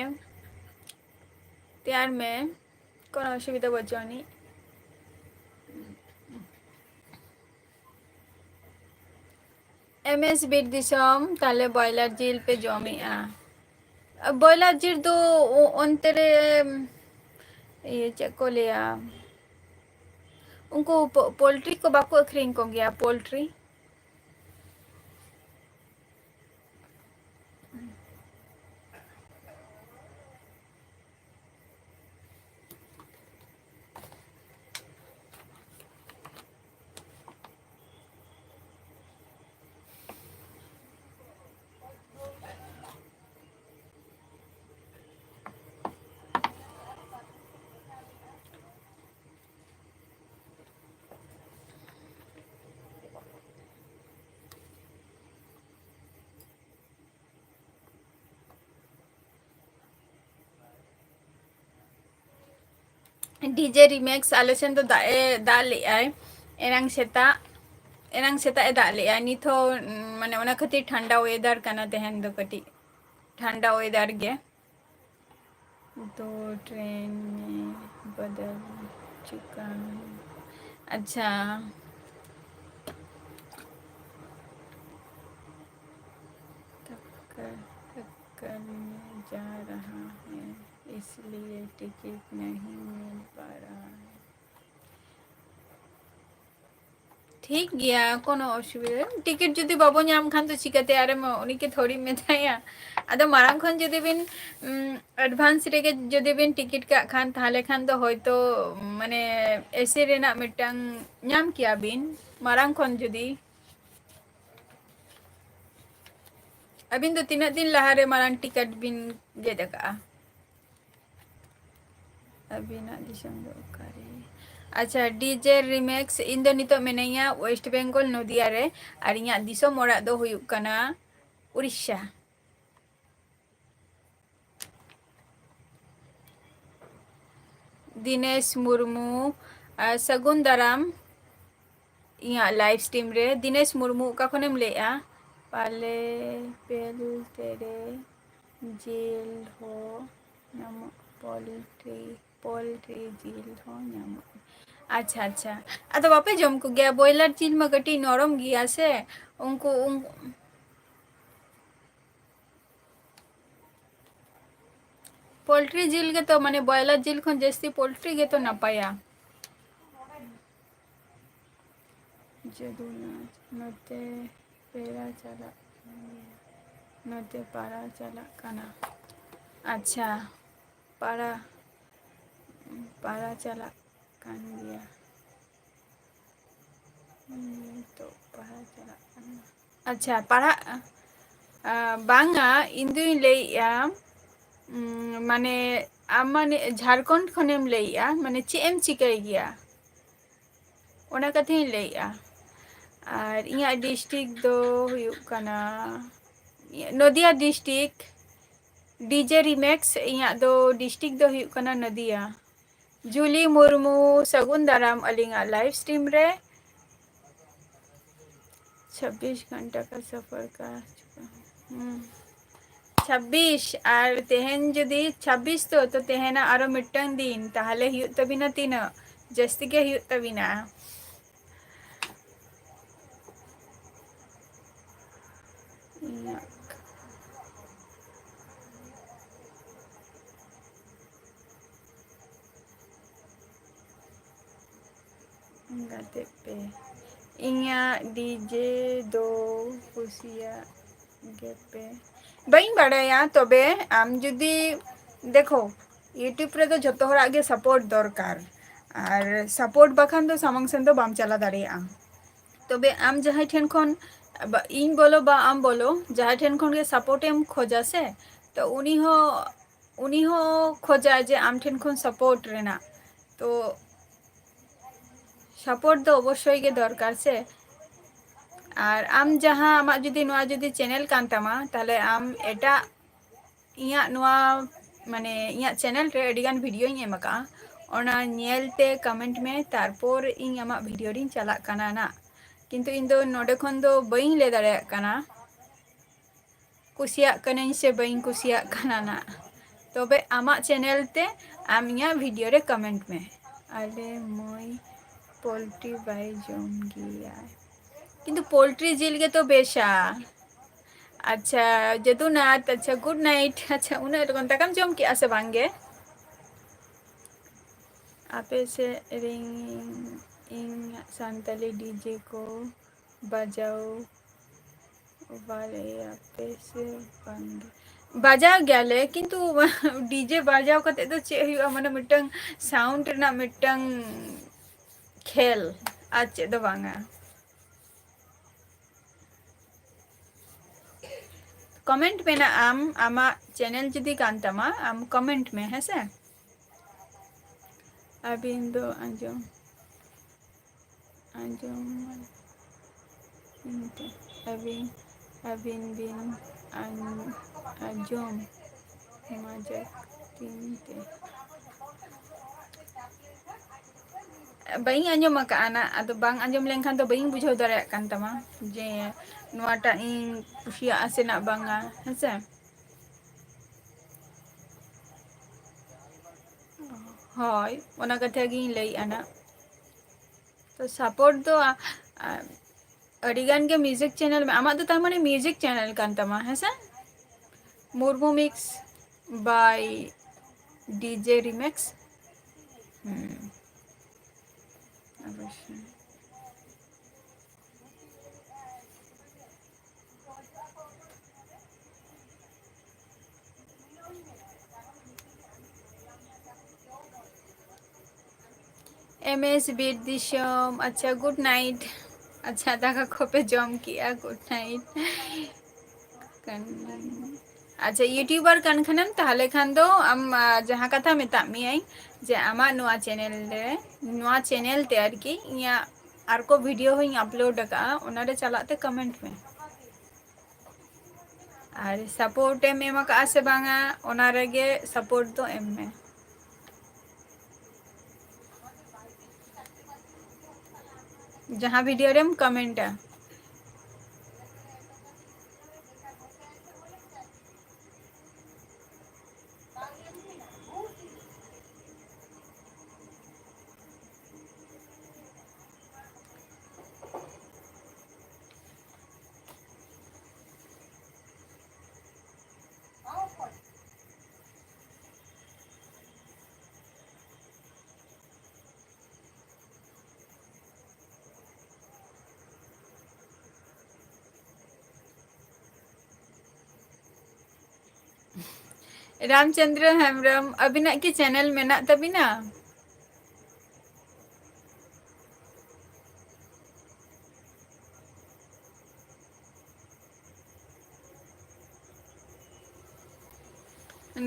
ᱛᱮᱭᱟᱨ ᱢᱮ, ᱠᱳᱱᱳ ᱚᱥᱩᱵᱤᱫᱷᱟ ᱵᱟᱹᱪᱩᱜ ᱟᱹᱱᱤᱡ᱾ ᱮᱢ ᱮᱥ ᱵᱤᱨ ᱫᱤᱥᱚᱢ, ᱛᱟᱦᱞᱮ ᱵᱚᱭᱞᱟᱨ ᱡᱤᱞ ᱯᱮ ᱡᱚᱢᱮᱜᱼᱟ? ᱵᱚᱭᱞᱟᱨ ᱡᱤᱞ ᱫᱚ ᱚ-, ᱚᱱᱛᱮ ᱨᱮ, ᱤᱭᱟᱹ, ᱪᱮᱫ ᱠᱚ ᱞᱟᱹᱭᱟ, ᱩᱱᱠᱩ ᱯᱳ-, ᱯᱳᱞᱴᱨᱤ ᱠᱚ ᱵᱟᱠᱚ ᱟᱹᱠᱷᱨᱤᱧ ᱠᱚᱜᱮᱭᱟ, ᱯᱳᱞᱴᱨᱤ? ᱰᱤᱡᱮ ᱨᱤᱢᱮᱠᱥ, ᱟᱞᱮ ᱥᱮᱱ ᱫᱚ ᱫᱟᱜ ᱮ, ᱫᱟᱜ ᱞᱮᱜᱼᱟᱭ ᱮᱱᱟᱝ ᱥᱮᱛᱟᱜ, ᱮᱱᱟᱝ ᱥᱮᱛᱟᱜ ᱮ ᱫᱟᱜ ᱞᱮᱜᱼᱟᱭ᱾ ᱱᱤᱛ ᱦᱚᱸ, ᱩᱸ, ᱢᱟᱱᱮ, ᱚᱱᱟ ᱠᱷᱟᱹᱛᱤᱨ ᱴᱷᱟᱱᱰᱟ ᱣᱮᱫᱟᱨ ᱠᱟᱱᱟ ᱛᱮᱦᱮᱧ ᱫᱚ, ᱠᱟᱹᱴᱤᱡ ᱴᱷᱟᱱᱰᱟ ᱣᱮᱫᱟᱨ ᱜᱮ᱾ ᱫᱚ ᱴᱨᱮᱱ ᱢᱮ ᱵᱚᱫᱚᱞ ᱪᱩᱠᱟ ᱦᱩᱸ᱾ ᱟᱪᱪᱷᱟ, ᱴᱟᱠᱟ ᱴᱟᱠᱟ ᱢᱮ ᱡᱟ ᱨᱟᱦᱟ ᱦᱮ, ᱤᱥᱞᱤᱭᱮ ᱴᱤᱠᱤᱴ ᱱᱟᱦᱤ ᱢᱤᱞ ᱯᱟ ᱨᱟᱦᱟ ᱦᱮ᱾ ᱴᱷᱤᱠ ᱜᱮᱭᱟ, ᱠᱳᱱᱳ ᱚᱥᱩᱵᱤᱫᱷᱟ᱾ ᱴᱤᱠᱤᱴ ᱡᱩᱫᱤ ᱵᱟᱵᱚ ᱧᱟᱢ ᱠᱷᱟᱱ ᱫᱚ ᱪᱤᱠᱟᱹᱛᱮ ᱟᱨᱮᱢ, ᱩᱱᱤ ᱠᱤ ᱛᱷᱚᱲᱤᱢ ᱢᱮᱛᱟᱭᱟ? ᱟᱫᱚ ᱢᱟᱲᱟᱝ ᱠᱷᱚᱱ ᱡᱩᱫᱤ ᱵᱤᱱ, ᱩᱢ, advance ᱨᱮᱜᱮ ᱡᱩᱫᱤ ᱵᱤᱱ ᱴᱤᱠᱤᱴ ᱠᱟᱜ ᱠᱷᱟᱱ, ᱛᱟᱦᱞᱮ ᱠᱷᱟᱱ ᱫᱚ ᱦᱚᱭᱛᱳ, ᱢᱟᱱᱮ, ᱮᱥᱤ ᱨᱮᱱᱟᱜ ᱢᱤᱫᱴᱟᱝ ᱧᱟᱢ ᱠᱮᱭᱟ ᱵᱤᱱ ᱢᱟᱲᱟᱝ ᱠᱷᱚᱱ ᱡᱩᱫᱤ᱾ ᱟᱹᱵᱤᱱ ᱫᱚ ᱛᱤᱱᱟᱹᱜ ᱫᱤᱱ ᱞᱟᱦᱟᱨᱮ ᱢᱟᱲᱟᱝ ᱴᱤᱠᱤᱴ ᱵᱤᱱ ᱜᱮᱫ ᱟᱠᱟᱜᱼᱟ? ᱟᱹᱵᱤᱱᱟᱜ ᱫᱤᱥᱚᱢ ᱫᱚ ᱚᱠᱟᱨᱮ? ᱟᱪᱪᱷᱟ, ᱰᱤᱡᱮ ᱨᱤᱢᱮᱠᱥ, ᱤᱧ ᱫᱚ ᱱᱤᱛᱚᱜ ᱢᱮᱱᱟᱹᱧᱟ ᱳᱭᱮᱥᱴ ᱵᱮᱝᱜᱚᱞ, ᱱᱚᱫᱤᱭᱟ ᱨᱮ, ᱟᱨ ᱤᱧᱟᱹᱜ ᱫᱤᱥᱚᱢ ᱚᱲᱟᱜ ᱫᱚ ᱦᱩᱭᱩᱜ ᱠᱟᱱᱟ ᱩᱲᱤᱥᱥᱟ᱾ ᱫᱤᱱᱮᱥ ᱢᱩᱨᱢᱩ, ᱟᱨ ᱥᱟᱹᱜᱩᱱ ᱫᱟᱨᱟᱢ ᱤᱧᱟᱹᱜ live stream ᱨᱮ᱾ ᱫᱤᱱᱮᱥ ᱢᱩᱨᱢᱩ, ᱚᱠᱟ ᱠᱷᱚᱱᱮᱢ ᱞᱟᱹᱭᱮᱜᱼᱟ? ᱯᱟᱞᱮ ᱯᱮᱞ ᱛᱮᱨᱮ ᱡᱤᱞ ᱦᱚᱸ ᱧᱟᱢᱚᱜ, ᱯᱳᱞᱴᱨᱤ, ᱯᱳᱞᱴᱨᱤ ᱡᱤᱞ ᱦᱚᱸ ᱧᱟᱢᱚᱜ᱾ ᱟᱪᱪᱷᱟ, ᱟᱪᱪᱷᱟ᱾ ᱟᱫᱚ ᱵᱟᱯᱮ ᱡᱚᱢ ᱠᱚᱜᱮᱭᱟ? ᱵᱚᱭᱞᱟᱨ ᱡᱤᱞ ᱢᱟ ᱠᱟᱹᱴᱤᱡ ᱱᱚᱨᱚᱢ ᱜᱮᱭᱟ ᱥᱮ, ᱩᱱᱠᱩ, ᱩᱱ-, ᱯᱳᱞᱴᱨᱤ ᱡᱤᱞ ᱜᱮᱛᱚ, ᱢᱟᱱᱮ, ᱵᱚᱭᱞᱟᱨ ᱡᱤᱞ ᱠᱷᱚᱱ ᱡᱟᱹᱥᱛᱤ ᱯᱳᱞᱴᱨᱤ ᱜᱮᱛᱚ ᱱᱟᱯᱟᱭᱟ᱾ ᱡᱟᱹᱫᱩ ᱱᱟᱪ, ᱱᱚᱛᱮ ᱯᱮᱲᱟ ᱪᱟᱞᱟᱜ ᱠᱟᱱ ᱜᱮᱭᱟ, ᱱᱚᱛᱮ ᱯᱟᱲᱟ ᱪᱟᱞᱟᱜ ᱠᱟᱱᱟ᱾ ᱟᱪᱪᱷᱟ, ᱯᱟᱲᱟ, ᱯᱟᱲᱟ ᱪᱟᱞᱟᱜ ᱠᱟᱱ ᱜᱮᱭᱟ᱾ ᱱᱤᱛᱚᱜ ᱯᱟᱲᱦᱟᱣ ᱪᱟᱞᱟᱜ ᱠᱟᱱᱟ᱾ ᱟᱪᱪᱷᱟ, ᱯᱟᱲᱦᱟᱜ, ᱟ, ᱵᱟᱝᱟ, ᱤᱧ ᱫᱩᱧ ᱞᱟᱹᱭᱮᱜᱼᱟ, ᱩᱸ, ᱢᱟᱱᱮ, ᱟᱢ ᱢᱟᱱᱮ ᱡᱷᱟᱲᱠᱷᱚᱸᱰ ᱠᱷᱚᱱᱮᱢ ᱞᱟᱹᱭᱮᱜᱼᱟ, ᱢᱟᱱᱮ ᱪᱮᱫ ᱮᱢ ᱪᱤᱠᱟᱹᱭ ᱜᱮᱭᱟ? ᱚᱱᱟ ᱠᱟᱛᱷᱟᱧ ᱞᱟᱹᱭᱮᱜᱼᱟ᱾ ᱟᱨ ᱤᱧᱟᱹᱜ district ᱫᱚ ᱦᱩᱭᱩᱜ ᱠᱟᱱᱟ ᱱᱚᱫᱤᱭᱟ district᱾ DJ Remix, ᱤᱧᱟᱹᱜ ᱫᱚ district ᱫᱚ ᱦᱩᱭᱩᱜ ᱠᱟᱱᱟ ᱱᱚᱫᱤᱭᱟ᱾ ᱡᱩᱞᱤ ᱢᱩᱨᱢᱩ, ᱥᱟᱹᱜᱩᱱ ᱫᱟᱨᱟᱢ ᱟᱹᱞᱤᱧᱟᱜ live stream ᱨᱮ᱾ ᱪᱷᱟᱵᱵᱤᱥ ᱜᱷᱚᱱᱴᱟ ᱠᱟ ᱥᱟᱯᱷᱟᱨ ᱠᱟ, ᱦᱩᱸ᱾ ᱪᱷᱟᱵᱵᱤᱥ, ᱟᱨ ᱛᱮᱦᱮᱧ ᱡᱩᱫᱤ ᱪᱷᱟᱵᱵᱤᱥ ᱛᱚ, ᱛᱚ ᱛᱮᱦᱮᱧᱟᱜ ᱟᱨᱚ ᱢᱤᱫᱴᱟᱝ ᱫᱤᱱ, ᱛᱟᱦᱞᱮ ᱦᱩᱭᱩᱜ ᱛᱟᱵᱤᱱᱟ ᱛᱤᱱᱟᱹᱜ? ᱡᱟᱹᱥᱛᱤ ᱜᱮ ᱦᱩᱭᱩᱜ ᱛᱟᱵᱤᱱᱟ᱾ ᱤᱧᱟᱹᱜ ᱜᱟᱛᱮ ᱯᱮ᱾ ᱤᱧᱟᱹᱜ DJ ᱫᱚ ᱠᱩᱥᱤᱭᱟᱜ ᱜᱮᱯᱮ᱾ ᱵᱟᱹᱧ ᱵᱟᱲᱟᱭᱟ, ᱛᱚᱵᱮ ᱟᱢ ᱡᱩᱫᱤ, ᱫᱮᱠᱷᱳ, YouTube ᱨᱮᱫᱚ ᱡᱷᱚᱛᱚ ᱦᱚᱲᱟᱜ ᱜᱮ support ᱫᱚᱨᱠᱟᱨ, ᱟᱨ support ᱵᱟᱠᱷᱟᱱ ᱫᱚ ᱥᱟᱢᱟᱝ ᱥᱮᱱ ᱫᱚ ᱵᱟᱢ ᱪᱟᱞᱟᱣ ᱫᱟᱲᱮᱭᱟᱜᱼᱟ᱾ ᱛᱚᱵᱮ ᱟᱢ ᱡᱟᱦᱟᱸᱭ ᱴᱷᱮᱱ ᱠᱷᱚᱱ, ᱵᱟ-, ᱤᱧ ᱵᱚᱞᱚ ᱵᱟ ᱟᱢ ᱵᱚᱞᱚ, ᱡᱟᱦᱟᱸᱭ ᱴᱷᱮᱱ ᱠᱷᱚᱱ ᱜᱮ support ᱮᱢ ᱠᱷᱚᱡᱟ ᱥᱮ, ᱛᱚ ᱩᱱᱤ ᱦᱚᱸ, ᱩᱱᱤ ᱦᱚᱸ ᱠᱷᱚᱡᱟᱭ ᱡᱮ ᱟᱢ ᱴᱷᱮᱱ ᱠᱷᱚᱱ support ᱨᱮᱱᱟᱜ᱾ ᱛᱚ support ᱫᱚ ᱚᱵᱚᱥᱥᱳᱭ ᱜᱮ ᱫᱚᱨᱠᱟᱨ ᱥᱮ᱾ ᱟᱨ ᱟᱢ ᱡᱟᱦᱟᱸ, ᱟᱢᱟᱜ ᱡᱩᱫᱤ ᱱᱚᱣᱟ ᱡᱩᱫᱤ channel ᱠᱟᱱ ᱛᱟᱢᱟ, ᱛᱟᱦᱞᱮ ᱟᱢ ᱮᱴᱟᱜ, ᱤᱧᱟᱹᱜ ᱱᱚᱣᱟ, ᱢᱟᱱᱮ, ᱤᱧᱟᱹᱜ channel ᱨᱮ ᱟᱹᱰᱤᱜᱟᱱ videoᱧ ᱮᱢ ᱟᱠᱟᱫᱼᱟ, ᱚᱱᱟ ᱧᱮᱞ ᱛᱮ comment ᱢᱮ, ᱛᱟᱨᱯᱚᱨ ᱤᱧ ᱟᱢᱟᱜ video ᱨᱤᱧ ᱪᱟᱞᱟᱜ ᱠᱟᱱᱟ ᱱᱟᱜ᱾ ᱠᱤᱱᱛᱩ ᱤᱧ ᱫᱚ ᱱᱚᱰᱮ ᱠᱷᱚᱱ ᱫᱚ ᱵᱟᱹᱧ ᱞᱟᱹᱭ ᱫᱟᱲᱮᱭᱟᱜ ᱠᱟᱱᱟ ᱠᱩᱥᱤᱭᱟᱜ ᱠᱟᱹᱱᱟᱹᱧ ᱥᱮ ᱵᱟᱹᱧ ᱠᱩᱥᱤᱭᱟᱜ ᱠᱟᱱᱟ ᱱᱟᱜ᱾ ᱛᱚᱵᱮ ᱟᱢᱟᱜ channel ᱛᱮ ᱟᱢ ᱤᱧᱟᱹᱜ video ᱨᱮ comment ᱢᱮ᱾ ᱟᱞᱮ ᱢᱟᱹᱭ poultry ᱵᱟᱭ ᱡᱚᱢ ᱜᱮᱭᱟ᱾ ᱠᱤᱱᱛᱩ ᱯᱳᱞᱴᱨᱤ ᱡᱤᱞ ᱜᱮᱛᱚ ᱵᱮᱥᱟ᱾ ᱟᱪᱪᱷᱟ, ᱡᱚᱫᱩᱱᱟᱛᱷ, ᱟᱪᱪᱷᱟ, good night᱾ ᱟᱪᱪᱷᱟ, ᱩᱱᱟᱹᱜ ᱞᱚᱜᱚᱱ ᱫᱟᱠᱟᱢ ᱡᱚᱢ ᱠᱮᱜᱼᱟ ᱥᱮ ᱵᱟᱝ ᱜᱮ? ᱟᱯᱮ ᱥᱮᱫ ᱨᱤᱧ ᱤᱧ ᱥᱟᱱᱛᱟᱞᱤ ᱰᱤᱡᱮ ᱠᱚ ᱵᱟᱡᱟᱣ ᱵᱟᱲᱟᱭᱟᱯᱮ ᱥᱮ ᱵᱟᱝ ᱜᱮ? ᱵᱟᱡᱟᱣ ᱜᱮᱭᱟᱞᱮ, ᱠᱤᱱᱛᱩ ᱰᱤᱡᱮ ᱵᱟᱡᱟᱣ ᱠᱟᱛᱮ ᱫᱚ ᱪᱮᱫ ᱦᱩᱭᱩᱜᱼᱟ? ᱢᱟᱱᱮ ᱢᱤᱫᱴᱟᱝ ᱥᱟᱣᱩᱱᱰ ᱨᱮᱱᱟᱜ ᱢᱤᱫᱴᱟᱝ ᱠᱷᱮᱞ, ᱟᱨ ᱪᱮᱫ ᱫᱚ ᱵᱟᱝᱟ᱾ ᱠᱚᱢᱮᱱᱴ ᱢᱮ ᱱᱟ ᱟᱢ, ᱟᱢᱟᱜ ᱪᱮᱱᱮᱞ ᱡᱩᱫᱤ ᱠᱟᱱ ᱛᱟᱢᱟ, ᱟᱢ ᱠᱚᱢᱮᱱᱴ ᱢᱮ, ᱦᱮᱸ ᱥᱮ? ᱟᱹᱵᱤᱱ ᱫᱚ ᱟᱸᱡᱚᱢ, ᱟᱸᱡᱚᱢ ᱤᱱᱛᱮ, ᱟᱹᱵᱤᱱ, ᱟᱹᱵᱤᱱ ᱵᱤᱱ ᱟᱸ-, ᱟᱸᱡᱚᱢ ᱢᱟᱡᱟᱠ ᱛᱤᱱᱛᱮ᱾ ᱵᱟᱹᱧ ᱟᱸᱡᱚᱢ ᱟᱠᱟᱫᱼᱟ ᱱᱟ, ᱟᱫᱚ ᱵᱟᱝ ᱟᱸᱡᱚᱢ ᱞᱮᱱᱠᱷᱟᱱ ᱫᱚ ᱵᱟᱹᱧ ᱵᱩᱡᱷᱟᱹᱣ ᱫᱟᱲᱮᱭᱟᱜ ᱠᱟᱱ ᱛᱟᱢᱟ ᱡᱮ ᱱᱚᱣᱟᱴᱟᱜ ᱤᱧ ᱠᱩᱥᱤᱭᱟᱜᱼᱟ ᱥᱮ ᱱᱟᱜ ᱵᱟᱝᱟ, ᱦᱮᱸ ᱥᱮ? ᱦᱳᱭ, ᱚᱱᱟ ᱠᱟᱛᱷᱟ ᱜᱤᱧ ᱞᱟᱹᱭᱮᱫᱼᱟ ᱱᱟᱜ᱾ ᱛᱚ support ᱫᱚ, ᱟ, ᱟ, ᱟᱹᱰᱤ ᱜᱟᱱ ᱜᱮ music channel ᱢᱮ-, ᱟᱢᱟᱜ ᱫᱚ ᱛᱟᱨ ᱢᱟᱱᱮ music channel ᱠᱟᱱ ᱛᱟᱢᱟ, ᱦᱮᱸ ᱥᱮ? Murmu Mix by DJ Remix᱾ ᱦᱩᱸ᱾ ᱚᱵᱚᱥᱥᱳᱭ᱾ M S ᱵᱤᱨ ᱫᱤᱥᱚᱢ, ᱟᱪᱪᱷᱟ, good night᱾ ᱟᱪᱪᱷᱟ, ᱫᱟᱠᱟ ᱠᱚᱯᱮ ᱡᱚᱢ ᱠᱮᱜᱼᱟ, good night᱾ ᱠᱟᱱ-, ᱟᱪᱪᱷᱟ, YouTuber ᱠᱟᱱ ᱠᱷᱟᱱᱮᱢ, ᱛᱟᱦᱚᱞᱮ ᱠᱷᱟᱱ ᱫᱚ ᱟᱢ, ᱟ, ᱡᱟᱦᱟᱸ ᱠᱟᱛᱷᱟ ᱢᱮᱛᱟᱜ ᱢᱮᱭᱟᱹᱧ ᱡᱮ ᱟᱢᱟᱜ ᱱᱚᱣᱟ channel ᱨᱮ, ᱱᱚᱣᱟ channel ᱛᱮ ᱟᱨᱠᱤ ᱤᱧᱟᱹᱜ ᱟᱨ ᱠᱚ video ᱦᱚᱸᱧ upload ᱟᱠᱟᱫᱼᱟ, ᱚᱱᱟᱨᱮ ᱪᱟᱞᱟᱜ ᱛᱮ comment ᱢᱮ᱾ ᱟᱨ support ᱮᱢ ᱮᱢ ᱟᱠᱟᱫᱼᱟ ᱥᱮ ᱵᱟᱝᱟ, ᱚᱱᱟ ᱨᱮᱜᱮ support ᱫᱚ ᱮᱢ ᱢᱮ᱾ ᱡᱟᱦᱟᱸ video ᱨᱮᱢ commentᱟ᱾ ᱨᱟᱢᱪᱚᱸᱫᱽᱨᱚ ᱦᱮᱢᱵᱨᱚᱢ, ᱟᱹᱵᱤᱱᱟᱜ ᱠᱤ ᱪᱮᱱᱮᱞ ᱢᱮᱱᱟᱜ ᱛᱟᱹᱵᱤᱱᱟ?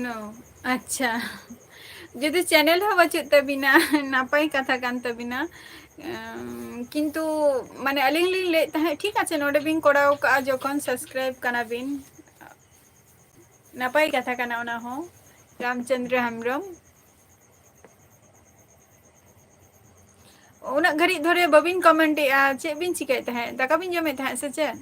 No, ᱟᱪᱪᱷᱟ, ᱡᱩᱫᱤ ᱪᱮᱱᱮᱞ ᱦᱚᱸ ᱵᱟᱹᱪᱩᱜ ᱛᱟᱹᱵᱤᱱᱟ, ᱱᱟᱯᱟᱭ ᱠᱟᱛᱷᱟ ᱠᱟᱱ ᱛᱟᱹᱵᱤᱱᱟ᱾ ᱮᱢ, ᱠᱤᱱᱛᱩ ᱢᱟᱱᱮ ᱟᱹᱞᱤᱧ ᱞᱤᱧ ᱞᱟᱹᱭᱮᱫ ᱛᱟᱦᱮᱸᱫ, ᱴᱷᱤᱠ ᱟᱪᱷᱮ, ᱱᱚᱰᱮ ᱵᱤᱱ ᱠᱚᱨᱟᱣ ᱠᱟᱜᱼᱟ, ᱡᱚᱠᱷᱚᱱ ᱥᱟᱵᱥᱠᱨᱟᱭᱤᱵ ᱠᱟᱱᱟ ᱵᱤᱱ, ᱱᱟᱯᱟᱭ ᱠᱟᱛᱷᱟ ᱠᱟᱱᱟ ᱚᱱᱟ ᱦᱚᱸ᱾ ᱨᱟᱢᱪᱚᱸᱫᱽᱨᱚ ᱦᱮᱢᱵᱨᱚᱢ, ᱩᱱᱟᱹᱜ ᱜᱷᱟᱹᱲᱤᱡ ᱫᱷᱚᱨᱮ ᱵᱟᱹᱵᱤᱱ ᱠᱚᱢᱮᱱᱴ ᱮᱜᱼᱟ, ᱪᱮᱫ ᱵᱤᱱ ᱪᱤᱠᱟᱹᱭᱮᱫ ᱛᱟᱦᱮᱸᱫ? ᱫᱟᱠᱟ ᱵᱤᱱ ᱡᱚᱢᱮᱫ ᱛᱟᱦᱮᱸᱫ ᱥᱮ ᱪᱮᱫ?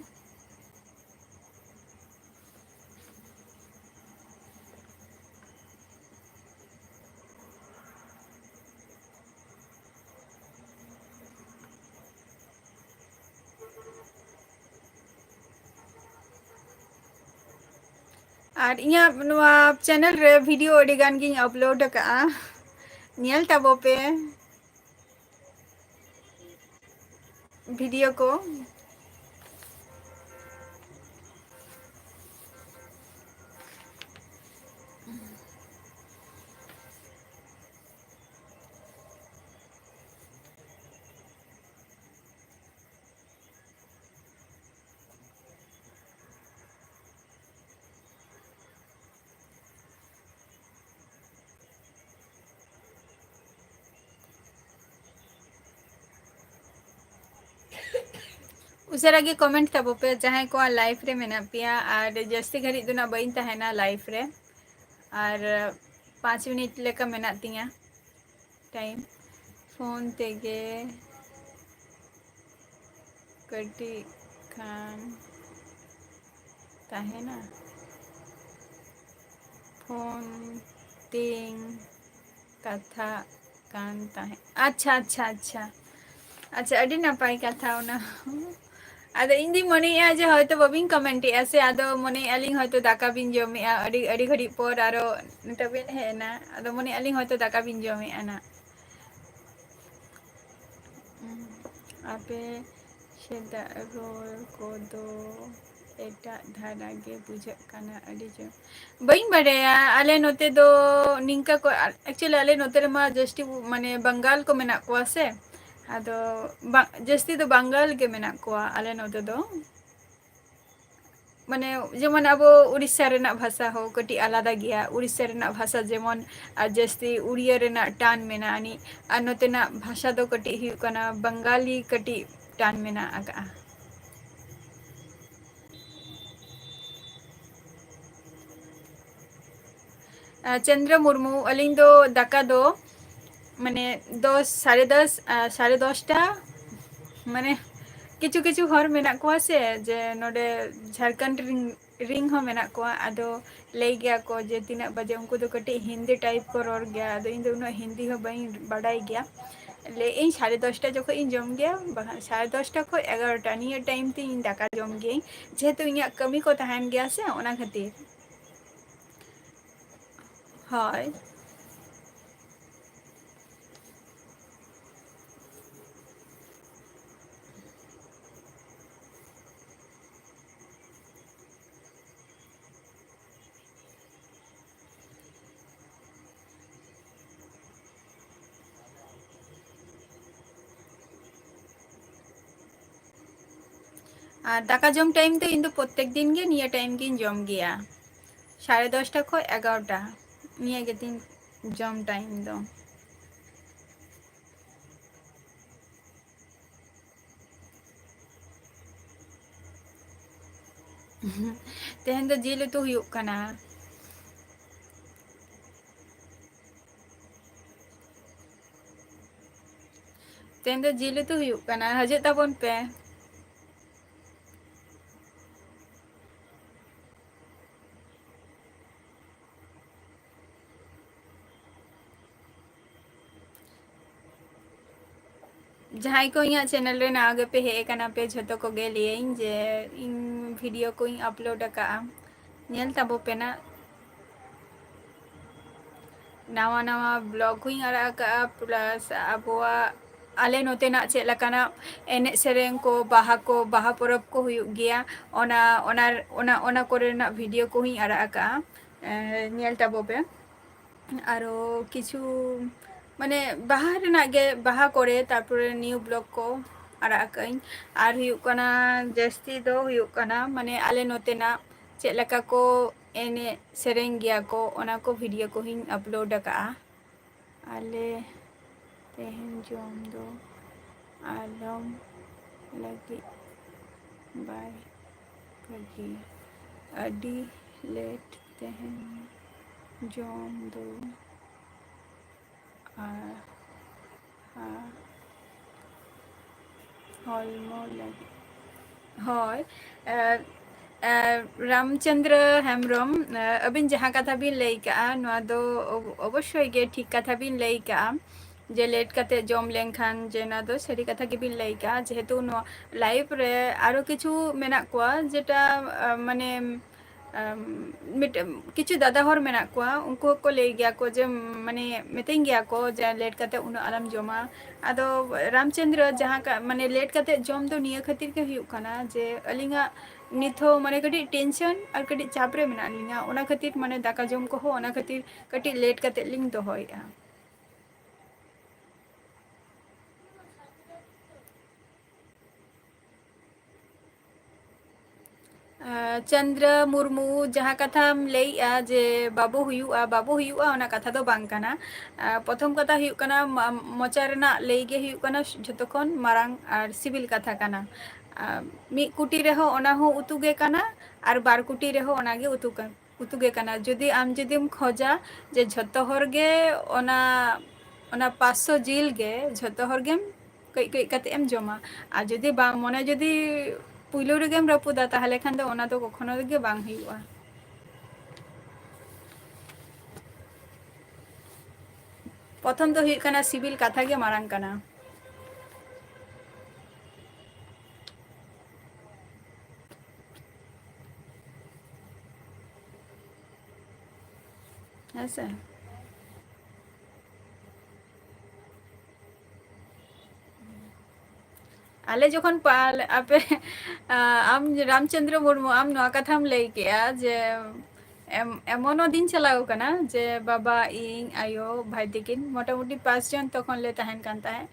ᱟᱨ ᱤᱧᱟᱹᱜ ᱱᱚᱣᱟ ᱪᱮᱱᱮᱞ ᱨᱮ ᱵᱷᱤᱰᱤᱭᱳ ᱟᱹᱰᱤ ᱜᱟᱱ ᱜᱤᱧ ᱟᱯᱞᱳᱰ ᱟᱠᱟᱫᱼᱟ, ᱧᱮᱞ ᱛᱟᱵᱚ ᱯᱮ ᱵᱷᱤᱰᱤᱭᱳ ᱠᱚ᱾ ᱩᱥᱟᱹᱨᱟ ᱜᱮ ᱠᱚᱢᱮᱱᱴ ᱛᱟᱵᱚ ᱯᱮ, ᱡᱟᱦᱟᱸᱭ ᱠᱚᱣᱟᱜ ᱞᱟᱭᱤᱵᱷ ᱨᱮ ᱢᱮᱱᱟᱜ ᱯᱮᱭᱟ᱾ ᱟᱨ ᱡᱟᱹᱥᱛᱤ ᱜᱷᱟᱹᱲᱤᱡ ᱫᱚ ᱱᱟᱜ ᱵᱟᱹᱧ ᱛᱟᱦᱮᱱᱟ ᱞᱟᱭᱤᱵᱷ ᱨᱮ, ᱟᱨ ᱯᱟᱸᱪ ᱢᱤᱱᱤᱴ ᱞᱮᱠᱟ ᱢᱮᱱᱟᱜ ᱛᱤᱧᱟ ᱴᱟᱭᱤᱢ᱾ ᱯᱷᱳᱱ ᱛᱮᱜᱮ ᱠᱟᱹᱴᱤᱡ ᱠᱷᱟᱱ ᱛᱟᱦᱮᱱᱟ, ᱯᱷᱳᱱ ᱛᱤᱧ ᱠᱟᱛᱷᱟᱜ ᱠᱟᱱ ᱛᱟᱦᱮᱸᱫ᱾ ᱟᱪᱪᱷᱟ, ᱟᱪᱪᱷᱟ, ᱟᱪᱪᱷᱟ, ᱟᱪᱪᱷᱟ, ᱟᱹᱰᱤ ᱱᱟᱯᱟᱭ ᱠᱟᱛᱷᱟ ᱚᱱᱟ ᱦᱚᱸ᱾ ᱟᱫᱚ ᱤᱧ ᱫᱩᱧ ᱢᱚᱱᱮᱭᱮᱜᱼᱟ ᱡᱮ ᱦᱚᱭᱛᱳ ᱵᱟᱹᱵᱤᱱ ᱠᱚᱢᱮᱱᱴ ᱮᱜᱼᱟ ᱥᱮ, ᱟᱫᱚ ᱢᱚᱱᱮᱭᱮᱜᱼᱟ ᱞᱤᱧ ᱦᱚᱭᱛᱳ ᱫᱟᱠᱟ ᱵᱤᱱ ᱡᱚᱢᱮᱜᱼᱟ, ᱟᱹᱰᱤ, ᱟᱹᱰᱤ ᱜᱷᱟᱹᱲᱤᱡ ᱯᱚᱨ ᱟᱨᱚ ᱱᱤᱛᱚᱜ ᱵᱤᱱ ᱦᱮᱡ ᱮᱱᱟ, ᱟᱫᱚ ᱢᱚᱱᱮᱭᱮᱜᱼᱟ ᱞᱤᱧ ᱦᱚᱭᱛᱳ ᱫᱟᱠᱟ ᱵᱤᱱ ᱡᱚᱢᱮᱜᱼᱟ ᱱᱟᱜ᱾ ᱟᱯᱮ ᱥᱮᱫᱟᱜ ᱨᱚᱲ ᱠᱚᱫᱚ ᱮᱴᱟᱜ ᱫᱷᱟᱨᱟ ᱜᱮ ᱵᱩᱡᱷᱟᱹᱜ ᱠᱟᱱᱟ ᱟᱹᱰᱤ ᱡᱳᱨ᱾ ᱵᱟᱹᱧ ᱵᱟᱰᱟᱭᱟ, ᱟᱞᱮ ᱱᱚᱛᱮ ᱫᱚ ᱱᱤᱝᱠᱟ ᱠᱚ, actually ᱟᱞᱮ ᱱᱚᱛᱮ ᱨᱮᱢᱟ ᱡᱟᱹᱥᱛᱤ ᱢᱟᱱᱮ ᱵᱟᱝᱜᱟᱞ ᱠᱚ ᱢᱮᱱᱟᱜ ᱠᱚᱣᱟ ᱥᱮ, ᱟᱫᱚ ᱵᱟ-, ᱡᱟᱹᱥᱛᱤ ᱫᱚ ᱵᱟᱝᱜᱟᱞ ᱜᱮ ᱢᱮᱱᱟᱜ ᱠᱚᱣᱟ ᱟᱞᱮ ᱱᱚᱛᱮ ᱫᱚ᱾ ᱢᱟᱱᱮ ᱡᱮᱢᱚᱱ ᱟᱵᱚ ᱩᱲᱤᱥᱥᱟ ᱨᱮᱱᱟᱜ ᱵᱷᱟᱥᱟ ᱦᱚᱸ ᱠᱟᱹᱴᱤᱡ ᱟᱞᱟᱫᱟ ᱜᱮᱭᱟ᱾ ᱩᱲᱤᱥᱥᱟ ᱨᱮᱱᱟᱜ ᱵᱷᱟᱥᱟ ᱡᱮᱢᱚᱱ, ᱟᱨ ᱡᱟᱹᱥᱛᱤ ᱩᱲᱤᱭᱟ ᱨᱮᱱᱟᱜ ᱴᱟᱱ ᱢᱮᱱᱟᱜᱼᱟ ᱟᱹᱱᱤᱡ, ᱟᱨ ᱱᱚᱛᱮᱱᱟᱜ ᱵᱷᱟᱥᱟ ᱫᱚ ᱠᱟᱹᱴᱤᱡ ᱦᱩᱭᱩᱜ ᱠᱟᱱᱟ ᱵᱟᱝᱜᱟᱞᱤ, ᱠᱟᱹᱴᱤᱡ ᱴᱟᱱ ᱢᱮᱱᱟᱜ ᱟᱠᱟᱜᱼᱟ᱾ ᱟᱨ ᱪᱚᱱᱫᱨᱚ ᱢᱩᱨᱢᱩ, ᱟᱹᱞᱤᱧ ᱫᱚ ᱫᱟᱠᱟ ᱫᱚ ᱢᱟᱱᱮ ᱫᱚᱥ, ᱥᱟᱲᱮ ᱫᱚᱥ, ᱟᱨ ᱥᱟᱲᱮ ᱫᱚᱥᱴᱟ, ᱢᱟᱱᱮ ᱠᱤᱪᱷᱩ ᱠᱤᱪᱷᱩ ᱦᱚᱲ ᱢᱮᱱᱟᱜ ᱠᱚᱣᱟ ᱥᱮ, ᱡᱮ ᱱᱚᱰᱮ ᱡᱷᱟᱲᱠᱷᱚᱸᱰ ᱨᱤᱱ, ᱨᱤᱱ ᱦᱚᱸ ᱢᱮᱱᱟᱜ ᱠᱚᱣᱟ, ᱟᱫᱚ ᱞᱟᱹᱭ ᱜᱮᱭᱟ ᱠᱚ ᱡᱮ ᱛᱤᱱᱟᱹᱜ ᱵᱟᱡᱮ, ᱩᱱᱠᱩ ᱫᱚ ᱠᱟᱹᱴᱤᱡ ᱦᱤᱱᱫᱤ type ᱠᱚ ᱨᱚᱲ ᱜᱮᱭᱟ, ᱟᱫᱚ ᱤᱧ ᱫᱚ ᱩᱱᱟᱹᱜ ᱦᱤᱱᱫᱤ ᱦᱚᱸ ᱵᱟᱹᱧ ᱵᱟᱰᱟᱭ ᱜᱮᱭᱟ᱾ ᱞᱟᱹᱭ ᱟᱹᱧ ᱥᱟᱲᱮ ᱫᱚᱥᱴᱟ ᱡᱚᱠᱷᱚᱡ ᱤᱧ ᱡᱚᱢ ᱜᱮᱭᱟ, ᱵᱟᱠᱷᱟᱱ ᱥᱟᱲᱮ ᱫᱚᱥᱴᱟ ᱠᱷᱚᱡ ᱮᱜᱟᱨᱚᱴᱟ ᱱᱤᱭᱟᱹ time ᱛᱮ ᱤᱧ ᱫᱟᱠᱟ ᱡᱚᱢ ᱜᱤᱭᱟᱹᱧ, ᱡᱮᱦᱮᱛᱩ ᱤᱧᱟᱹᱜ ᱠᱟᱹᱢᱤ ᱠᱚ ᱛᱟᱦᱮᱱ ᱜᱮᱭᱟ ᱥᱮ, ᱚᱱᱟ ᱠᱷᱟᱹᱛᱤᱨ᱾ ᱦᱳᱭ᱾ ᱟᱨ ᱫᱟᱠᱟ ᱡᱚᱢ time ᱫᱚ ᱤᱧ ᱫᱚ ᱯᱨᱚᱛᱮᱠ ᱫᱤᱱ ᱜᱮ ᱱᱤᱭᱟᱹ time ᱜᱤᱧ ᱡᱚᱢ ᱜᱮᱭᱟ, ᱥᱟᱲᱮ ᱫᱚᱥᱴᱟ ᱠᱷᱚᱡ ᱮᱜᱟᱨᱚᱴᱟ, ᱱᱤᱭᱟᱹ ᱜᱮᱛᱤᱧ ᱡᱚᱢ time ᱫᱚ᱾ ᱛᱮᱦᱮᱧ ᱫᱚ ᱡᱤᱞ ᱩᱛᱩ ᱦᱩᱭᱩᱜ ᱠᱟᱱᱟ᱾ ᱛᱮᱦᱮᱧ ᱫᱚ ᱡᱤᱞ ᱩᱛᱩ ᱦᱩᱭᱩᱜ ᱠᱟᱱᱟ, ᱦᱤᱡᱩᱜ ᱛᱟᱵᱚᱱ ᱯᱮ᱾ ᱡᱟᱦᱟᱸᱭ ᱠᱚ ᱤᱧᱟᱹᱜ channel ᱨᱮ ᱱᱟᱣᱟ ᱜᱮᱯᱮ ᱦᱮᱡ ᱟᱠᱟᱱᱟ ᱯᱮ, ᱡᱷᱚᱛᱚ ᱠᱚᱜᱮ ᱞᱟᱹᱭᱟᱹᱧ ᱡᱮ ᱤᱧ video ᱠᱚᱧ upload ᱟᱠᱟᱫᱼᱟ, ᱧᱮᱞ ᱛᱟᱵᱚ ᱯᱮ ᱱᱟᱜ᱾ ᱱᱟᱣᱟ ᱱᱟᱣᱟ vlog ᱦᱚᱸᱧ ᱟᱲᱟᱜ ᱟᱠᱟᱫᱼᱟ, plus ᱟᱵᱚᱣᱟᱜ ᱟᱞᱮ ᱱᱚᱛᱮᱱᱟᱜ ᱪᱮᱫ ᱞᱮᱠᱟᱱᱟᱜ ᱮᱱᱮᱡ ᱥᱮᱨᱮᱧ ᱠᱚ, ᱵᱟᱦᱟ ᱠᱚ, ᱵᱟᱦᱟ ᱯᱚᱨᱚᱵᱽ ᱠᱚ ᱦᱩᱭᱩᱜ ᱜᱮᱭᱟ, ᱚᱱᱟ, ᱚᱱᱟ, ᱚᱱᱟ, ᱚᱱᱟ ᱠᱚᱨᱮᱱᱟᱜ video ᱠᱚᱦᱚᱸᱧ ᱟᱲᱟᱜ ᱟᱠᱟᱜᱼᱟ᱾ ᱮᱸ, ᱧᱮᱞ ᱛᱟᱵᱚ ᱯᱮ᱾ ᱟᱨᱚ ᱠᱤᱪᱷᱩ, ᱢᱟᱱᱮ, ᱵᱟᱦᱟ ᱨᱮᱱᱟᱜ ᱜᱮ, ᱵᱟᱦᱟ ᱠᱚᱨᱮ, ᱛᱟᱨᱯᱚᱨᱮ new vlog ᱠᱚ ᱟᱲᱟᱜ ᱟᱠᱟᱜ ᱟᱹᱧ᱾ ᱟᱨ ᱦᱩᱭᱩᱜ ᱠᱟᱱᱟ, ᱡᱟᱹᱥᱛᱤ ᱫᱚ ᱦᱩᱭᱩᱜ ᱠᱟᱱᱟ, ᱢᱟᱱᱮ, ᱟᱞᱮ ᱱᱚᱛᱮᱱᱟᱜ ᱪᱮᱫ ᱞᱮᱠᱟ ᱠᱚ ᱮᱱᱮᱡ ᱥᱮᱨᱮᱧ ᱜᱮᱭᱟ ᱠᱚ, ᱚᱱᱟ ᱠᱚ video ᱠᱚᱦᱚᱸᱧ upload ᱟᱠᱟᱜᱼᱟ᱾ ᱟᱞᱮ ᱛᱮᱦᱮᱧ ᱡᱚᱢ ᱫᱚ ᱟᱞᱚᱢ ᱞᱟᱹᱜᱤᱫ ᱵᱟᱭ ᱵᱷᱟᱹᱜᱤ᱾ ᱟᱹᱰᱤ late ᱛᱮᱦᱮᱧ ᱡᱚᱢ ᱫᱚ ᱟᱨ ᱦᱚᱲᱢᱚ ᱞᱟᱹᱜᱤᱫ᱾ ᱦᱳᱭ, ᱮ, ᱮ, ᱨᱟᱢᱪᱚᱸᱫᱽᱨᱚ ᱦᱮᱢᱵᱨᱚᱢ, ᱮ, ᱟᱹᱵᱤᱱ ᱡᱟᱦᱟᱸ ᱠᱟᱛᱷᱟ ᱵᱤᱱ ᱞᱟᱹᱭ ᱠᱟᱜᱼᱟ, ᱱᱚᱣᱟ ᱫᱚ ᱚᱵ-, ᱚᱵᱚᱥᱥᱳᱭ ᱜᱮ ᱴᱷᱤᱠ ᱠᱟᱛᱷᱟ ᱵᱤᱱ ᱞᱟᱹᱭ ᱠᱟᱜᱼᱟ, ᱡᱮ late ᱠᱟᱛᱮ ᱡᱚᱢ ᱞᱮᱱᱠᱷᱟᱱ, ᱡᱮ ᱱᱚᱣᱟ ᱫᱚ ᱥᱟᱹᱨᱤ ᱠᱟᱛᱷᱟ ᱜᱮᱵᱤᱱ ᱞᱟᱹᱭ ᱠᱟᱜᱼᱟ᱾ ᱡᱮᱦᱮᱛᱩ ᱱᱚᱣᱟ live ᱨᱮ ᱟᱨᱚ ᱠᱤᱪᱷᱩ ᱢᱮᱱᱟᱜ ᱠᱚᱣᱟ, ᱡᱮᱴᱟ, ᱮ, ᱢᱟᱱᱮ, ᱟᱢ, ᱢᱤᱫᱴᱮᱱ ᱠᱤᱪᱷᱩ ᱫᱟᱫᱟ ᱦᱚᱲ ᱢᱮᱱᱟᱜ ᱠᱚᱣᱟ, ᱩᱱᱠᱩ ᱦᱚᱸᱠᱚ ᱞᱟᱹᱭ ᱜᱮᱭᱟ ᱠᱚ ᱡᱮ, ᱢᱟᱱᱮ, ᱢᱤᱛᱟᱹᱧ ᱜᱮᱭᱟ ᱠᱚ ᱡᱮ late ᱠᱟᱛᱮ ᱩᱱᱟᱹᱜ ᱟᱞᱚᱢ ᱡᱚᱢᱟ᱾ ᱟᱫᱚ ᱨᱟᱢᱪᱚᱸᱫᱽᱨᱚ ᱡᱟᱦᱟᱸ ᱠᱟ-, ᱢᱟᱱᱮ, late ᱠᱟᱛᱮ ᱡᱚᱢ ᱫᱚ ᱱᱤᱭᱟᱹ ᱠᱷᱟᱹᱛᱤᱨ ᱜᱮ ᱦᱩᱭᱩᱜ ᱠᱟᱱᱟ ᱡᱮ ᱟᱹᱞᱤᱧᱟᱜ ᱱᱤᱛ ᱦᱚᱸ, ᱢᱟᱱᱮ, ᱠᱟᱹᱴᱤᱡ tension ᱟᱨ ᱠᱟᱹᱴᱤᱡ ᱪᱟᱯ ᱨᱮ ᱢᱮᱱᱟᱜ ᱞᱤᱧᱟ, ᱚᱱᱟ ᱠᱷᱟᱹᱛᱤᱨ, ᱢᱟᱱᱮ, ᱫᱟᱠᱟ ᱡᱚᱢ ᱠᱚᱦᱚᱸ ᱚᱱᱟ ᱠᱷᱟᱹᱛᱤᱨ ᱠᱟᱹᱴᱤᱡ late ᱠᱟᱛᱮ ᱞᱤᱧ ᱫᱚᱦᱚᱭᱮᱫᱼᱟ᱾ ᱟᱸ, ᱪᱚᱱᱫᱨᱚ ᱢᱩᱨᱢᱩ, ᱡᱟᱦᱟᱸ ᱠᱟᱛᱷᱟᱢ ᱞᱟᱹᱭᱮᱜᱼᱟ ᱡᱮ ᱵᱟᱵᱚ ᱦᱩᱭᱩᱜᱼᱟ, ᱵᱟᱵᱚ ᱦᱩᱭᱩᱜᱼᱟ, ᱚᱱᱟ ᱠᱟᱛᱷᱟ ᱫᱚ ᱵᱟᱝ ᱠᱟᱱᱟ᱾ ᱟᱸ, ᱯᱨᱚᱛᱷᱚᱢ ᱠᱟᱛᱷᱟ ᱦᱩᱭᱩᱜ ᱠᱟᱱᱟ, ᱢᱟ-, ᱢᱚᱪᱟ ᱨᱮᱱᱟᱜ ᱞᱟᱹᱭ ᱜᱮ ᱦᱩᱭᱩᱜ ᱠᱟᱱᱟ ᱡᱷᱚᱛᱚ ᱠᱷᱚᱱ ᱢᱟᱨᱟᱝ ᱟᱨ ᱥᱤᱵᱤᱞ ᱠᱟᱛᱷᱟ ᱠᱟᱱᱟ᱾ ᱟᱸ, ᱢᱤᱫ ᱠᱩᱴᱤ ᱨᱮᱦᱚᱸ ᱚᱱᱟ ᱦᱚᱸ ᱩᱛᱩ ᱜᱮ ᱠᱟᱱᱟ, ᱟᱨ ᱵᱟᱨ ᱠᱩᱴᱤ ᱨᱮᱦᱚᱸ ᱚᱱᱟ ᱜᱮ ᱩᱛᱩ ᱠᱟ-, ᱩᱛᱩ ᱜᱮ ᱠᱟᱱᱟ᱾ ᱡᱩᱫᱤ ᱟᱢ ᱡᱩᱫᱤᱢ ᱠᱷᱚᱡᱟ ᱡᱮ ᱡᱷᱚᱛᱚ ᱦᱚᱲ ᱜᱮ ᱚᱱᱟ, ᱚᱱᱟ ᱯᱟᱸᱪᱥᱚ ᱡᱤᱞ ᱜᱮ ᱡᱷᱚᱛᱚ ᱦᱚᱲ ᱜᱮᱢ ᱠᱟᱹᱡ ᱠᱟᱹᱡ ᱠᱟᱛᱮ ᱮᱢ ᱡᱚᱢᱟ᱾ ᱟᱨ ᱡᱩᱫᱤ ᱵᱟᱝ, ᱢᱚᱱᱮ ᱡᱩᱫᱤ ᱯᱩᱭᱞᱩ ᱨᱮᱜᱮᱢ ᱨᱟᱹᱯᱩᱫᱟ, ᱛᱟᱦᱚᱞᱮ ᱠᱷᱟᱱ ᱫᱚ ᱚᱱᱟ ᱫᱚ ᱠᱚᱠᱷᱚᱱᱚ ᱜᱮ ᱵᱟᱝ ᱦᱩᱭᱩᱜᱼᱟ᱾ ᱯᱨᱚᱛᱷᱚᱢ ᱫᱚ ᱦᱩᱭᱩᱜ ᱠᱟᱱᱟ, ᱥᱤᱵᱤᱞ ᱠᱟᱛᱷᱟ ᱜᱮ ᱢᱟᱨᱟᱝ ᱠᱟᱱᱟ᱾ ᱦᱮᱸ ᱥᱮ? ᱟᱞᱮ ᱡᱚᱠᱷᱚᱱ ᱯᱟᱞ-, ᱟᱯᱮ, ᱟᱢ ᱨᱟᱢᱪᱚᱸᱫᱽᱨᱚ ᱢᱩᱨᱢᱩ, ᱟᱢ ᱱᱚᱣᱟ ᱠᱟᱛᱷᱟᱢ ᱞᱟᱹᱭ ᱠᱮᱜᱼᱟ ᱡᱮ ᱮᱢ-, ᱮᱢᱚᱱ ᱦᱚᱸ ᱫᱤᱱ ᱪᱟᱞᱟᱣ ᱠᱟᱱᱟ ᱡᱮ ᱵᱟᱵᱟ, ᱤᱧ, ᱟᱭᱳ, ᱵᱷᱟᱭ ᱛᱤᱠᱤᱱ ᱢᱚᱴᱟᱢᱩᱴᱤ ᱯᱟᱸᱪ ᱡᱚᱱ ᱛᱚᱠᱷᱚᱱ ᱞᱮ ᱛᱟᱦᱮᱱ ᱠᱟᱱ ᱛᱟᱦᱮᱸᱫ᱾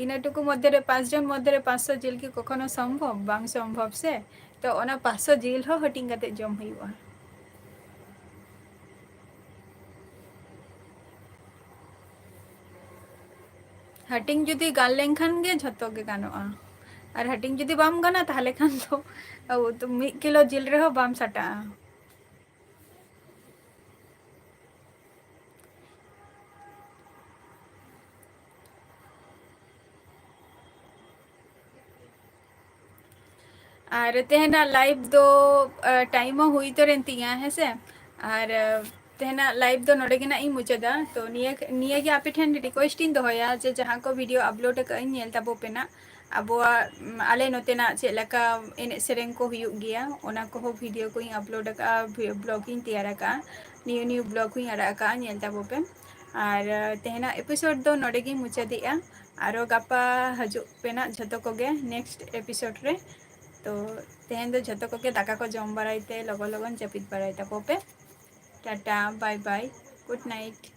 ᱤᱱᱟᱹ ᱴᱩᱠᱩ ᱢᱚᱫᱽᱫᱷᱮ ᱨᱮ ᱯᱟᱸᱪ ᱡᱚᱱ ᱢᱚᱫᱽᱫᱷᱮ ᱨᱮ ᱯᱟᱸᱪᱥᱚ ᱡᱤᱞ ᱠᱤ ᱠᱚᱠᱷᱚᱱᱳ ᱥᱚᱢᱵᱷᱚᱵ? ᱵᱟᱝ ᱥᱚᱢᱵᱷᱚᱵ ᱥᱮ᱾ ᱛᱚ ᱚᱱᱟ ᱯᱟᱸᱪᱥᱚ ᱡᱤᱞ ᱦᱚᱸ ᱦᱟᱹᱴᱤᱧ ᱠᱟᱛᱮ ᱡᱚᱢ ᱦᱩᱭᱩᱜᱼᱟ᱾ ᱦᱟᱹᱴᱤᱧ ᱡᱩᱫᱤ ᱜᱟᱱ ᱞᱮᱱᱠᱷᱟᱱ ᱜᱮ ᱡᱷᱚᱛᱚ ᱜᱮ ᱜᱟᱱᱚᱜᱼᱟ, ᱟᱨ ᱦᱟᱹᱴᱤᱧ ᱡᱩᱫᱤ ᱵᱟᱢ ᱜᱟᱱᱟ ᱛᱟᱦᱚᱞᱮ ᱠᱷᱟᱱ ᱫᱚ ᱟᱵᱚ ᱫᱚ ᱢᱤᱫ ᱠᱤᱞᱳ ᱡᱤᱞ ᱨᱮᱦᱚᱸ ᱵᱟᱢ ᱥᱟᱴᱟᱜᱼᱟ᱾ ᱟᱨ ᱛᱮᱦᱮᱧᱟᱜ live ᱫᱚ, ᱟ, time ᱦᱚᱸ ᱦᱩᱭ ᱩᱛᱟᱹᱨᱮᱱ ᱛᱤᱧᱟ, ᱦᱮᱸ ᱥᱮ? ᱟᱨ, ᱟ, ᱛᱮᱦᱮᱧᱟᱜ live ᱫᱚ ᱱᱚᱰᱮ ᱜᱮ ᱱᱟᱜ ᱤᱧ ᱢᱩᱪᱟᱹᱫᱟ᱾ ᱛᱚ ᱱᱤᱭᱟᱹ, ᱱᱤᱭᱟᱹ ᱜᱮ ᱟᱯᱮ ᱴᱷᱮᱱ request ᱤᱧ ᱫᱚᱦᱚᱭᱟ ᱡᱮ ᱡᱟᱦᱟᱸ ᱠᱚ video upload ᱟᱠᱟᱫ ᱟᱹᱧ, ᱧᱮᱞ ᱛᱟᱵᱚ ᱯᱮ ᱱᱟᱜ᱾ ᱟᱵᱚᱣᱟᱜ, ᱩᱢ, ᱟᱞᱮ ᱱᱚᱛᱮᱱᱟᱜ ᱪᱮᱫ ᱞᱮᱠᱟ ᱮᱱᱮᱡ ᱥᱮᱨᱮᱧ ᱠᱚ ᱦᱩᱭᱩᱜ ᱜᱮᱭᱟ, ᱚᱱᱟ ᱠᱚᱦᱚᱸ video ᱠᱚᱧ upload ᱟᱠᱟᱫᱼᱟ, ᱵᱷᱤ-, vlog ᱤᱧ ᱛᱮᱭᱟᱨ ᱟᱠᱟᱫᱼᱟ, new new vlog ᱦᱚᱸᱧ ᱟᱲᱟᱜ ᱟᱠᱟᱫᱼᱟ, ᱧᱮᱞ ᱛᱟᱵᱚ ᱯᱮ᱾ ᱟᱨ, ᱟ, ᱛᱮᱦᱮᱧᱟᱜ episode ᱫᱚ ᱱᱚᱰᱮ ᱜᱤᱧ ᱢᱩᱪᱟᱹᱫᱮᱜᱼᱟ᱾ ᱟᱨᱚ ᱜᱟᱯᱟ ᱦᱤᱡᱩᱜ ᱯᱮ ᱱᱟᱜ ᱡᱷᱚᱛᱚ ᱠᱚᱜᱮ next episode ᱨᱮ᱾ ᱛᱚ ᱛᱮᱦᱮᱧ ᱫᱚ ᱡᱷᱚᱛᱚ ᱠᱚᱜᱮ ᱫᱟᱠᱟ ᱠᱚ ᱡᱚᱢ ᱵᱟᱲᱟᱭ ᱛᱮ ᱞᱚᱜᱚᱱ ᱞᱚᱜᱚᱱ ᱡᱟᱹᱯᱤᱫ ᱵᱟᱲᱟᱭ ᱛᱟᱠᱚ ᱯᱮ᱾ Tata, bye bye, good night᱾